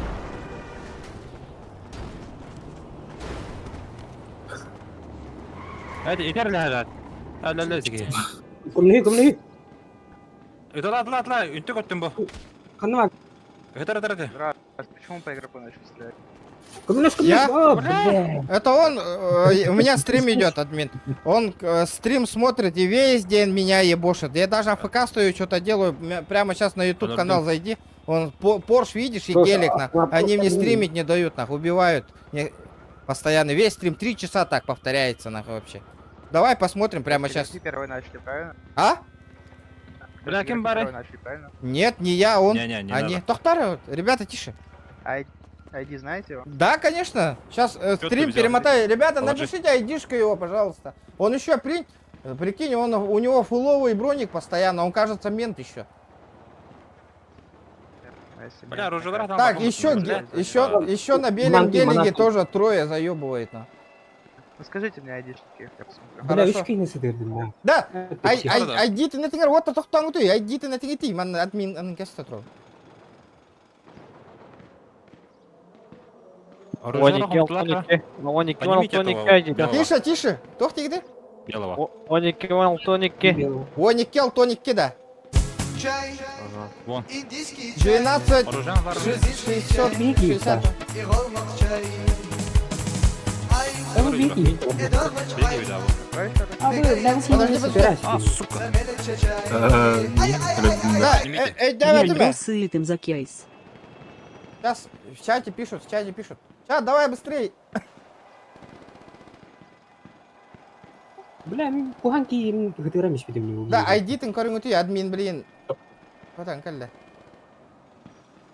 Hadi iter ләһәләт. Әллә сиге. Кымны кымны. Ытала атла атла, үнтү көттүм бу. Ханна. Ытар ытар ытар. Почему по игроку начал стрелять? Кымны кымны. Я? Это он, у меня стрим идет, админ. Он стрим смотрит и весь день меня ебошит. Я даже АФК стою, что-то делаю. Прямо сейчас на YouTube канал зайди. Он Порш видишь и гелик на. Они мне стримить не дают, нахуй, убивают. Постоянно. Весь стрим 3 часа так повторяется, нахуй, вообще. Давай посмотрим прямо сейчас. Первый начали, правильно? А? Бля, кем бары? Первый начали, правильно? Нет, не я, он. Не-не, не Они. надо. Тохтар, ребята, тише. ID знаете его? Да, конечно. Сейчас ты стрим взял? перемотай. Ребята, Положи. напишите айдишку его, пожалуйста. Он еще прикинь, у него фуловый броник постоянно, он кажется мент еще. Бля, оружие там. Так, еще, еще, еще на белом Манки, гелике манки. тоже трое заебывает. На. Ну скажите мне айдишники, я посмотрю. Бля, Хорошо. үч киһини сытырдым да. Да, ай, ай, Да. айди ты на тингер, вот тохтоңутуй, айди ты на тингер, ман админ анын кесте тур. Тише, тише. Тохти где? Белого. 12 12 да. Чай, Вон. индийский чай, 12 Оружие бар. 60 60. и голмак чай. Ай, и долмач ай, Подожди, подожди. А, сука. чай. Ай, ай, ай, ай. Да, э, давай ты Сытым за кейс. Сейчас в чате пишут, в чате пишут. Чат, давай быстрей. Бля, мин кухан киим хытырам испитим. Да, ID тын көрүңүтүй, админ, блин. Отан кэллэ.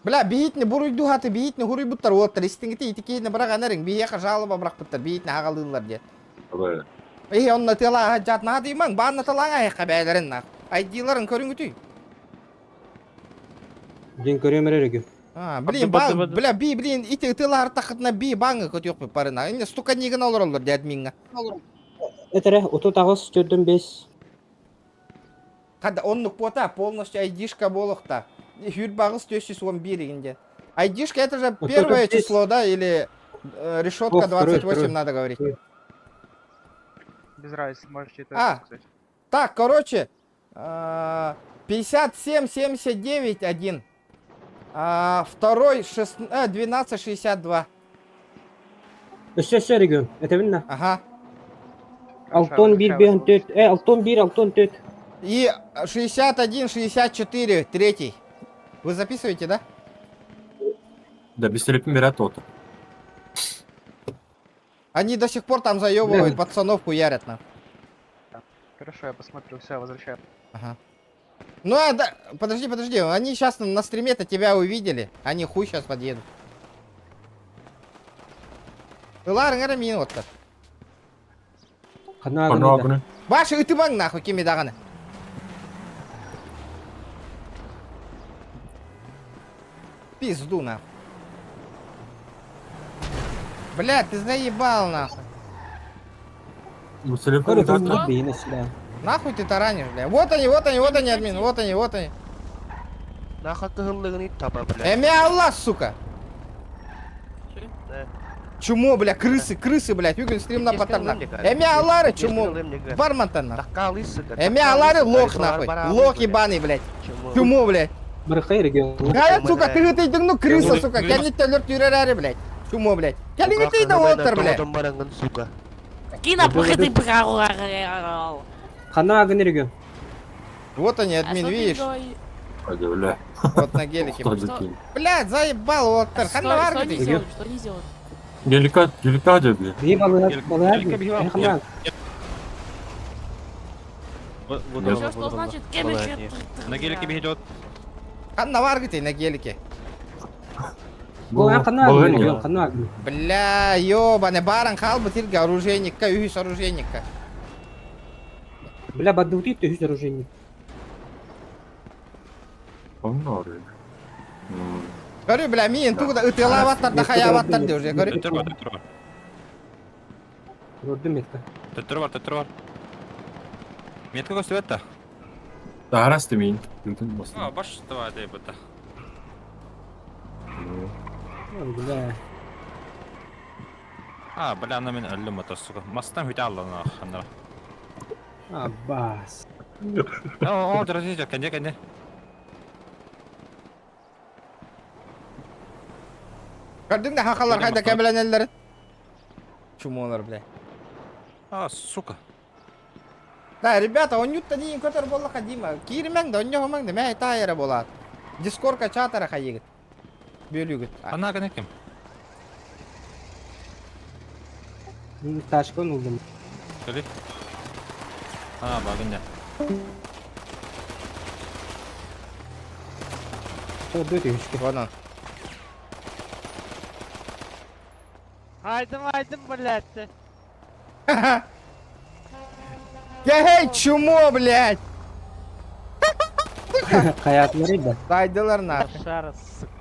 Бля, биһитни буруйду хаты, биһитни хуруйбуттар уоттар, истиңити итикейне барак анарың, биһиэхэ жалоба бырахпыттар, биһитни хагалыыллар диэн. Эй, онно тыла жат наадыймаң, баанна талаңа айха бээлерин нах. ID-ларын көрүңүтүй. Ден көрөм эрегү. А, блин, бан, бля, би, блин, ити тыла артахытна би баңы көтүөх парына. Инне стука нигин олороллор ди админга. Этере 39 4 5. Когда оннук пота полностью айдишка болохта. Хүрбагыс 411 инде. Айдишка это же Вот первое только здесь- число, да, или решетка Ох, второе, 28 второе. надо говорить. Без разницы, можете это А. сказать. Так, короче, 57, 79, 1. А, второй 12, 62. Өссө өссө регион. Этэбин на. Ага. Алтон 1 5 4. Э, алтон 1 алтон 4. И 61, 64, третий. Вы записываете, да? Да, без берет тот. Они до сих пор там заебывают, Бля. пацанов хуярят на. Хорошо, я посмотрю, все, возвращаю. Ага. Ну, а, да, подожди, подожди, они сейчас на стриме-то тебя увидели. Они хуй сейчас подъедут. Ылар мин вот так. Хана агын. Башы ытыбаң нахуй кими даганы. Пизду нахуй. Бля, ты заебал нахуй. Көрө бейне сюда. Нахуй ты таранишь, бля. Вот они, вот они, вот они, админ, вот они, вот они. Эми Аллах, сука. Чмо, бля, крысы, крысы, блядь, бүгүн стрим на патарна. Эми Аллары, чмо. Бармантан нахуй. Эми Аллары лох нахуй. Лох ебаный, блядь. Чмо, блядь. Бархай регион. Гая, сука, ты ты ну крыса, сука, кәлли төлөр түрәрәре, блядь. Чмо, блядь. Кәлли ты да отыр, блядь. Кина похыты брал. Хана агын регион. Вот они, админ, видишь? Бля. Вот на гелике. Блядь, заебал, отыр. Ханна Что бар не сделают? Что не сделают? Гелика, гелика, бля. Би балыгар, балыгар. Хана. Что, что значит На гелике идет. Ханна бар на гелике. Хана агын регион, хана агын. Бля, ёбаный баран халбы тирге оружейникка, үһүс оружейникка. Бля, баддыгы төһүс оружейник. Көрү, бля, миин тугу да ытыалаабаттар да хайаабаттар дии уже, көрү. Төттөрү бар, төттөрү бар. Көрдүм метка. Төттөрү бар, төттөрү бар. Метка көстүбэт да. Таарас миин. Бүтүн басты. А, баш давай дай быта. Бля. А, бля, ана мен өллүм ото, сука. Мастан хүтэ аллана ханнара. Аббас. О, о, дорожите, кэнде, кэнде. Көрдүң да хахалар хайда кэбилэнэллэрин. Чумолар, бля. А, сука. Да, ребята, онньутта диин көтөр буоллаха Дима. Кииримэҥ да, онньоһумаҥ да, мэ таайара буолаат. Дискорка чатара хайыгыт. Бүөлүгүт. Ана гына ким? Тачка улдум. Кали. А, багын да. Төрдө түшкө. Вон он. Айдым айдым блядь. Эй, чумо, блядь! Хаятлары да. Тайдылар нахуй. Шара, сука.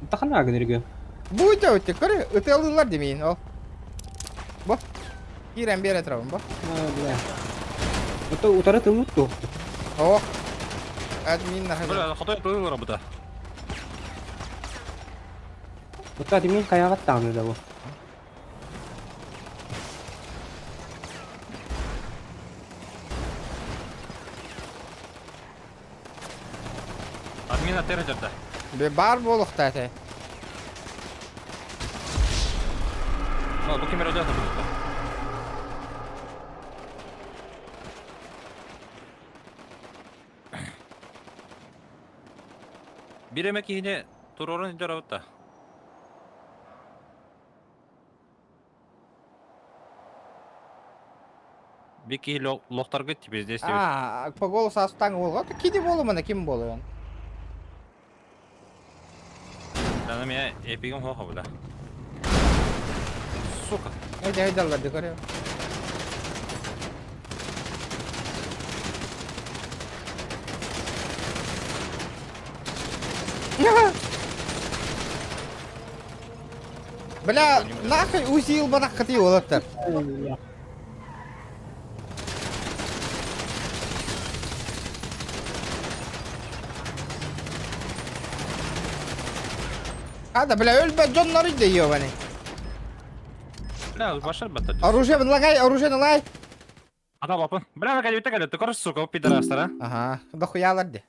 Тахана гыныргы. Будь өтте, көрі, ытыалыылар демейін, ол. Бо. Киирэн биэрэ турабын, бо. Бля. Ото утары тылмыт туох. О. Админ нахуй. Бля, хотой тылы работа. Ото админ хаягат тааны да бу. Админ атера жерде. Бе бар болуқта әте. О, бу кемер өдө атыр. Бир эме кихине турорун идер работа. Би кихи лохтаргы типа здесь. А, по голосу астаң болға. Киди болу мына, ким болу он? Ана меня эпигим хоха бля. Сука. Айда айдаллар ди көрө. Бля, нахуй узил банах кыты олаттар. Hadi бля, өлбө дьоннору да ебаный. Бля, башар бата. Оружие лагай, оружие налай. Ата лапын. Бля, на кәлі кәлі, ты сука, пидорастар, а? Ага, дохуялар ди.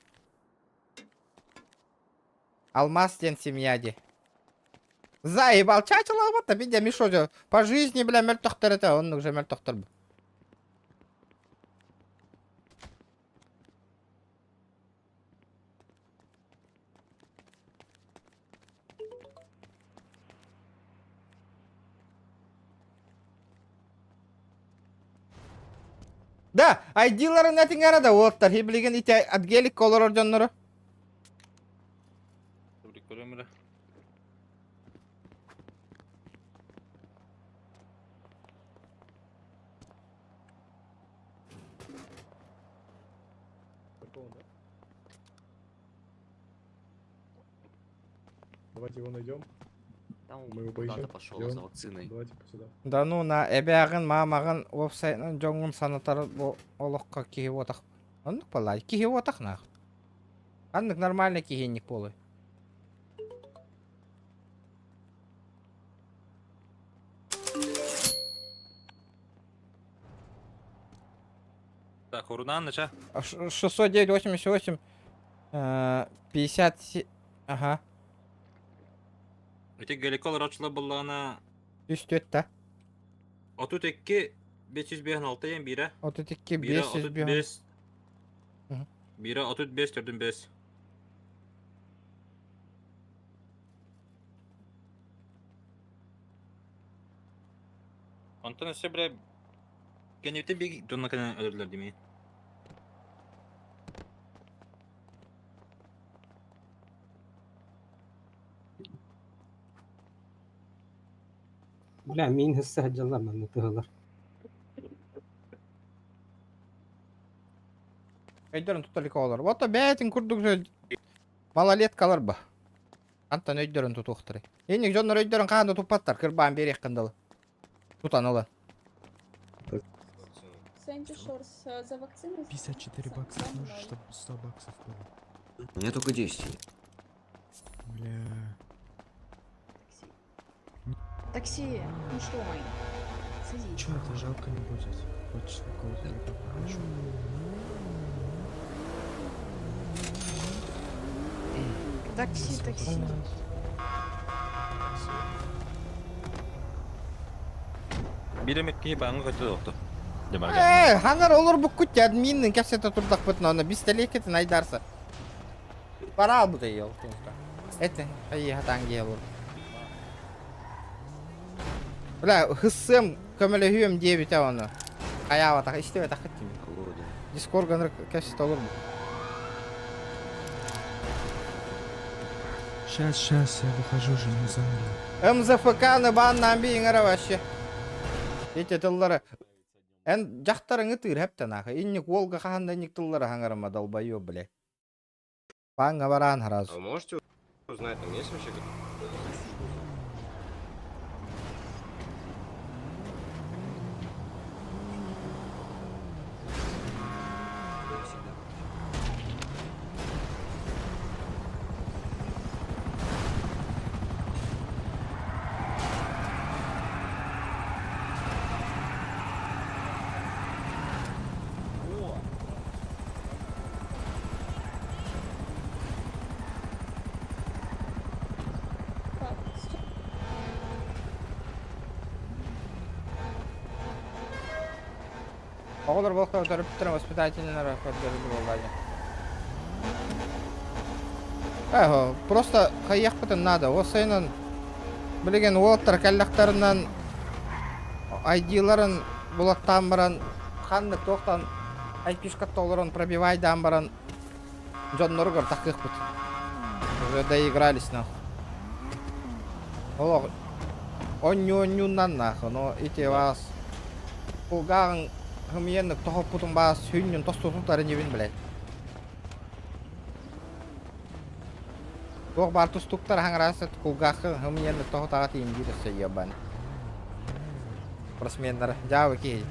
Алмаз ден семья ди. Заебал, чачала вот, видя Мишо же. По жизни, бля, мөлтөхтөр это, он уже мөлтөхтөр. Да, айдиларын этиңара да оттар, хиблеген ите адгелик колорор дьоннору. Давайте его найдем. Мы его поищем. пошел Где он? за вакциной. Давайте сюда. Да ну на эбээгин маамагын вебсайтын дьоҥҥун санатар бу олоххо киһи уотах. Оннук балай киһи уотах нах. Аннык нормальный киһинник буолуй. Так, урунан нача. 609, 88, 57, ага. Эти галикол рачла буллана. 104 да. 32 556 ен бире. 32 Бире 505. 35. Бире 35 45. Онтон өссө бре кеневте биг донна кенен өлөрлөр дими. Бля, мин хысса хаджалар манна тыһылар. Өйдөрүн туталик олар. Вот бээтин курдук же. Малолеткалар ба. Антан өйдөрүн тутуохтарай. Инник дьоннор өйдөрүн хаһан да туппаттар, кырбаан биэриэххин дылы. Тутан ылан. Сэнди Шорс за вакцину. 54 бакса нужно, чтобы 100 баксов было. У меня только 10. Бля. Такси, ну что, мой? Садись. Чё, это жалко не будет? Хочешь на кого-то хочу. Такси, такси. Биир эмит киһи бааҥҥа көтө тохто. Э, ханар олор буккут админнин кэпсэтэ турдахпытына онно бистэлиэккитин айдарса. Бараал бу ел Это хайыһатаан гиэлур. Бля, хыссыам көмөлөһүөм диэбитэ ону. Хайаабатах истибэтэх тими. Дискорд кэпсэтэ олор Сейчас, сейчас, я выхожу, жену заняли. МЗФК-ны бааннаан бииҥэрэ вообще. Ити тыллары Эн дьахтарыҥы тыыр хэптэн аха. Инник уолга хаһан да инник тыллары хаҥарыма долбоёб, блядь. Бааҥҥа бараан сразу. А вы можете узнать, там есть вообще Оҕолор буолка төрөппүттэрин воспитательнара көрдөрүллү буолла Эһо, просто хайыахпытын наада. Ол сайынын билигин уолаттар кэллэхтэринэн ID-ларын булаттаан баран ханнык туохтан IP-шкатта олорон пробивайдаан баран дьонноругар такыахпыт. Уже доигрались нахуй. Олох онньу-онньууннан нахуй, но ити вас кулгааҕыҥ хымыйаннык тоһоппутун баас сүнньүн тосту тутар инибин блядь. Туох баар тустуктар хаҥараасыт кулгааххын хымыйаннык тоһутаҕа тиийин биир өссө ебан. Спортсменнар дьаабы киһи.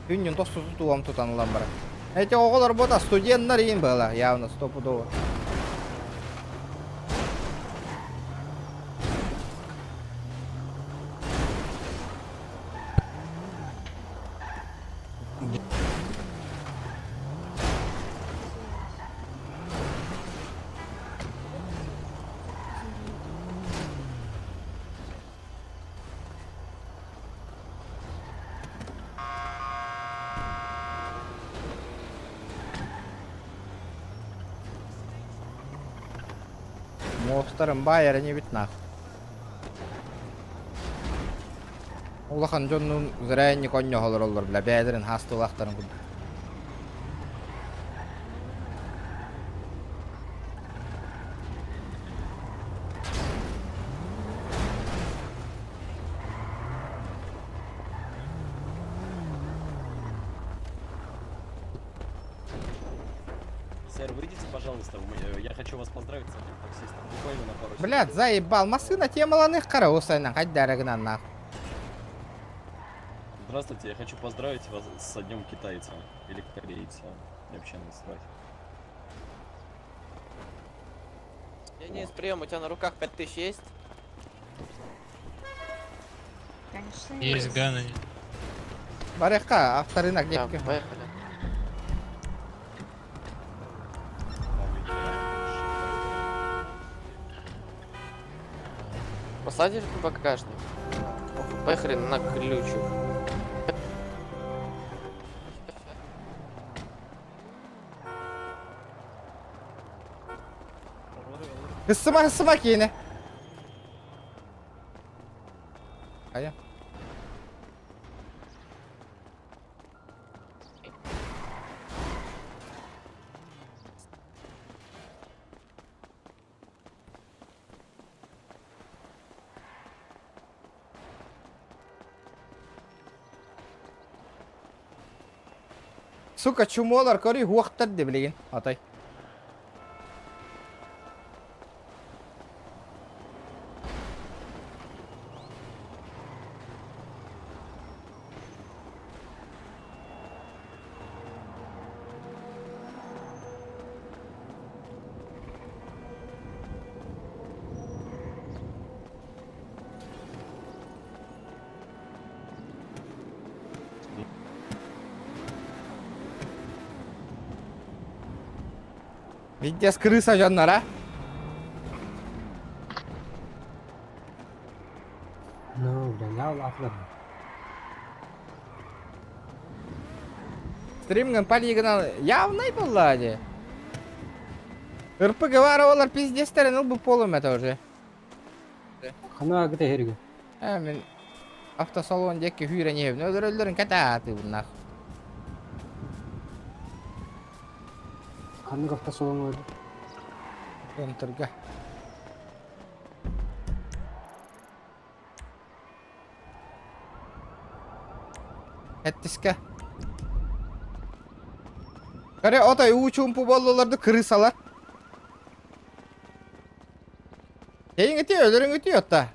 Сүнньүн тосту тутуом тутан ылан баран. Эти оҕолор бота студеннар иин была явно стопудово. Муостарын баай эрэ небит нах. Улахан дьоннуун зря конньоһолороллор бля бэйэлэрин хаастыылаахтарын курдук. Сэр, выйдите, пожалуйста, я хочу вас поздравить с этим таксистом. Буквально на пару Блядь, заебал, массыына темаланых қара осайнан хайдара гынан нах. Здравствуйте, я хочу поздравить вас со днем китайца или корейца. Мне вообще насрать. Денис, прием, у тебя на руках 5000 есть? Конечно, Есть Гана. Барыахха, авторынок Да, диэки. поехали. Посадишь в багажник? Поехали на ключик. Ысыма, ысыма киинэ. Хайа. Сука, чумолар кори хуохтар де билигин, атай. Пиздец крыса дьоннора. Ну, бля, я улаатылар. Стримҥын полигонал явнай буолла дии. РПГ баар олар пиздецтерин ылбыт буолуом этэ уже. Хана агыта иһэргэ. Э, мин автосалон диэки хүүрэн иһэбин. Өлөрөллөрүн кэтаатыбыннах. Ханнык автосалон өлөр? Центрга. Эттиске. Каре отой уу чуумпу буоллулар да крысалар. Тэйиҥ ити өлөрүҥ ити отта.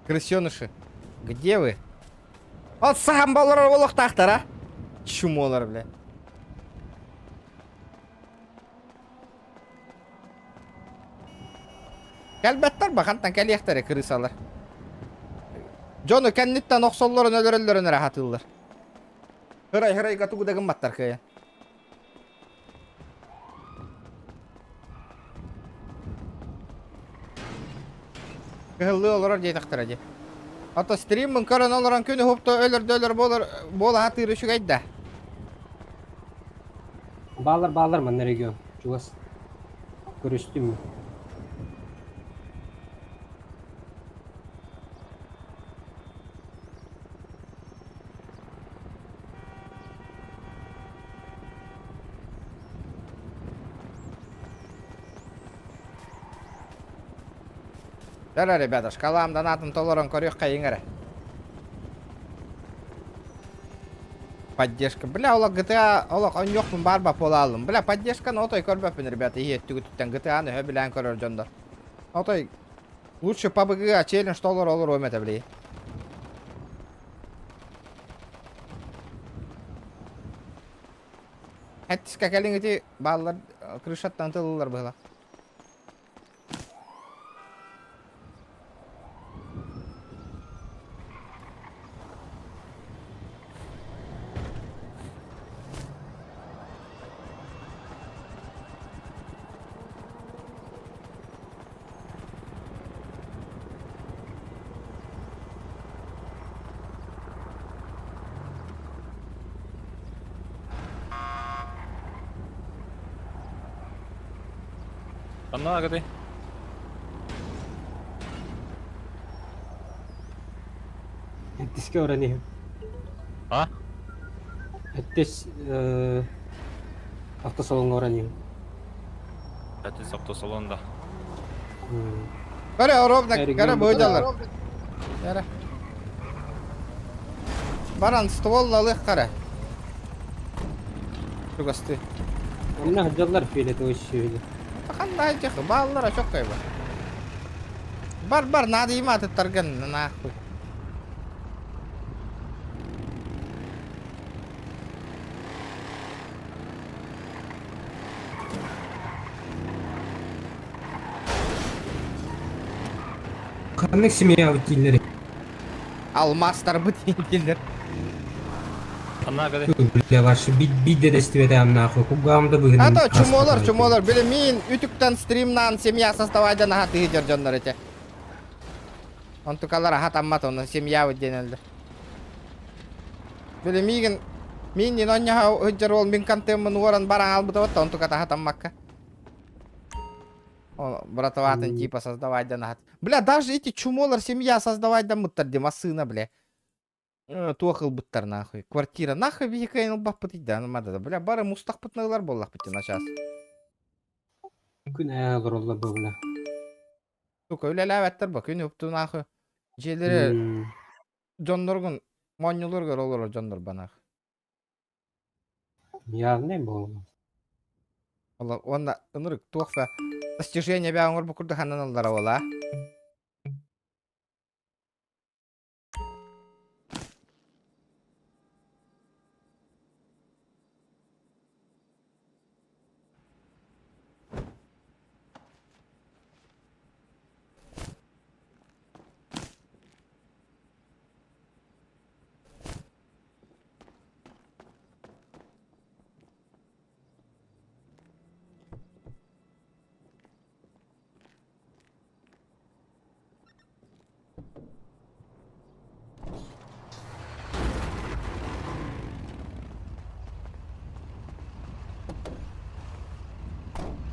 Крысеныши, где вы? От сахан болор олохтаахтара. Чумолар, бля. Кэлбэттэр ба, хантан кэлиэхтэрэ крысалар. Дьону кэнниттэн охсоллорун өлөрөллөрүн эрэ хатыыллар. Хырай-хырайга тугу да гымматтар кыайан. Кыһыллыы олорор диэтэхтэрэ дии. Ото стриммын көрөн олорон күн уһупта өлөрдө өлөр буолар буола сатыыр үчүгэй да. Баалар баалар манна регион. Чугас. Көрүстүм. Дара, ребята, шкалам донатын толорон көрүөххэйиҥ эрэ. Поддержка. Бля, олох GTA олох онньуохпун баар ба буолаалым. Бля, поддержканы отой көрбөппүн, ребята, иһи өттүгүтүттэн GTA-ны өһө билээн көрөр дьоннор. Отой лучше по БГ челлендж толор олоруом этэ, бли. Эттиска кэлиҥ ити бааллар крышаттан тылылар быһыла. Ханна агытай? Эттиске оран иһим. А? Эттис автосалоҥҥа оран иһим. Эттис автосалонда. Көрө ровно, көрө быйдалар. Көрө. Баран ствол алых кара. Чугасты. Онно сылдьаллар фиолетовый сүөһүлэр. Ханна дьэх бааллара чоккай бар. Бар бар надо атыттаргын нахуй. Ханнык семья дииллэр Алмазтарбыт дииллэр. Ханна агытай? Бля, ваши бидде дэстибэтээм нахуй кугаам да быһын А то чумолар, чумолар, били мин үтүктэн стримнан семья создавайдан аха тыһы дьоннор эте. Онтукалар аха таммат онно семья диэнэллэр. Били миигин мин нин онньаха ыдьар ол мин контеммын уоран баран албыта отта онтуката аха таммакка. Ол братоватын типа создавать да Бля, даже эти чумолар семья создавать да мыттар сына, бля. Туох ылбыттар нахуй. Квартира нахуй биһикэйин ылбаппыт да да. Бля, бары мустахпытналар буоллахпыт на час. Күн ээ олороллор бу бля. Сука, үлэлээбэттэр ба күн упту нахуй. Дьиэлэри дьонноргун моонньуларгар олорор дьоннор банах. Явный буолла. Ола уонна ынырык туох да достижение бээ оҥорбут курдук хананаллара буола.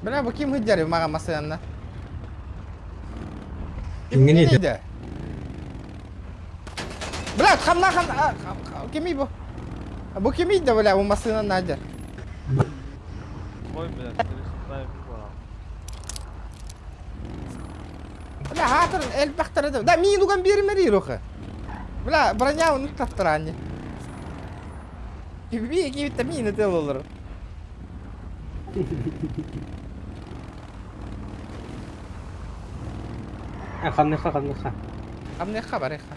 Бля, бу ким сылдьар маҕа массыынанна? Кимҥиний Кимний Бля, хамна хам кимий бу? Бу кимий да бля, бу массыынанна сылдьар? Ой, блядь, Бля, хаатыр элбэхтэрэ да. Да, миин уган биэримэри руха. Бля, броня оны таттыраанни. Би кибитте миин ытыл олор. Хамныха, хамныха. Хамныха барыха.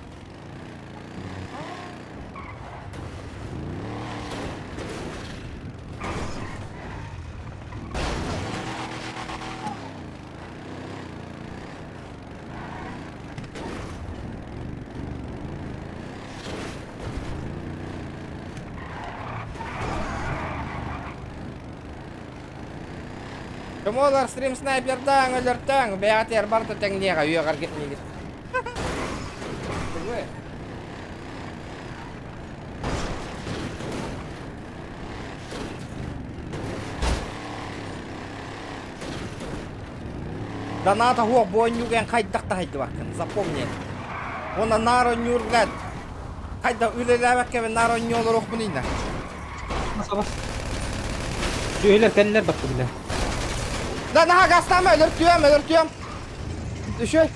Кымолар стрим снайпердаң өлөртөң, бэйэҕитигэр барыта тэҥниэҕэ үөҕэргит миигин. Доната хуох буонньугэн хайдах да хайдыбаккын, запомни. Уонна наар оонньуур, блядь, хайдах үлэлээбэккэбин наар оонньуу олоруохпун инна. Сүөһүлэр кэллэр бакты бile. Да, наһаа гастаама, өлөртүөм, өлөртүөм. Үшүй.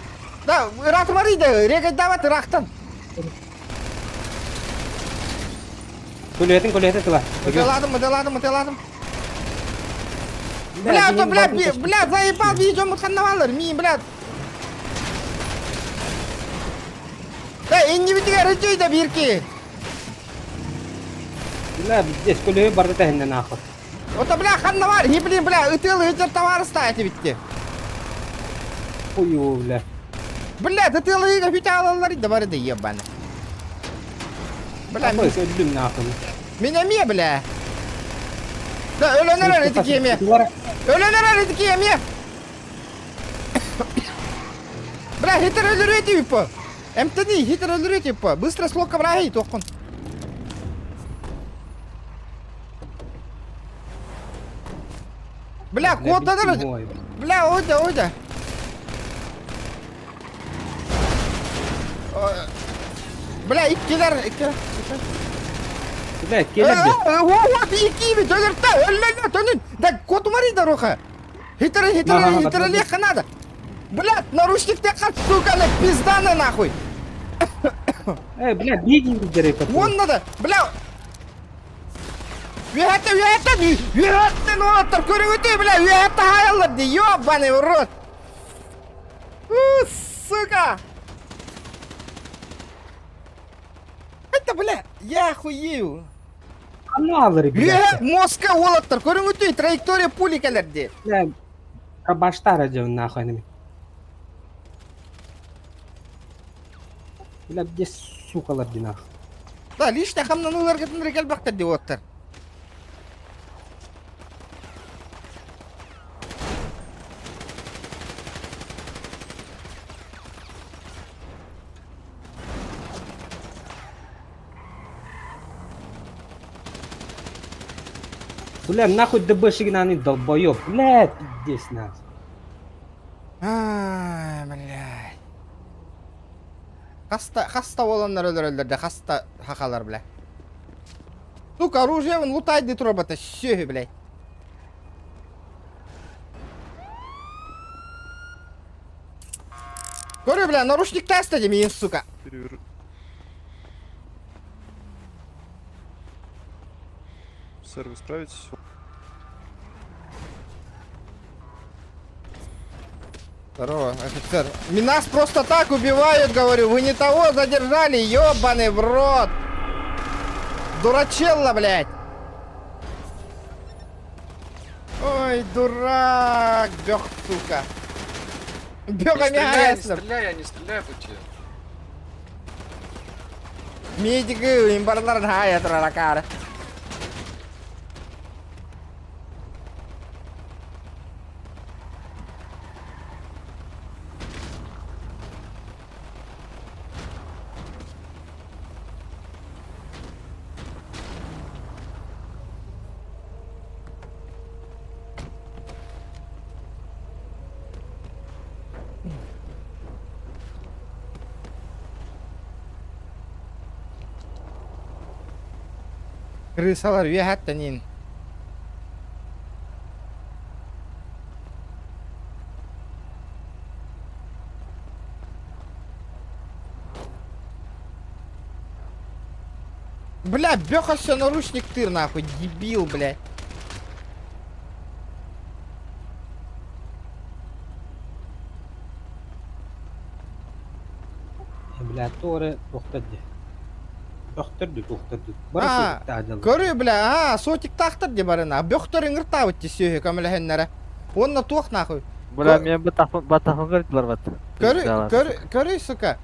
Да, ыраатымарый да, регайдаабат ыраахтан. Көлүөтүн көлүөтүн тыла. Мытыаладым, мытыаладым, мытыаладым. Бля, то, бля, бля, заебал, видео мутханнавалар, мин, бля. Да, иннибитигэр өтөй да бирки. Бля, здесь көлүө барды тэһиннен аахыр. Ото, бля, ханна бар, не, блин, бля, ытыл ыытыр товарыста этибитти. Хую, бля. Бля, ытыл ыыга хүтэ алаллар да бары да ебаны. Бля, Ой, өлдүм нахуй. Мин эмиэ, бля. Да, өлөнөр эритики эмиэ. Өлөнөр эритики эмиэ. Бля, хитер өлөрүө типа. Эмтени хитер өлөрүө типа. Быстро слока брахи тоққун. Бля, куотанар. Бля, ойда, ойда. Бля, иккилер, иккилер. Бля, келер де. Вот, икки өлөртө, өллөллө, төнүн. Да, куотумари да руха. Хитер, хитер, хитер леха надо. Бля, наручник те сука, на пизданы нахуй. Э, бля, беги, Вон надо, бля. Үөһэттэн, үөһэттэн, үөһэттэн уолаттар көрүҥүтүй, бля, үөһэттэн хаайаллар дии, ёбаный в рот. У, сука! Это, бля, я охуею. Аналары, бля. Үөһэ мозга уолаттар көрүҥүтүй, траектория пули кэлэр дии. Бля, баштара дьон нахуй нами. Бля, где сукалар ди нахуй. Да, лично хамнаныыларгытын кэлбэхтэр дии уолаттар. Бля, нахуй ДБшик на долбоёб. Бля, пиздец нас. Ай, блядь. Хаста, хаста боланнар өлөрөллөр да, хаста хахалар, бля. Сука, оружие вон лутай дит робота, сёхи, блядь. Говорю, бля, наручник теста мин, сука. Перевер... Сэр, вы справитесь? Здорово, офицер. Нас просто так убивают, говорю. Вы не того задержали, ёбаный в рот. Дурачелла, блядь. Ой, дурак, бег, сука. Бега Не стреляй, не мясно. стреляй, я не стреляю по тебе. Медики, им барлар хая тралакара. Крысалар үөһэттэн иин. Бля, беха все наручник тыр нахуй, дебил, бля. Бля, туора туохтар дии. Бөхтөр дүү, туохтар дүү. Бары А, сотиктаах дьаллар. көрү, бля, а, сотиктаахтар дии барына. Бөхтөр ыҥыртаабыт дии сүөһү көмөлөһөннөрө. Уонна туох нахуй? Бля, мен батахын көрдүлөр бат. Көрү, көрү, көрү, сука.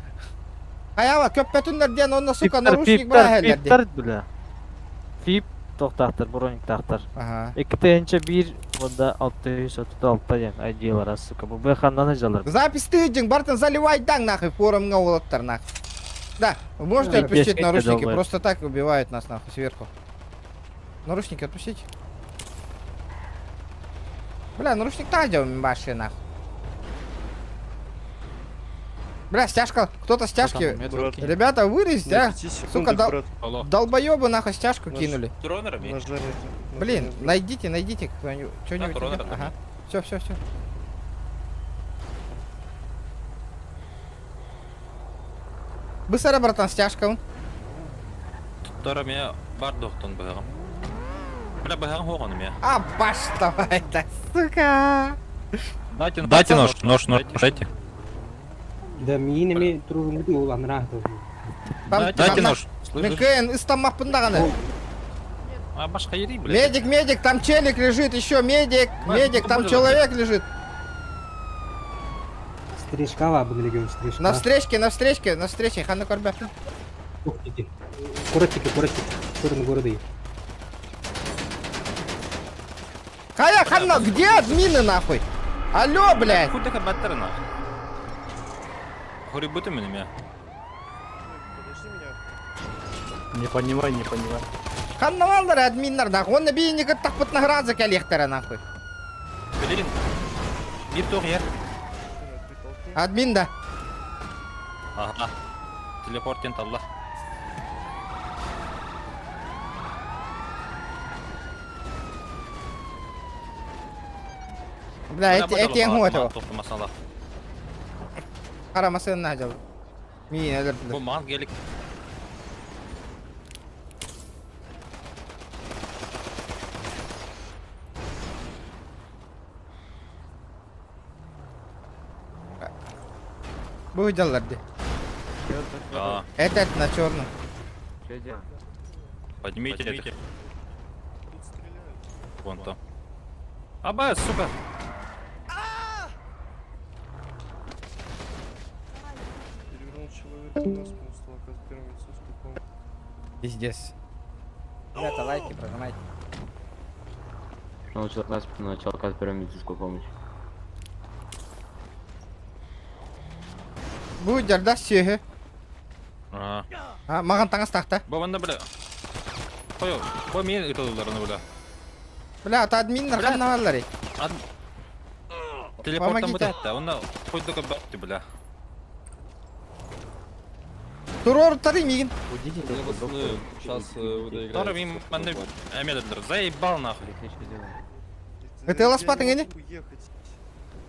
Хайаба, көппөтүннэр диэн онно, сука, Пиптер, наручник пиптер, быраһэллэр дии. пиптер, бля. Фип тохтаахтар, брониктаахтар. Ага. 2001 уонна 636 диэн ID-лара, сука. Бу бэханнан ыжалар. Запись тыдьыҥ, бартын заливайдаҥ нахуй, форумҥа уолаттар нахуй. Да, вы можете Ну, отпустить песня наручники, долбоеб. просто так убивают нас нахуй сверху. Наручники отпустите. Бля, наручник та ваши нахуй. Бля, стяжка, кто-то стяжки. Брат. Ребята, вылезь, На а? пяти Сука, секундах, дол... брат. Алло. долбоебы нахуй стяжку Наш- кинули. Дронерами? Нажали. Блин, найдите, найдите кто-нибудь. Что-нибудь. дронер идет? Ага. Все, все, все. Быстро, братан, стяжка. Туттара меня бар доқтон быһаҕым. Бля, быһаҕым хоҕону меня. А, баш давай, да, сука. Дайте, дайте нож, нож, нож, дайте. Да миин эми туругунгут уол анраах Там, Дайте там, нож. Слышишь? МКН, истаммаппындағаны. А башка ери, блядь. Медик, медик, там челик лежит, еще медик, Бля, медик, там блядь. человек лежит. Стрижка ва билигин стрижка. На встречке, на встречке, на встрече, хана корбе. Ух, ити. Кураттики, кураттики. Сторону города и. Хая, хана, где админы нахуй? Алло, блядь. Хуй така баттер нахуй. Хори буту меня. Подожди меня. Не понимаю, не понимаю. Ханналалар админнар нахуй. Он бийник тахпыт наградза калехтара нахуй. Блин. Bir тоқ ер. Админ да. Ага. Телепорттен талла. Бля, эти эти готово. Масала. Харамасын нажал. Мин әлер. Бу маған гелик. Бу жалларды. А, Этот на черном. поднимите этих. Вон там. Аба, сука. Перевернул человека на спину, стал оказывать первую медицинскую помощь. Пиздец. Ребята, лайки прожимайте. Начал оказывать первую медицинскую помощь. Бу жарда сүйе. А. А, маған таңас тақта. Бу ванда бля. Қой, бу мен ытылдырны бля. Бля, ата админнар ханналалар. Ад... Телепорттан Помогите. бутатта, онда қойдыка батты бля. Турор тары мигин. Сейчас вы Тора мен манда әмелдір. Заебал нахуй. Это ласпатын Я не? не могу ехать.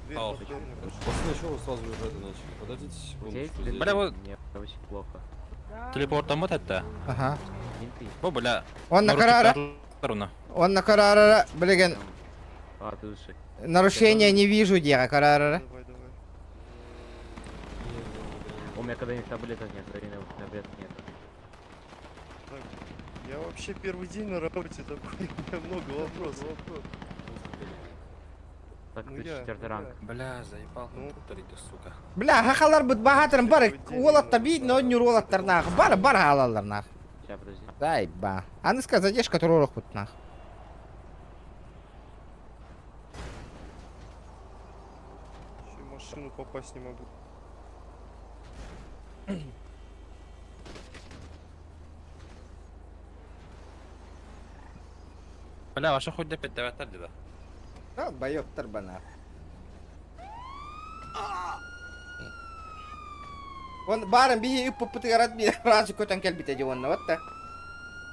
Дверь Ау. повторно. Пацаны, что вы сразу уже это начали? Подождите секундочку. здесь. Бля, вот телепорттан бутатта. Ага. Бу бля. Он на карара. Он на карара, блин. Нарушения не вижу, дега карара. Давай, давай. У меня когда-нибудь таблеток нет, Зарина, таблеток нет. Так, я вообще первый день на работе такой, у меня много вопросов. Так, Ну ты я, четвертый ну ранг. я. Бля, заебал. Ну. Повторите, сука. Бля, хахалар бут бахатырым бар. Первый день Уолаттар на- бит, на но не уолаттар нах. Бар, бар халалар нах. Сейчас, подожди. Дай ба. Аны ска задержка турор бут нах. Ещё и в машину попасть не могу. Бля, ваша хоть деп беттер деді. Да, боёптар бана. Он барым бихи үп пытыгарат би разы көтөн келбите же онна вот да.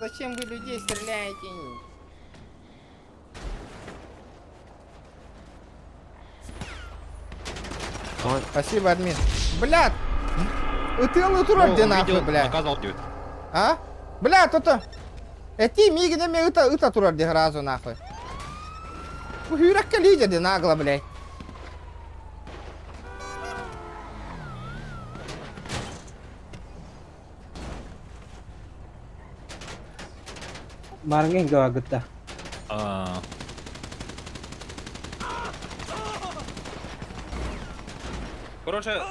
Зачем вы людей стреляете? Спасибо, админ. Бля! Ытыалы турар де нахуй, бля. Наказал тебе. А? Бля, то-то. Эти мигин эме ыта, ыта турар де сразу нахуй. Хүрәккә лидер де нагло, блядь. Марҥа гаагытта. А. Короче,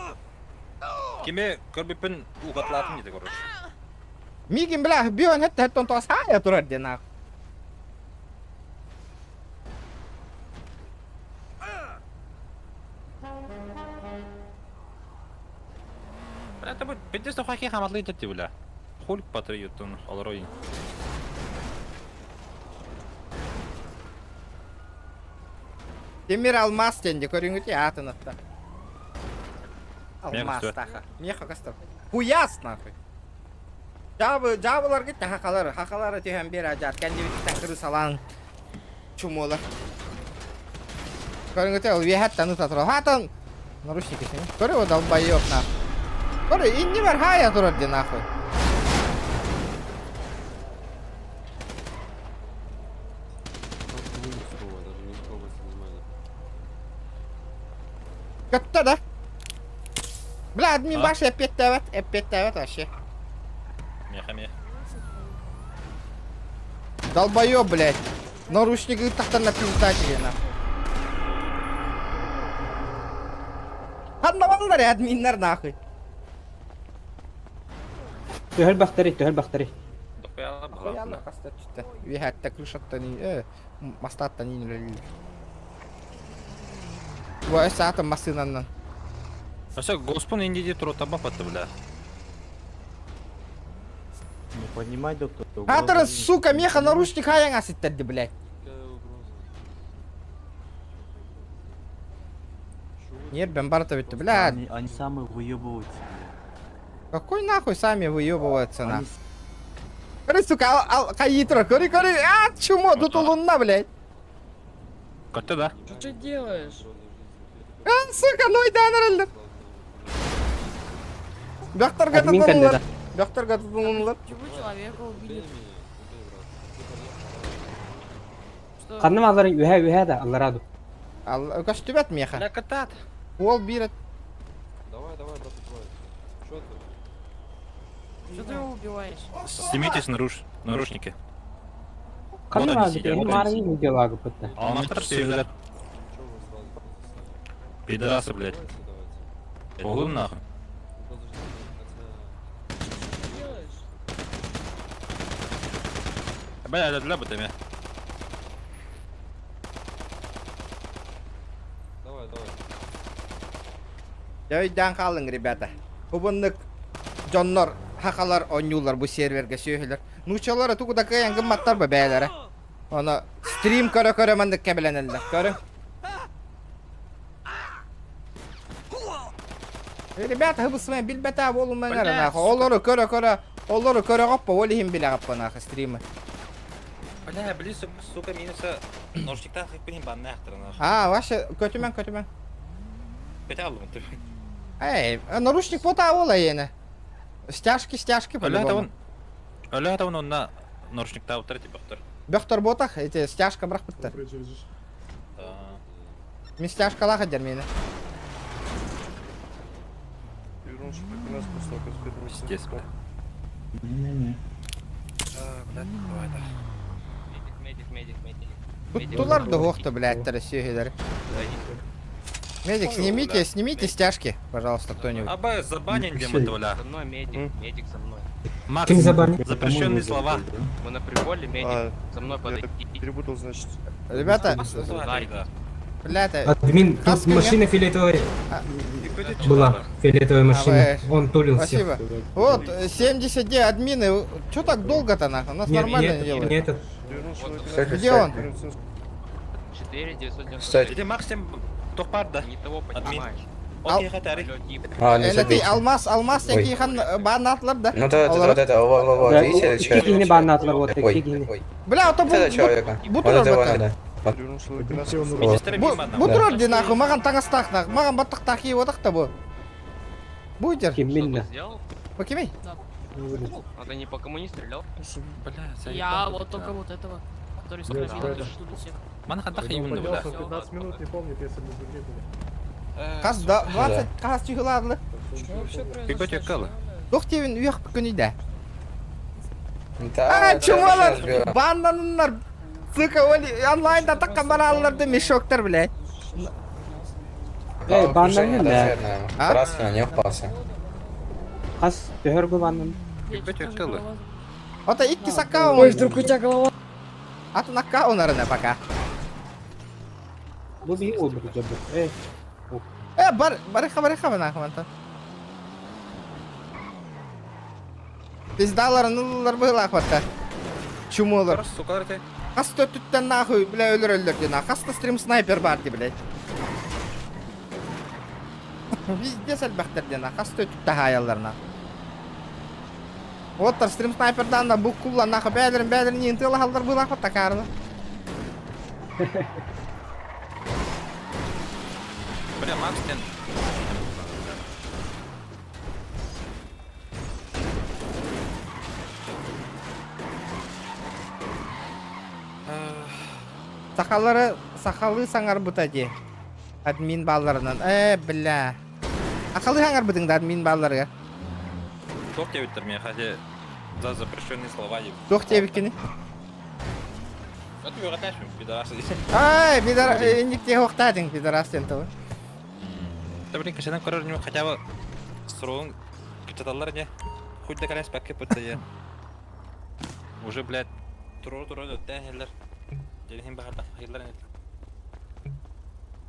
кими көрбүппүн угатлаатым диде, короче. Мигин, бля, бион хэтте хэттон тоос хая турар де нахуй. Бля, это будет пиздец тухаки хаматлы дете, бля. Хуль патриотын олорой. Тимир алмаз диэн дьэ көрүҥүтүй аатын атта. Алмаз Меха таха. Меха кастар. Хуяс нахуй. Дьаабы, дьаабыларгыт да хахалар, хахалары түһэн биэр адьаат кэннибититтэн кырыысалаан чумуолар. Көрүҥүтүй ол үөһэттэн ыта турар. Хаатан наручники сини. Көрү о долбоёб нахуй. Көрү иннибэр хаайа турар ди нахуй. Көттө да. Бля, админ А? баш эппиэттээбэт, эппиэттээбэт вообще. Меха мех. Долбоёб, блядь. Наручник ыыттахтарына пизда тебе нахуй. Ханна баллар админнар нахуй. Төһөр бахтары, төһөр бахтары. Охуенно хаста түстэ. Үөһээттэ крышаттан э, мастааттан иин үлэлиир. Бу өссө атын массыынаннан. Өссө госпун инди турута бапатты, бля. Не поднимай, доктор. Аатыры, сука, меха наручник хайаҥа ситтэрди, блядь. Нербен барыта бүттү, блядь. Они, они самые выебываются, блядь. Какой нахуй сами выебываются, нахуй. Көрү, сука, ал, ал, хайыы турар, көрү, көрү, а, чумо, тутулунна, блядь. Көттө да? Что ты делаешь? А, сука, нойдаан эрэллэр. Бөхтөргө Админ тутулуннулар. кэллэ Бөхтөргө тутулуннулар. Почему человека убили? Что? Ханна маллары үһэ үһэ да аллара ду. Ал, көстүбэт миэхэ. Бля, катат. Уол биир Давай, давай, брат, давай. Чё ты? Что ты его убиваешь? Снимитесь наруш... наручники. Ханна Вот они сидят, маалыты, вот они маарыҥ видеолагыппыт да. А он автор все Пидорасы, блядь. Углы нахуй. Бля, бля, бля, бля, Давай, давай. Дьэ өйдөөн хаалыҥ, ребята. Бу дьоннор, хахалар оонньууллар бу сервергэ сүөһүлэр. Нууччалара тугу да кыайан гымматтар ба бэйэлэрэ. Оны стрим көрө-көрө маннык кэбилэнэллэр. Көрүҥ. Ребята, хыбысмай билбэтэ буолумаҥ эрэ нахуй. Олору көрө-көрө, олору көрөҕөппө, ол иһин билэҕиппэ нахуй стримы. Бля, били, сука, минуса наручниктаах хыппын баннаахтар нахуй. А, вообще, көтүмэн, көтүмэн. Көтө алдым ты. Эй, наручник пота ола иэнэ. Стяжки, стяжки Өлө по-любому. тавын. Өлө тавын онна наручниктаах утар тип бөхтөр. Бөхтөр ботах, эти стяжка бырахпыттар. Мин стяжкалаах дьэр миэнэ. Пиздец, бля. Не-не-не. А, блядь, давай, да. Медик, медик, медик, медик. Туттулар да уохта, блядь, сүөһүлэр. Медик, снимите, снимите стяжки, пожалуйста, кто-нибудь. Аба, забанен дем это, бля. Со мной медик, медик со мной. Макс, Ким забанил? запрещенные слова. Мы на приколе, медик, со мной подойди. Перепутал, значит. Ребята, Да. блядь, Админ, тут Хаски, машина фиолетовая была. Фиолетовая машина. Он тулил всех. Спасибо. Вот, 79 админы. Чё так долго-то нахуй? У нас Нет, нормально не этот, делают. не этот. Где он? 4 996. Иди, Макс, тем тохпар, да. Не того Админ. понимаешь. Элэти алмаз, алмаз якихан бааннаатылар да. Ну да, да, да, да, во, во, во, видите, Икки киһини бааннаатылар вот, икки киһини. Бля, ото бу бу турар бата. Бу турар ди нахуй, маған таҥастаах нах, маған баттахтаах кии отах та бу. Бу дер. Киммин Бу кимий? А ты не по кому не стрелял? Бля, Я вот только вот этого, который с кровью тут всех. Мана хантах именно, бля. 15 минут не помнит, если бы в игре были. Хас да 20 хас чухыладлы. Ты теккалы? Туох тиэбин үйэх күнүйдэ. Да, А, чумалар, баннаныннар. Сука, оли онлайнда такка баралларды мешоктар, блядь. Эй, бааннанын да. Красный не упался. Хас төһөргө бааннан. теккалы? Ото икки аккаунт. Ой, вдруг у тебя голова. Атын аккаунарына пока. Бу биһи уолбут дьобут. Эй. Э, бар, барыха, барыха нахуй антон. Пиздаларын ыллар быһылаах батта. Чумолар. Сука, ты. Хас төттүттэн нахуй, бля, өлөр өлөр диэн. Хаста стрим снайпер бар ди, блядь. Везде элбэхтэр диэн. Хас төттүттэ хаайалларына. Оттар стрим снайпердан да бу кулла нахуй бээлерин бээлерин иин тыалахаллар быһылаах батта каарына. Бля, Макс, тен. Сахалары сахалы саңарбыта ди. Админ балларынан. Э, бля. Сахалы саңарбытың да админ балларыгар. Туох диэбиттэр мне, хотя за запрещенные слова. Туох диэбиккини. Это угадашь, пидорасы. Ай, пидор, инник те хоқтадың, пидорас сен тобы. Да блин, качанан көрөр ньюм хотя бы сроун кычаталлар не. Хоть до конец пакет я. Уже, блядь, туро туро өттен хеллер. Делихин бахарда хеллер нет.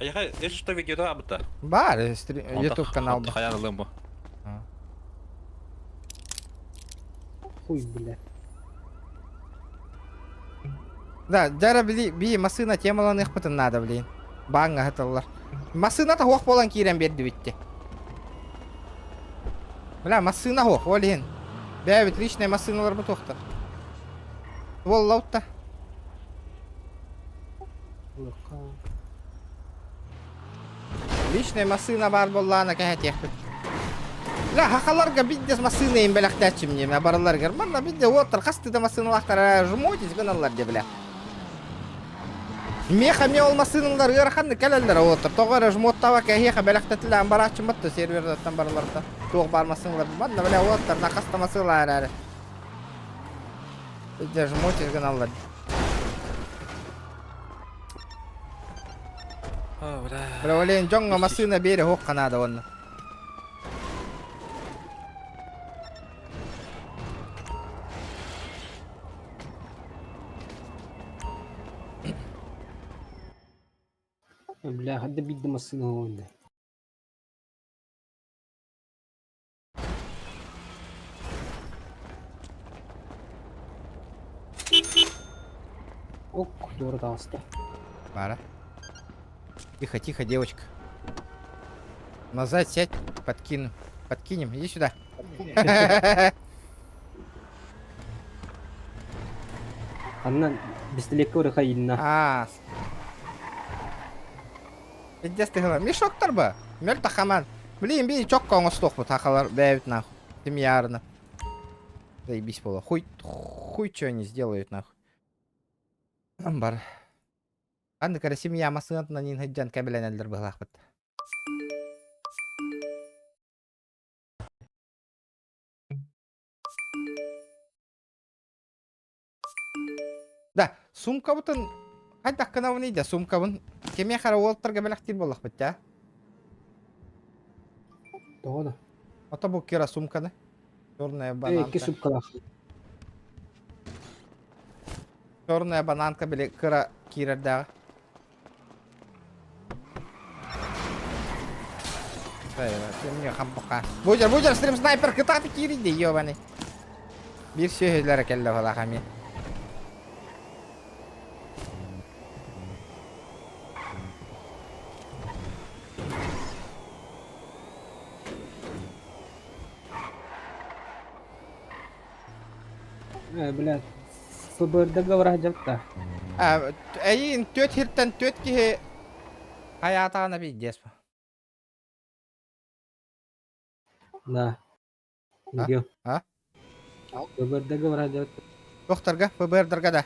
А я если что видео абыта. Бар, YouTube канал. Хаян алым бу. Хуй, бля. Да, дьара били би масына темаланыхпытын надо, блин. Баңга хаталлар. Масына та хуох болан киирэн берди битти. Бля, масына хуох, олин. Бә бит личная масыналар бу тохтар. Воллаутта. Личная масына бар боллаана кэһэтиэхпит. Бля, хахаларга биддес масына им бэлэхтээччим не, бараларгар. Манна бидде оттар хасты да масыналахтар жмотить гыналлар де, бля. Меха ме ол масыналар ыараханны кэлэллэр оттар. Тоҕо эрэ жмоттаба кэһиэхэ бэлэхтэтилээн барааччым батта сервердаттан бараларта. Туох бар масыналар. Манна бля оттар на хаста масылар эрэ. Бидде жмотить гыналлар. Бля, олен дьоҥҥо масына биэрэ хуох канаада онно. Бля, хадда бидде массына онда. Ок, туора таҕыста. Бара. Тихо, тихо, девочка. Назад сядь, подкину. Подкинем, иди сюда. Анна бистилекке урыха инна. А. Пиздец ты гына. Мешоктар ба. Мел тахаман. Блин, би чокко оҥостуохпут хахалар бэйбит нахуй. Семьярно. Заебись было. Хуй, хуй что они сделают нахуй. Амбар. Анны кара семья масынатынан ин хыджан кәбеләнәлләр быһылаахпыт. Да, сумкабытын хайдах гынабын да сумкабын кемиэ хара уолтарга бэлэхтиир буоллахпыт даа. Тоҕо да. Ото бу кира сумканы. Черная Эй, бананка. икки сумкалаах. Черная бананка били кыра киирэрдээҕи. Будер, будер, стрим снайпер кытааты киирийди, ёбаный. Биир сүөһүлэрэ кэллэ балахами. Э, блядь. ФБР-га бараһдьалта. Эйин түөт хиртэн түөт киһи хайаатаана биирдиэс. Да. А? А? ФБР-га бараһдьалта. Тохтарга, ФБР-дарга да.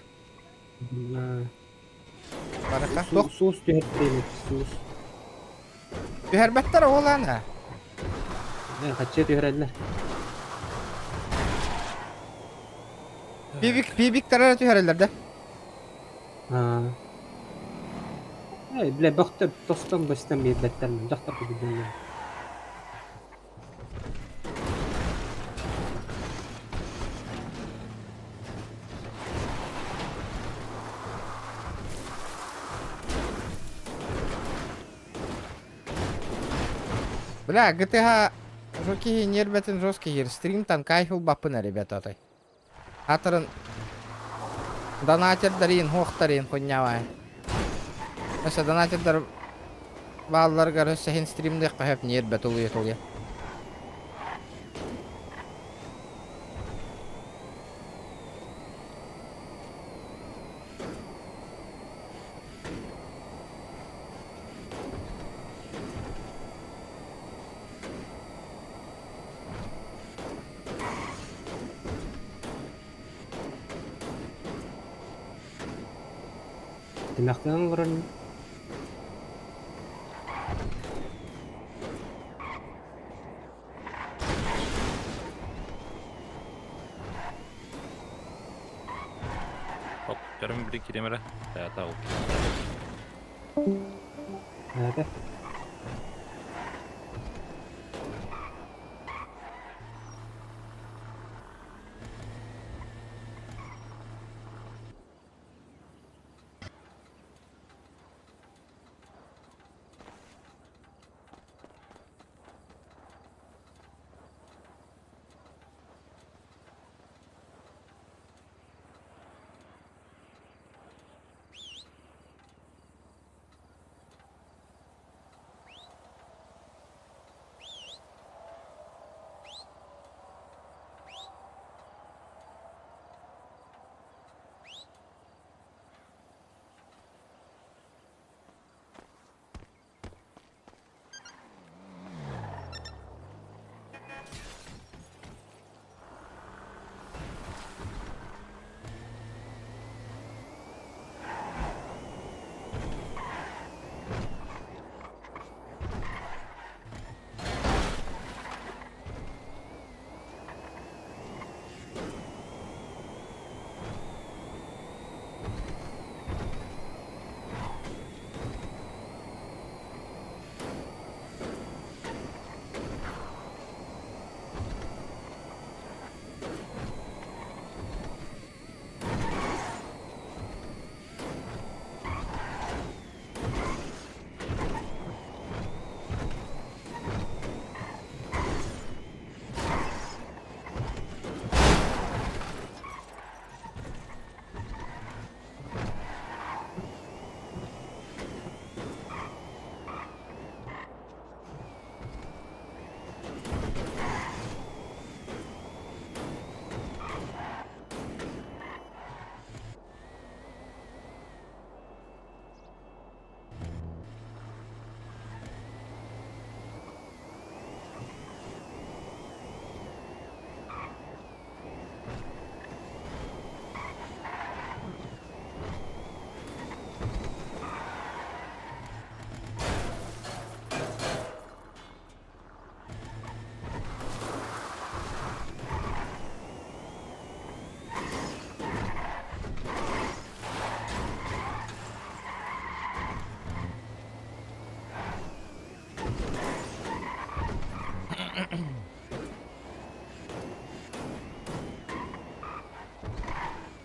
Барыха. Туох? Суус түһэртиэмит, суус. Түһэрбэттэр ол ана. Хаччы түһэрэллэр. Пибик, пибиктара түһэрэллэр да. Эй, бля, бөхтөр тостон быстан биэрбэттэр, дьахтар курдук. Бля, GTA жокиһи нербэтин жесткий хир. Стримтан кайф ылбаппын ребята отой. Атырын донатердарин, хуохтарин хуннявай. Өссө донатердар баалларыгар өссө иһин стримныахха сөп ньиэрбэ тулуйа-тулуйа. Тимэхтэнэн олорон Оп, көрүм били кириэм эрэ. Таята ол. Наада.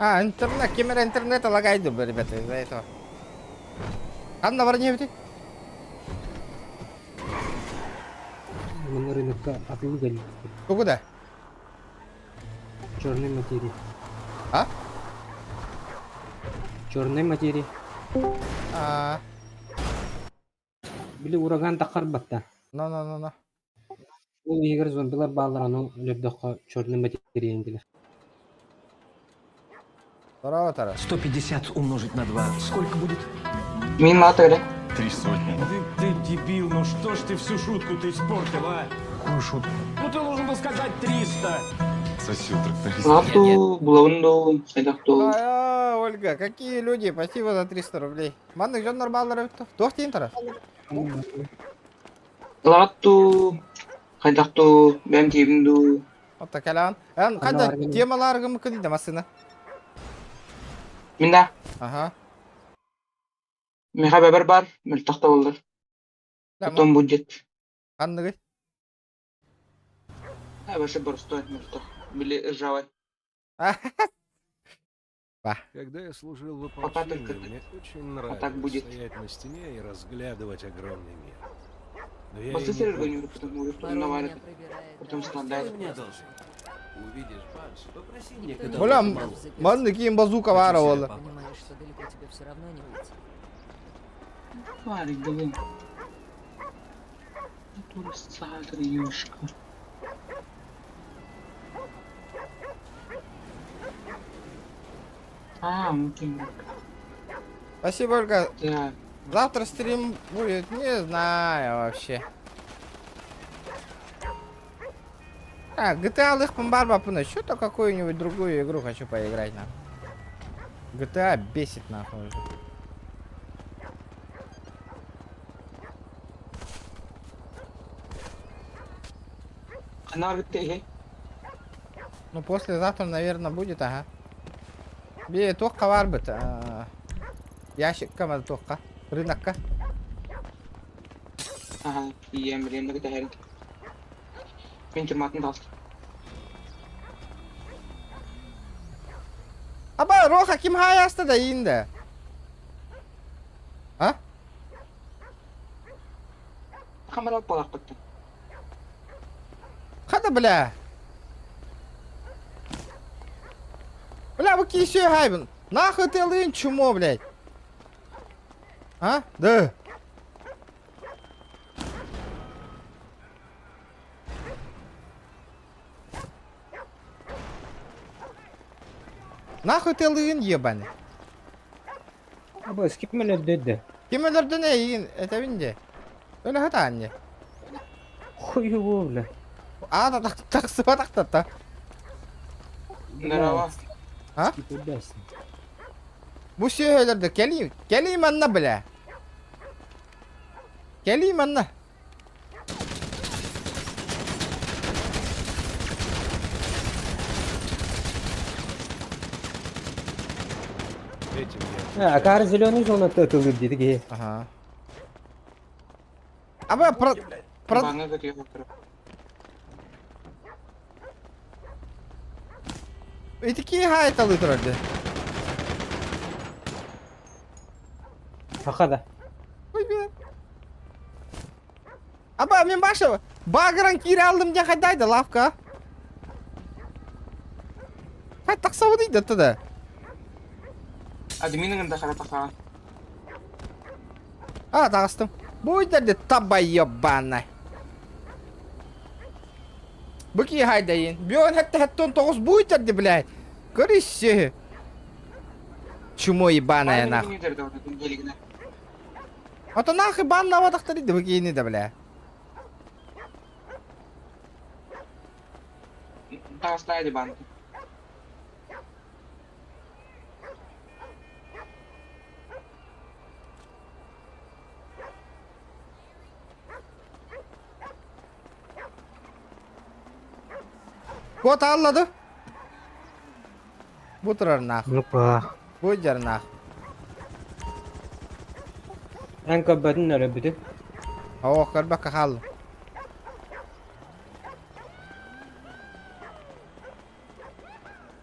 А, интернет, кемер интернета лагайды, ребята, из-за этого. Ханна бар не бити? Мин рынокка атылы кэлбит. Тугу да? Черной материи. А? Черной материи. А. Били ураган таххарбатта. Но, но, но, но. Ол иһигэр зомбилар бааллар, ону өлөрдөххө черный материя диилэр. Здорово, Тарас. 150 умножить на 2. Сколько будет? Мин латыгы. 300. Ты, ты дебил, ну что ж ты всю шутку ты испортил, а? Какую шутку? Ну ты должен был сказать 300. Сосил тракторист. Лату, булаунду, хайдахту. А, Ольга, какие люди, спасибо за 300 рублей. Маннык дьон нормаллар эбит. Туох диин Тарас? Лату, хайдахту, бэм тиибин Отта кэлээн. Эн ханна темаларгым кыдыйда массыына? Мин да. Ага. Миха бэбэр бар, мөлтөх да буоллар. Потом будет. Ханныгый? А, вообще боростой мөлтөх. Били ржавый. Когда я служил в Пока только ополчении, мне очень А так нравилось будет. стоять на стене и разглядывать огромный мир. Но я и После не сервера понял, не что потом уже наварит. Потом скандалит. Увидишь банш, попроси мне Бля, маннык киин базука баара буолла. Понимаешь, что далеко тебе все равно не уйти. Варик, блин. Ёшка. А, окей. Спасибо, Ольга. Да. Завтра стрим будет, не знаю вообще. А, GTA лыхпын барбапына. Что-то какую-нибудь другую игру хочу поиграть на. GTA бесит нахуй уже. Она говорит, Ну, послезавтра, наверное, будет, ага. Би туохха баарбыт. Ящикка ма туохха. Рынокка. Ага, ием, блин, да это Мен тюрматын далды. Аба, Роха ким хаяста да инде. А? Хамарал полақ бітті. Хада, бля. Бля, вы кисю хайбен. Нахуй ты лын чумо, блядь. А? Да. Нахуй ты лын ебаный. Аба, скип мелер дөдө. Ким өлөрдүн эйигин этэбин де. Өлө хата анне. Хуево, бля. А, та так так так так та. Здорово. А? Скип өлбәсин. Бу сөйөлөрдө кэлиим, кэлиим анна бля. Кэлиим анна. Этим я А, кар зеленый зона тылыр диди ки. Ага. Аба про про Баңа көтүе көтүрө. Итики хайталы турарды. Хахада. Ой, бля. Аба мен башы багыран кире алдым де хайдайды лавка. Хай такса дейді тыда. Админің да қара тақа. А, тағыстым. Бу жерде таба ебаный. Бұки хайдайын. Бион хәтті хәтті 19 бу жерде, блядь. Көрісі. Чумо ебаная нахуй. А то нахуй бан на дейді бұки да, бля. Тағыстайды банты. Кот аллады. Бу турар нахуй. Ну-ка. Бу жер нахуй. Эн көбөтүн өрө бүтү. О, көрбөккө халлы.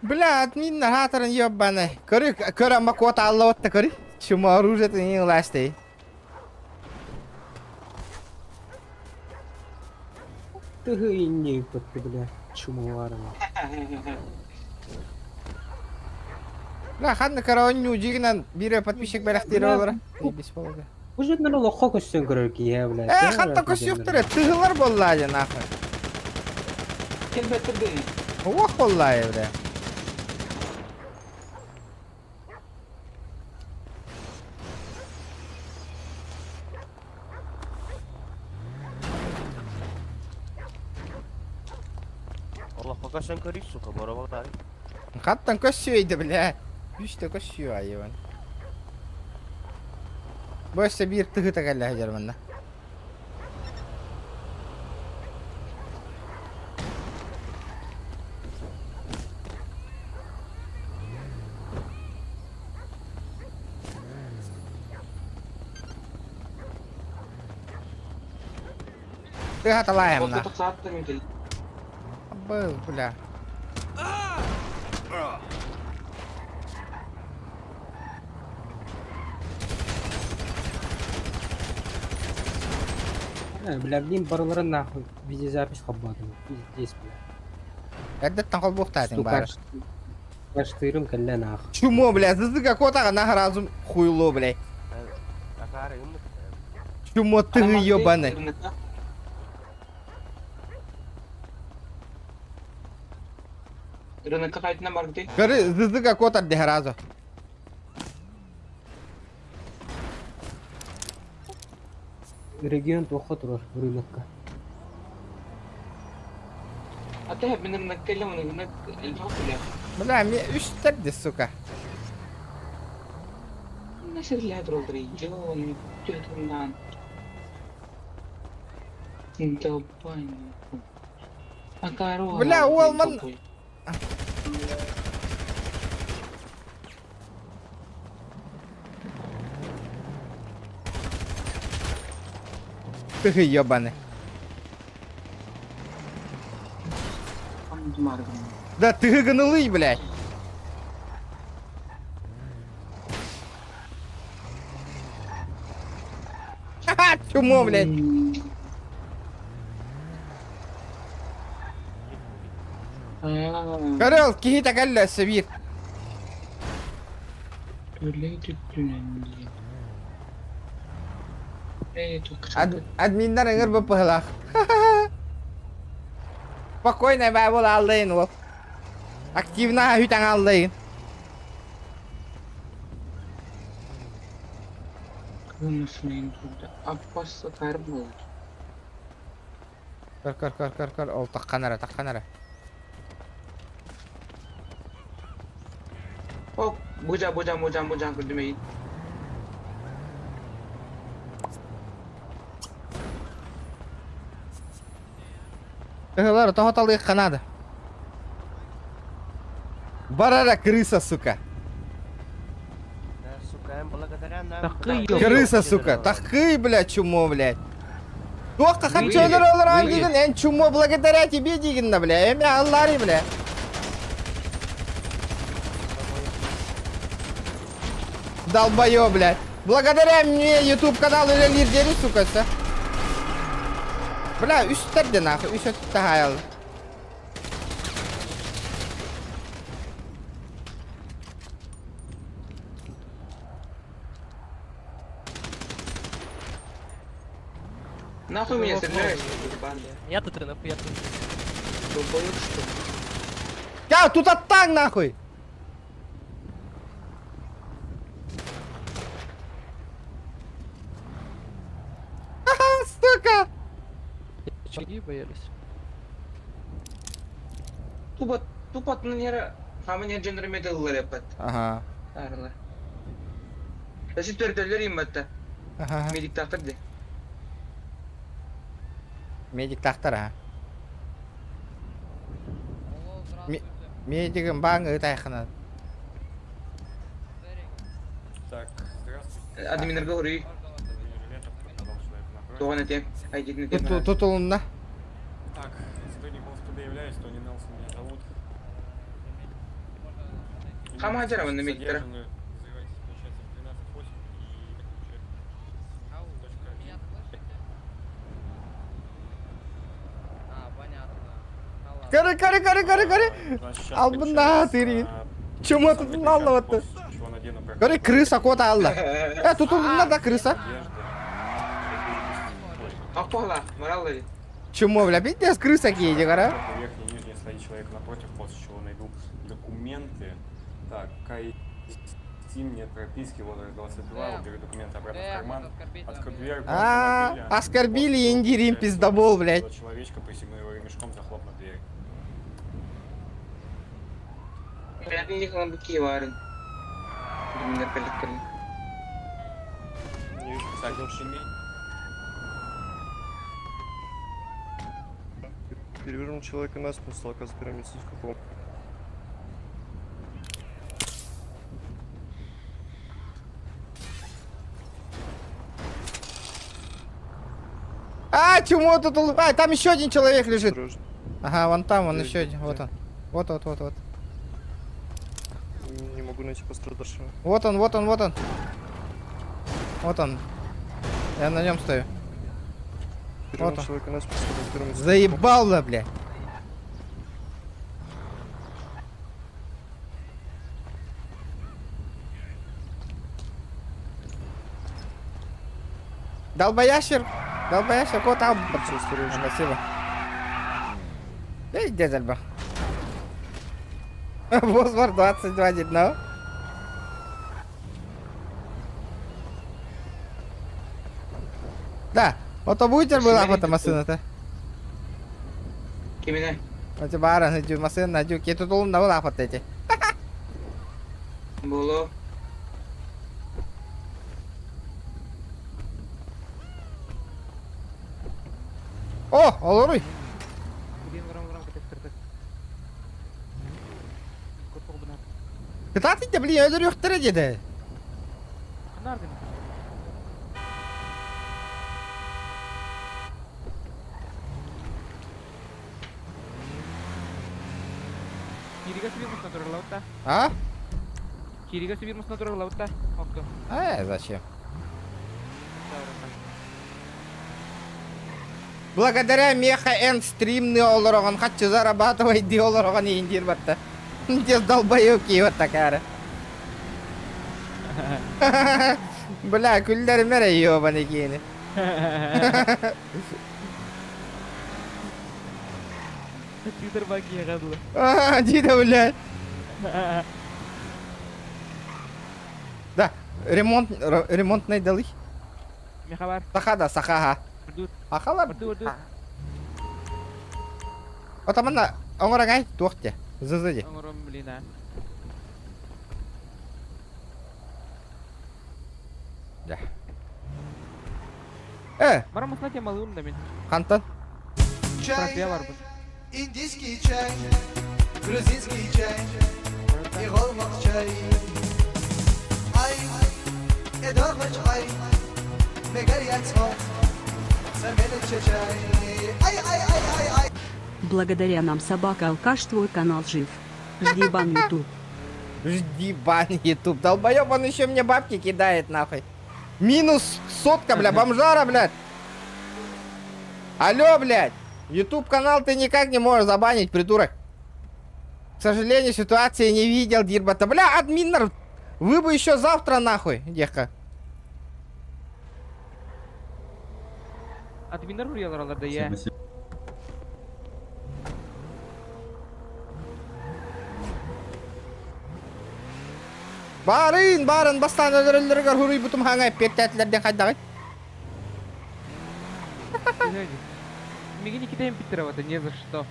Бля, админ хаторын ебаный. Көрү, көр ама кот алла отта көрү. Чума оружие не ласты. Тыгы инни көттү, бля. Чумаларына. Бля, ханны караонню жигинен бире подписчик бэлэхтиир олора. Бис болду. Бу жерден олоххо көссөн көрөр кие, бля. Э, хатта көсүөхтөрө тыгылар боллаа нахуй. Келбеттирди. Ох боллаа бля. Көсөн көрүй, сука, боробалар. Хаттан көссүөйдө, бля. Үстэ көссүө айыбын. Бу өссө биир тыһыта кэллэ сылдьар манна. Тыһа талаайамна. Был, бля. Бля, блин, барыларын нахуй видеозапись холбоотум. Пиздец, бля. Эрдэттэн холбуохтаатыҥ баара. Каштырым кэллэ нахуй. Чумо, бля, зызыга котаҕа нахаразум хуйло, бля. Чумо ты ебаный. Рынокка хайтынан баргытый. Көрү, зызыга котар дехаразу. Регион туохха турар рынокка. Ата мин рынокка элем, рынок элбэх бля. Бля, мне үстерди, сука. Насерлээ тураллар идион, түһүннан. Долбай. Акаро. Бля, уолман... Ты ебаный. Да ты гнылый, блядь. Ха-ха, чумо, блядь. Көрөл, киһи кэллэ өссө биир. Админнар ыҥыр быппыһылаах. Спокойно баа бол аллайын ол. Активно үтәң аллайын. Көр, көр, көр, көр, көр, ол таххан эрэ, таххан эрэ. О, бужа, бужа, бужа, бужа, көрдүм Тыһылар, тоһоталыахха наада. Бар эрэ, крыса, сука. Да, сука, им благодаря нам... Крыса, сука. Такый, бля, чумо, блядь. Туохха хаччалар олорон дигин, эн чумо благодаря тебе дигин на, бля. Эми аллари, бля. Долбоёб, блядь. Благодаря мне YouTube канал үлэлиир диэри, сука, всё. Бля, үс тэрдэ нахуй, үс өттү хаайал. Нахуй меня стреляешь, Я тут рынок, я тут. Долбоёб, что ли? Я тут аттаң нахуй! Ха-ха, сука! Чьи боялись? Тупо, тупо нера, хамын дженермет ыллар эппет. Ага. Арла. Өсү төртөлөр имматта. Ага. Медик тахтар де. Медик тахтар, а. Медигім баң ытайхана. Так, здравствуйте. Админерге уруй. Туган этем. Айдин этем. Тутулунна. Так, сотрудник ОСПД являюсь, Тони Нелсон меня зовут. Хама хажара манна медиктара. Задержанную вызывайте, получается, в 12.08 и... Точка один. Көрі, көрі, көрі, көрі, көрі. Албында тырин. Чума тут алла Чего надену, Көрі, крыса кота алла. Э, тутулунна да крыса. Аппала, мораллары. Чумо, бля, пиздец, крыса кейди, кара. Верхний и нижний слои человека напротив, после чего найду документы. Так, Steam, нет прописки, возраст 22, уберу документы обратно в карман. Открою дверь, А, оскорбили индирим, пиздобол, блядь. Человечка, присягну его ремешком, захлопну дверь. Понятно, бу Киеварын. Думнер кэлликтэрин. Не вижу пострадавшего. Перевернул человека на спину, стал оказывать первую медицинскую помощь. А, чему тут улыб- А, там еще один человек лежит. Ага, вон там, вон еще один. Вот он. Вот, вот, вот, вот. Не могу найти пострадавшего. Вот он, вот он, вот он. Вот он. Я на нем стою. Перевернул Вот он. человека на спину, стал оказывать первую медицинскую Заебал, да, бля. Долбоящер! Долбоящер, кот там. Спасибо. Эй, дядя Возвар 22 дно. Да, вот будете была фото машина-то. Кимине? Вот бара, найду машину, найду. Я тут на была фото эти. Боло. О, олоруй. Кытааты блин, өлөр деді. Кирига сибир турарлаутта. А? Кирига сибир турарлаутта. Окто. А, зачем? Благодаря Меха Эн стримны олорогон хочу зарабатывать ди олорогон индир батта. Где долбоебки вот такая. Бля, күллер мере ёбаный киини. Твиттер баги гадлы. А, Дида, блядь. Да, ремонт, ремонтный далы. Мехабар. Саха да, саха. Ахалар. Отамана, оңорагай, туохте. Зызыди. Оңором, блин, а. Да. Э, Барам усна тема да мин. Хантан. Чай, индийский чай, грузинский чай и голмак чай. Ай, эдорвач ай, мегарьяцмо, чай. Ай, ай, ай, ай, ай. Благодаря нам собака алкаш твой канал жив. Жди бан YouTube. Жди бан YouTube. Долбоеб, он еще мне бабки кидает нахуй. Минус сотка, бля, бомжара, блядь. Алло, блядь. YouTube канал ты никак не можешь забанить, придурок. К сожалению, ситуации не видел, Дирбата. Бля, админер, вы бы еще завтра нахуй, деха. Админнер бурьялар да я. Барын, барын, бастан өлөрөлөргөр хуруй бутум хаңай петтәтләрдән хайдагы. Миги никитаем питтер не за что.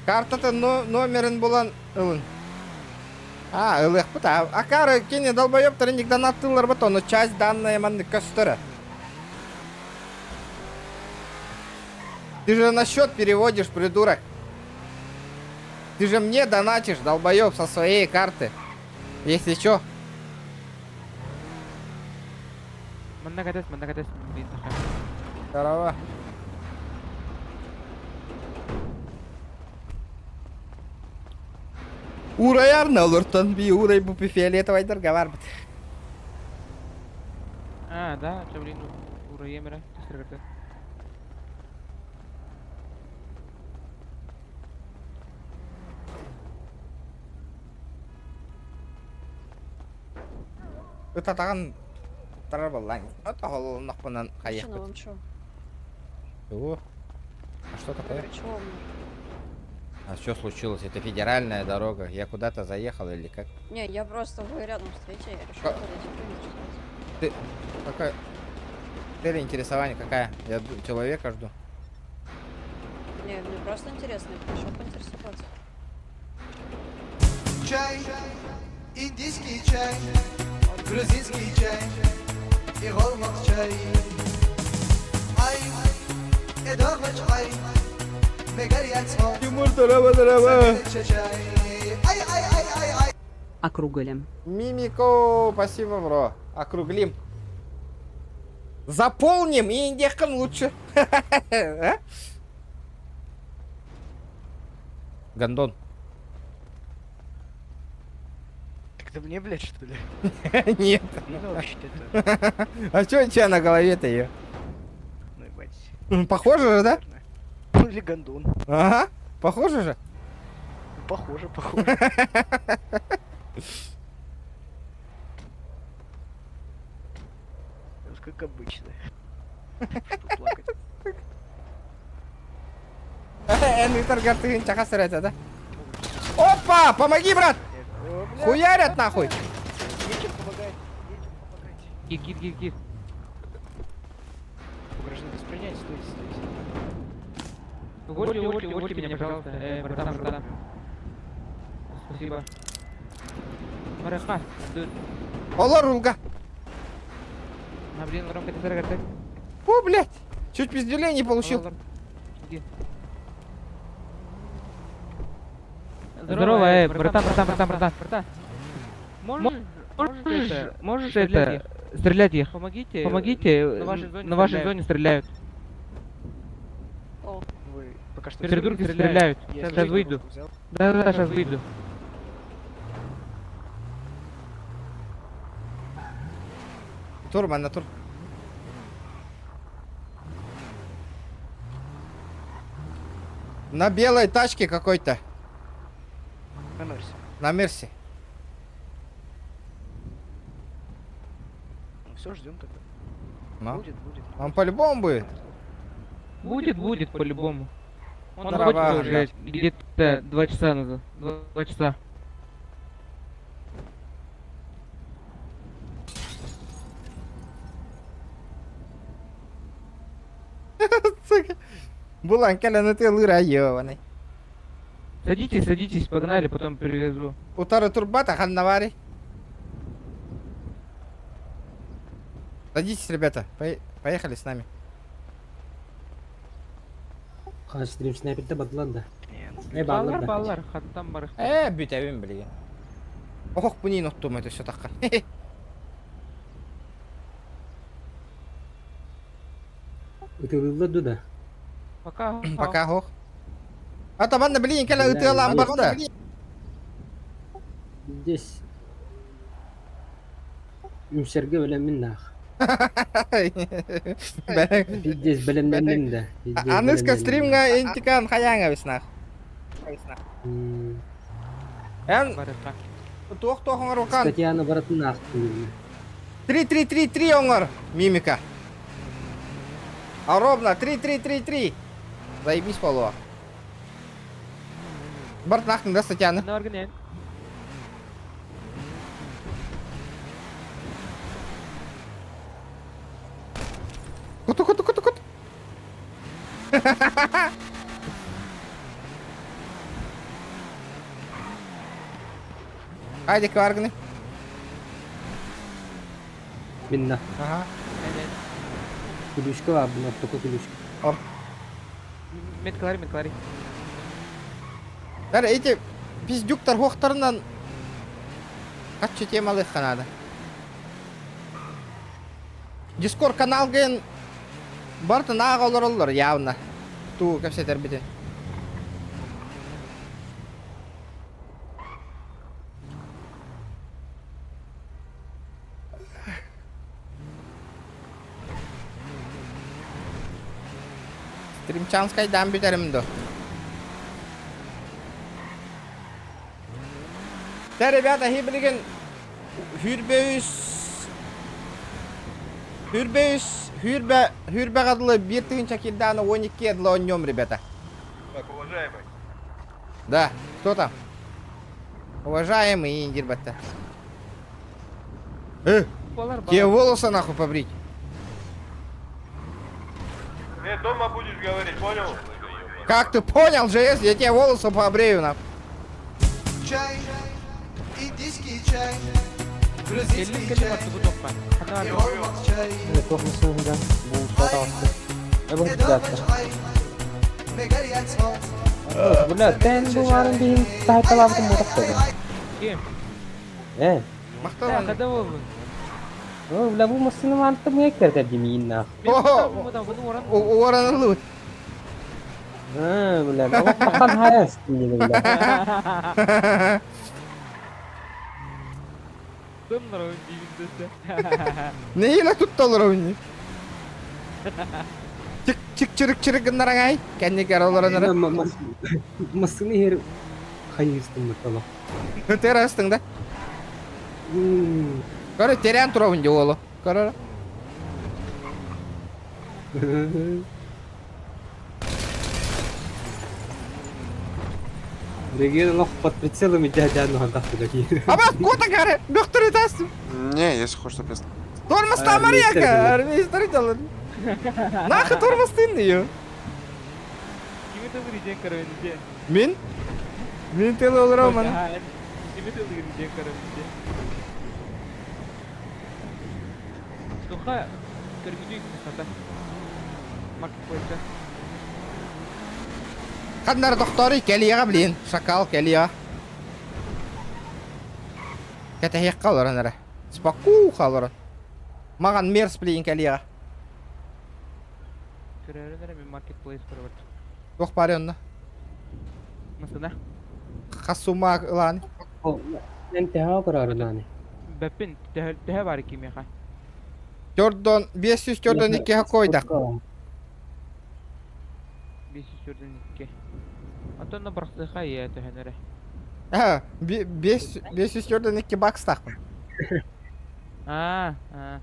Картата номерин булан ылын. А, ылых бута. Акары кене долбоебтар никогда наттылар бут, но часть данная манны көстөрө. Ты же на счет переводишь, придурок. Ты же мне донатишь, долбоеб, со своей карты. Если чё. Манна катес, блин. Здорово. Урай олортон би урай бу фиолетовый бар бит. А, да, что, блин, урай емера, төстергерде. Ытатаган тарар боллан. Ата холлоннохпунан Мужчина, вам чё? Чего? А что такое? Чего вам? А что случилось? Это федеральная дорога. Я куда-то заехал или как? Не, я просто вы рядом встретили, я решила подойти поинтересоваться. Ты какая? Цель интересования какая? Я человека жду. Не, мне просто интересно, я пришел поинтересоваться. Чай, индийский чай, грузинский чай и голмак чай. Ай, эдорвач ай, Тимур, здорово, здорово. Ай, ай, ай, ай, ай. Округлим. Мимико, спасибо, бро. Округлим. Заполним и индехкан лучше. А? Гондон. Так это мне, блядь, что ли? Нет. Ну, вообще-то А что у тебя на голове-то ее? Ну, ебать. Похоже же, да? Ну, или гондон. Ага, похоже же. Ну, Похоже, похоже. Вот Как обычно. Что плакать? Эн чаха да? Опа! Помоги, брат! Хуярят нахуй! Нечем помогать, нечем помогать. Кир, кир, кир, кир. Граждан воспринять, стойте, стойте. Увольте, увольте, увольте меня, пожалуйста. Братан, братан. Спасибо. Мараха, дуд. Олар рулга. А, блин, Ромка, ты саргар, О, блядь! Чуть пиздюлей не получил. Здорово, братан, братан, братан, братан, братан. Можешь, можешь это, можешь это, стрелять их. Помогите, помогите, на вашей зоне стреляют. Вы пока что... Придурки стреляют. Я Сейчас выйду. Да-да-да, сейчас выйду. Тур, на тур. На белой тачке какой-то. На Мерсе. На Мерсе. Ну все, ждем тогда. Ну. Будет, будет. Он по-любому будет. Будет, будет, по-любому. Он Здорово, находится уже где-то 2 часа назад. 2 часа. Сука. Булан кэлэн ытыалыыр ёбаный. Садитесь, садитесь, погнали, потом привезу. Утары турбата ханнавари. Садитесь, ребята. Поехали с нами. Стрим снайперде бадлан да. Э, Баллар, баллар да. баллар, хаттан бар. Бүтэбин билген. Ох, буни ноттум это все такка. Ытыалыыллар да. Пока. Пока хох. А табанна билин кэлэн ытыалаан барда. Здесь. Үмсерге бэлэммин наах. Пиздец бэлэмнэнним да. Пиздец Аныска бэлэмнэнним. стримга интикан хаяңа биснах. Эн туох туох оҥор Статьяны барытын аахтым. 3-3-3-3 оҥор мимика. А ровно 3-3-3-3. Заебись поло. Барт нахтын да статьяны. Куту куту куту куту. Хайди кваргны. Минна. Ага. Күлүүскэ бар, бу ортоку күлүүскэ. Ор. Меткалари, меткалари. Бәрі эти пиздюктар хуохтарынан каччы темалыхха надо. Дискорд канал ген бартын ааҕа олороллор явно. Ту кэпсэтэр битин. Стримчанскай дан бүтерим до. Да, ребята, хибилигин хүрбөйүс хүрбөйүс хүрбэ хүрбэ гадлы бир тыгынча килданы 12 эдлы оннем, ребята. Так, уважаемый. Да, кто там? Уважаемый Индирбатта. Тебе волосы нахуй побрить. Ты дома будешь говорить, понял? Как ты понял, ЖС, я тебе волосы побрею нахуй. Чай, Индийский чай, Кэллим грузинский кэллим чай, аттыбы тохпа. Хана и бар. ормак чай. Туох массыына бу таҕыста. Эбэ Эдовый чай, мегарьяцмо, Бля, тэн бу баарын биһин таһайталаабытым буотах Ким? Э, Э, хада болбун. о, бля, бу массыына маантым эккер димиин нах. Мен бу мута буну оран. Уоранылы. А, бля, олох тахан хайас дии бля. Дымнар өн дибин дөсө. Неyle тутталар ойны? Чик чик чирик чирик гыннараңай. Кэннигер олоронара. Массыына иһэр хайыстым бутала. Терастың да. Көрө терен турабын же олу. Көрө. Регион олох под прицелом идя ну хантах туда. Аба кота кары. Бөхтөрү тастым. Не, если хочешь, то без... Тормоз тамарияка. Армейстер жалын. Нахы тормоз тын ее. Кими тылыр ден көрөн де. Мен? Мен теле олоромун. Кими тылыр ден көрөн де. Туха көргүдүй хата. Маркетплейсте. Ханнар докторы келияга блин. Шакал келия. Кәтәһек калыр анара. Спаку калыр. Маган мерс блин келияга. Көрөрүнөр мен маркетплейс көрөбөт. Тох бари онна. Масына. Хасума ылан. Эн тэһэ көрөрүнаны. Бэппин төһө бар кимиха. Төрдөн 500 төрдөн 2 койдак. 542. Антон барсыха я төһөнөрө. А, 500 төрдөн 2 бакс тақпын. А, а.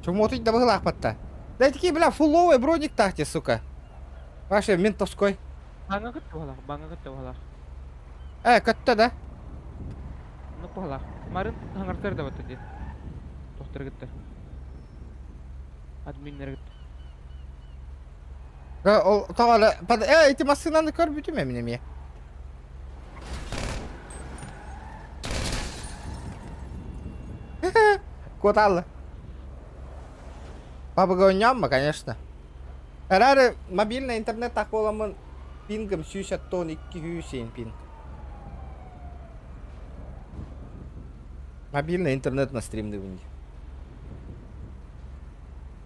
Чумотыть да было патта. Да такие, бля, фуловый броник тахте, сука. Вообще, ментовской. Баңа көттө балах, баңа көттө балах. Э, көттө да. Ну балах. Марын хаңартар да бата ди. Доктор кетти. Админнер кетти. Ол тоғалы, э, эти машинаны көрбүтүм эмне ме. Коталы. Бабыга ойнамма, конечно. Әрәрі мобильный интернет так боламын пингом сүүсәт тон 2 хүйсейін пинг. Мобильный интернет на стримді күнде.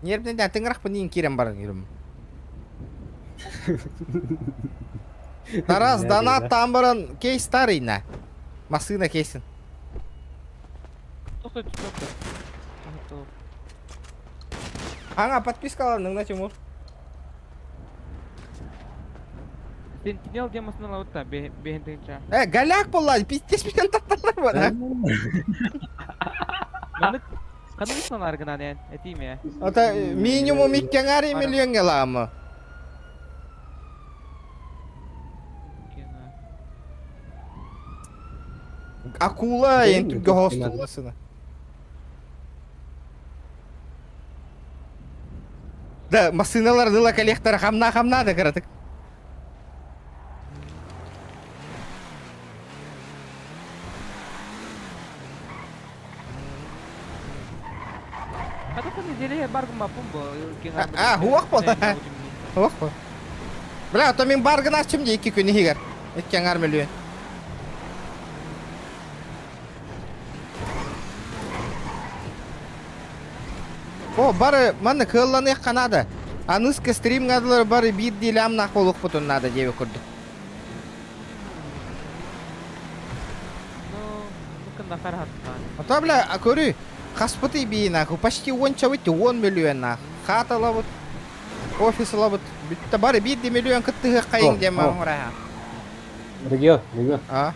Нервнен тыңырақпын дейін керем бар керім. Тарас, донат тамбырын кейс старый на. Машина кейсін. Тоқтой, тоқтой. Аңа, подпискалардың на Тимур. Сентинел демосынан алып бехентигинча. Э, голяк болла, пиздец мен татталар бана. Маны каныгысынан аргынан эн, этиме. Ата минимум иккеңари миллионге ламы. Акула ен түгө хостуласына. Да, машиналар дыла коллектор хамна хамна да каратык. Хата неделе баргын бапын бу. А, хуак бол. Хуак бол. Бля, то мен баргын ачым де 2 күн егер. Иккеңар миллион. О, бары, маны кылланы канада. Аныска стрим гадлар бары бир дилям нах болук бутун надо дебе көрдүк. Ну, ну кында хатма. А то, бля, а көрү, хаспыты би нахуй, почти онча выйти, 10 миллион нах. Хата лабыт, офис лабыт. Бүтті бары бир миллион кыттыгы кайын дем ора. Регио, регио. А?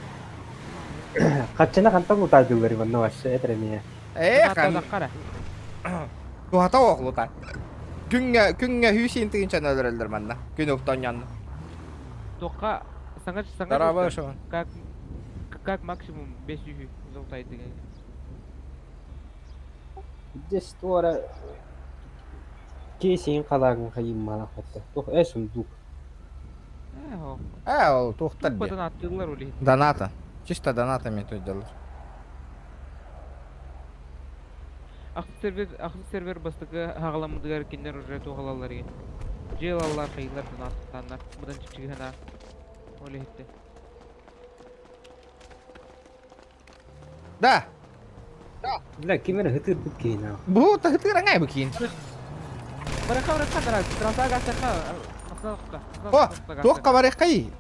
Качана хантан утадылар манна вообще это меня. Э, хан. Туата оглута. Күнгө күнгө хүйсин тыгынчан өлөрөлдөр манна. Күн уктан янны. Тоқа саңа саңа. Дараба ошо. Как как максимум 500 золотай деген. Здесь туара. Киэсиин халаагын хайыыммалаах батта. Туох э сундук. Э, ол туохтар Тупо диye. донаттыыллар ол иһин. Доната. Чисто донатами то делают. Ахсыс сервер, ахсыс сервер бастакы хаҕаламмытыгар кинилэр уже туох ылаллар игин. Дьиэ ылаллар, хайыылар донаттааннар. Быдан чэпчэки Ол иһиттэ. Да. Бля, ким эрэ ытырбыт киһи нахуй. Бу тахытыыр бу киин. Барыха барыха дара, трасса гастаха. О, туох барыхай?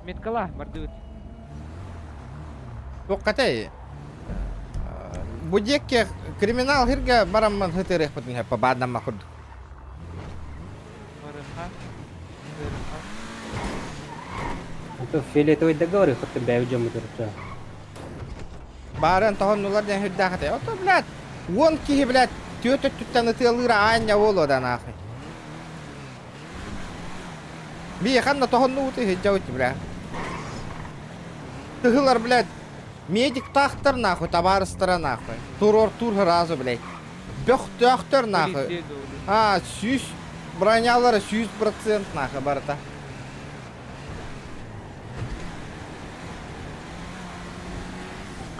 Меткала, бардыбыт. Туох катай? Бу диэкке криминал хирге барамман хытырыахпытын хэппа баадамма курдук. Барыха. Барыха. А то фиолетовый договор хоть бэйбит дьоммут ырытта. Баарын тоһоннулар диэн хүрдээх этэ. Ото, блядь, уон киһи, блядь, түөрт өттүттэн ытыалыыра аанньа буолуо да нахуй. Би ханна тоһоннубут иһдьэбит, бля. Тыһылар, блядь, медиктаахтар нахуй, табаарыстара нахуй. Туруор тур сразу, блядь. Бөхтөөхтөр нахуй. А, 100 бронялара 100% нахуй барыта.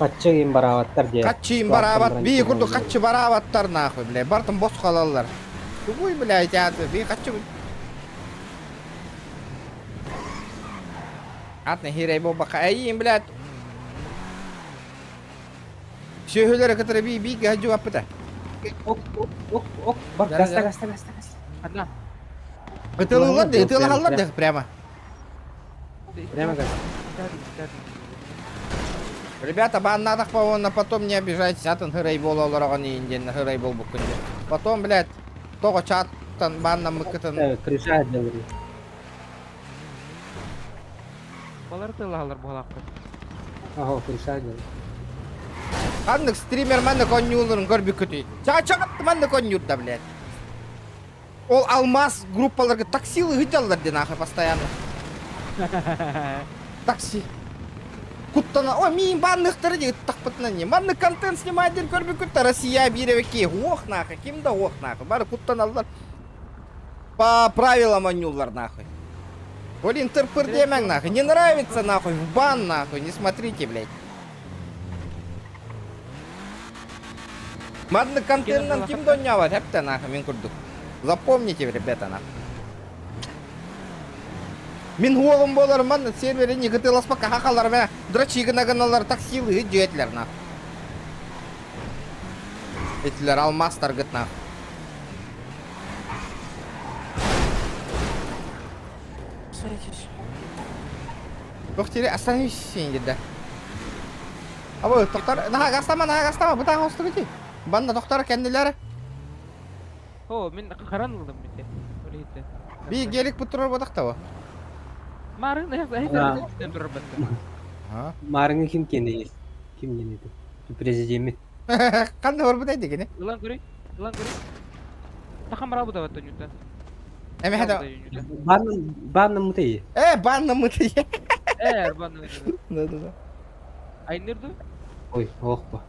Хаччы им бараабаттар диye. Хаччы им бараабат, би курдук хаччы бараабаттар нахуй, бля. Бартын бос халаллар. Тугуй, бля, театр, би хаччы. Атны хирей бобака. Әйин, блядь. Сүөһүлэри кытары би би гаджу аппыта. Ок, ок, ок, ок, бар, гаста, гаста, гаста, гаста. Одна. Ытылылар да, ытылалар да прямо. Прямо газ. Ребята, баннадах по потом не обижайтесь, атын хырай болалараган инден хырай бол буккунде. Потом, блядь, того чаттан банна мыкытын. Крыша делали. Балар тылалар буолаахпыт. Ага, крыша делали. Ханнык стример манна коннюларын көрбүккүтүй. Чачагат манна коннюрда, блядь. Ол алмаз группаларга такси ыыталлар ден ахы постоянно. Такси. Куттана, о, миин банныхтары де ыттахпытына не. Манны контент снимать ден көрбүккүт Россия биребеки. Ох нахуй, ким да ох нахуй. Бары куттаналлар. По правилам анюллар нахуй. Блин, тырпыр демең нахуй. Не нравится нахуй, в бан нахуй. Не смотрите, блядь. Манны контенттан ким донняват, хепте нахуй, мин курдук. Запомните, ребята, нахуй. Мин уолум болар манна сервере не кытыласпа кахалар мә дрочигына гыналар таксилы жетлер нахуй. Этилер алмаз таргыт нахуй. Садитесь. Тохтире остановись сен да. Абы токтор наха гастама наха гастама бу тага остугути. Банна доктор кендилери. О, мин харан ылдым бите. Ол иһиттэ. Би гелик бутурар бодактабы. Марын А. турар батта. Марыңы ким кенде есть? Ким кенде? Президент. Кандай бар бу дегени? Ылан көрүй, ылан көрүй. Тахам барабы да батта нюта. Эме хада. Банным, банным мутей. Э, банна мыты. Э, банным. Да да да. Айнырды. Ой, ох ба.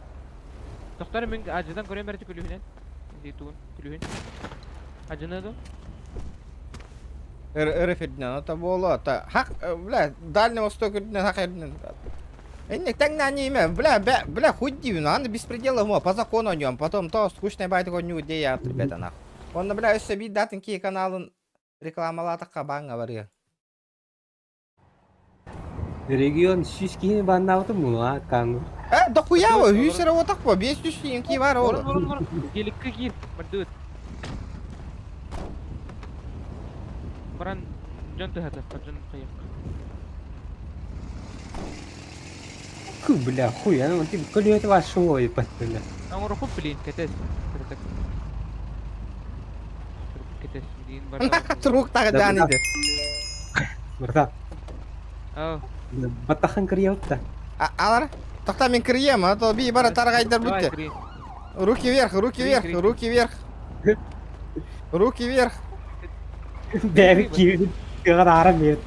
Доктор мен ажыдан көрөм берчи күлүһүнен. Зейтун күлүһүн. Ажыны ду. Эр Фердинанд это боло, та хак, бля, Дальний Восток үрдүнэн хак эрдинен. Энне таңна не име, бля, бля, бля, хуй дивин, аны беспредела мо, по закону о нем, потом то скучный байтык о ню де я, ребята, нахуй. Он, бля, өссө бир датын ки каналын рекламалатыкка банга барыа. Регион сүүс киһини баннаабытым муну а кангу. Э, дохуя во, үсер отак по, 500 ки бар ол. Орун орун орун. Геликке киир. Бардыбыт. Баран жон тыхата, жон кыйык. Ку, бля, хуй, а ну ты көлүөтү вашего ебать, бля. Аңыр хуп блин, кетес. Кыртык. Кетес дейин бар. Трук тагы жан иди. Братан, Ау. баттахан кырыябыт Алар, токта мен кирием, а то би бара таргайдар Давай, бүтте. кири. Руки вверх, руки Кири, вверх, кири. руки вверх. Руки вверх. Бэби киви кыгар бит.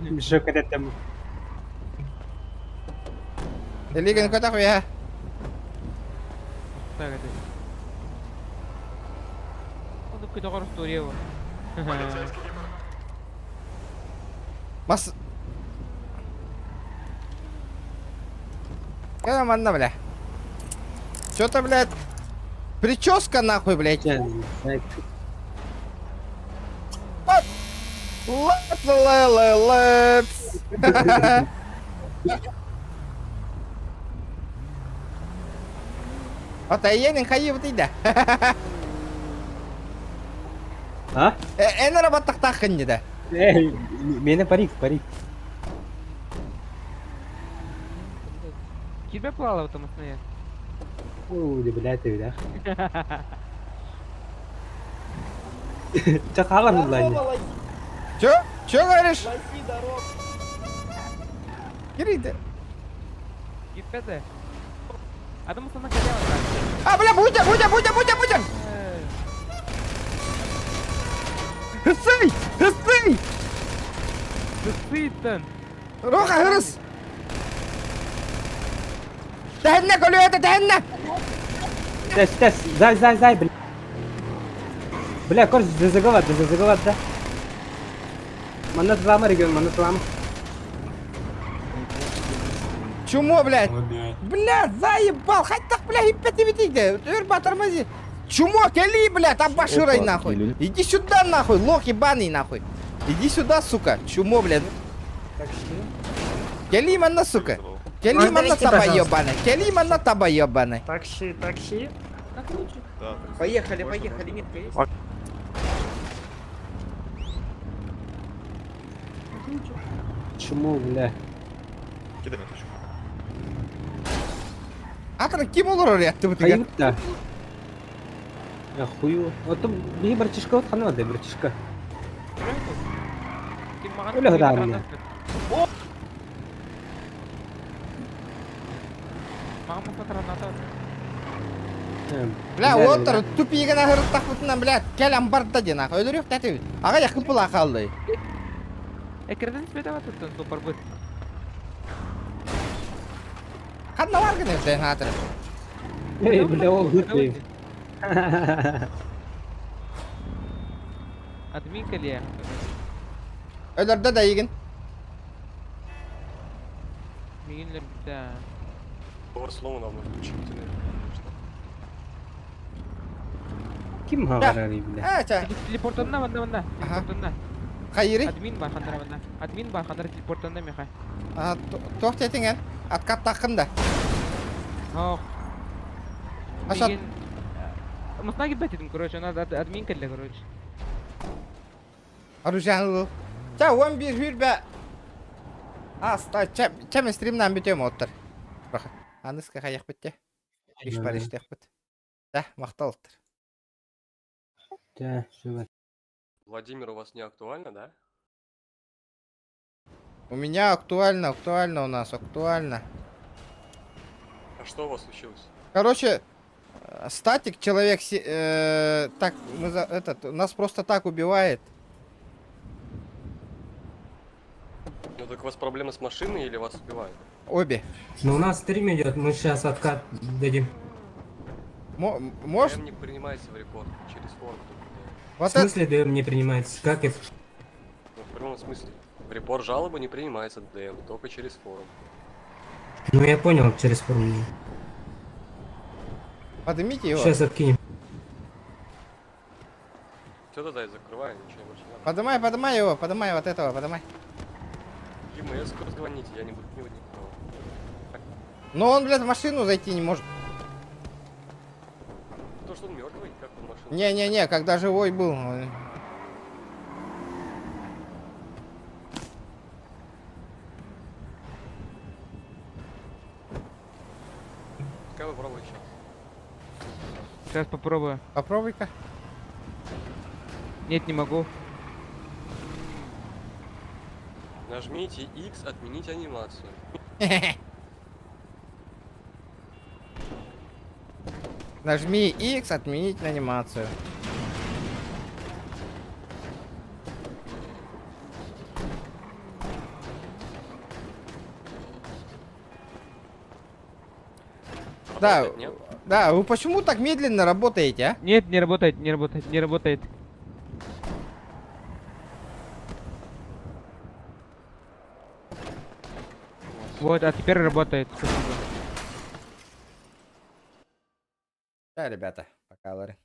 Мешок этем. Элеген көтөх я. Так, это. көтөҕөр история бу. Мас... Кэлэ манна, бля. Чё-то, блядь, прическа нахуй, блядь. Лэпс. Ата эйиэнин хайыыбытый да? А? Эн эрэ баттахтааххын дии да. Эй, миэнэ парик, парик. Кирбэ плала там основе. Ой, блядь, бля. Чэ, хаалар буллаанньа. Чё? Чё говоришь? Кириде. Кирбэ Адам sana кэлэ А, бля, будем, будем, будем, будем, будем! Хысый! Хысый! Хысыйтын! Роха, хырыс! Тэһиннэ, көлүөтэ, тэһиннэ! Тэс, тэс, зай, зай, зай, бля. Бля, короче, зазыгылат, зазыгылат, да. Манна тылама регион, манна тылама. Чумо, блядь! Бля, заебал! Хоть так, бля, и пяти Өр тормози! Чумо, кели, блядь, абаширай нахуй! Иди сюда, нахуй, лох ебаный, нахуй! Иди сюда, сука! Чумо, блядь! Кели манна, сука! Кели манна таба ебаный! Кели манна таба ебаный! Такси, такси. Поехали, поехали, метка есть? Чему, бля? Кидай меточку. Атра ким олорор ятты бу тыгар? Хайыт Я хую. Вот там биһи братишка вот хана да братишка. Өлө хыдаамна. Бля, отыр тупигін ахырыттақпытынан, бля, кел амбарда ден ақ. Өлірек тәтіп. Аға яқын пұл ақалды. Экерден света туттun супер быт. Қанна бар гіне сен атыр. Эй, бля, ол гыт. Админка ли? Өлөрдө да егін. Мигинлер битә. Сломано, включите, Ким хагарары, бля? Э, ча. Телепортонна манна манна. Телепортонна. Хайыри? Админ бар хандара манна. Админ бар хандара телепортонна меха. А, тоқ тетіңен. Откат да. Ох. Аша. Мусна гибет едим, короче, она админка для, короче. Оружие Ча, 11 хүрбә. Аста, ча, мен стримнан бүтем оттыр. Аныска хаяқ бітте. Иш бар иштек бит. Да, мақталыптыр. Да, все. Владимир, у вас не актуально, да? У меня актуально, актуально у нас, актуально. А что у вас случилось? Короче, статик человек, так, мы за, этот, нас просто так убивает. Ну так у вас проблемы с машиной или вас убивают? Обе. Ну у нас стрим идет, мы сейчас откат дадим. Может? ДМ не принимается в рекорд через форум. Вот в смысле ДМ не принимается? Как это? Ну, в прямом смысле. В репорт жалобы не принимается ДМ, только через форум. Ну я понял, через форум. Поднимите его. Сейчас откинем. Все тогда я закрываю, ничего больше не надо. Поднимай, поднимай его, поднимай вот этого, поднимай. ЕМС звоните, я не буду никого. Но он, блядь, в машину зайти не может. То, что он мертвый, как он машину? Не-не-не, когда живой был. Пускай попробуй сейчас. Сейчас попробую. Попробуй-ка. Нет, не могу. Нажмите X, отменить анимацию. Нажми X, отменить анимацию. Да, нет? да, вы почему так медленно работаете, а? Нет, не работает, не работает, не работает. Вот, а теперь работает. Спасибо. Да, ребята, пока, Ларри.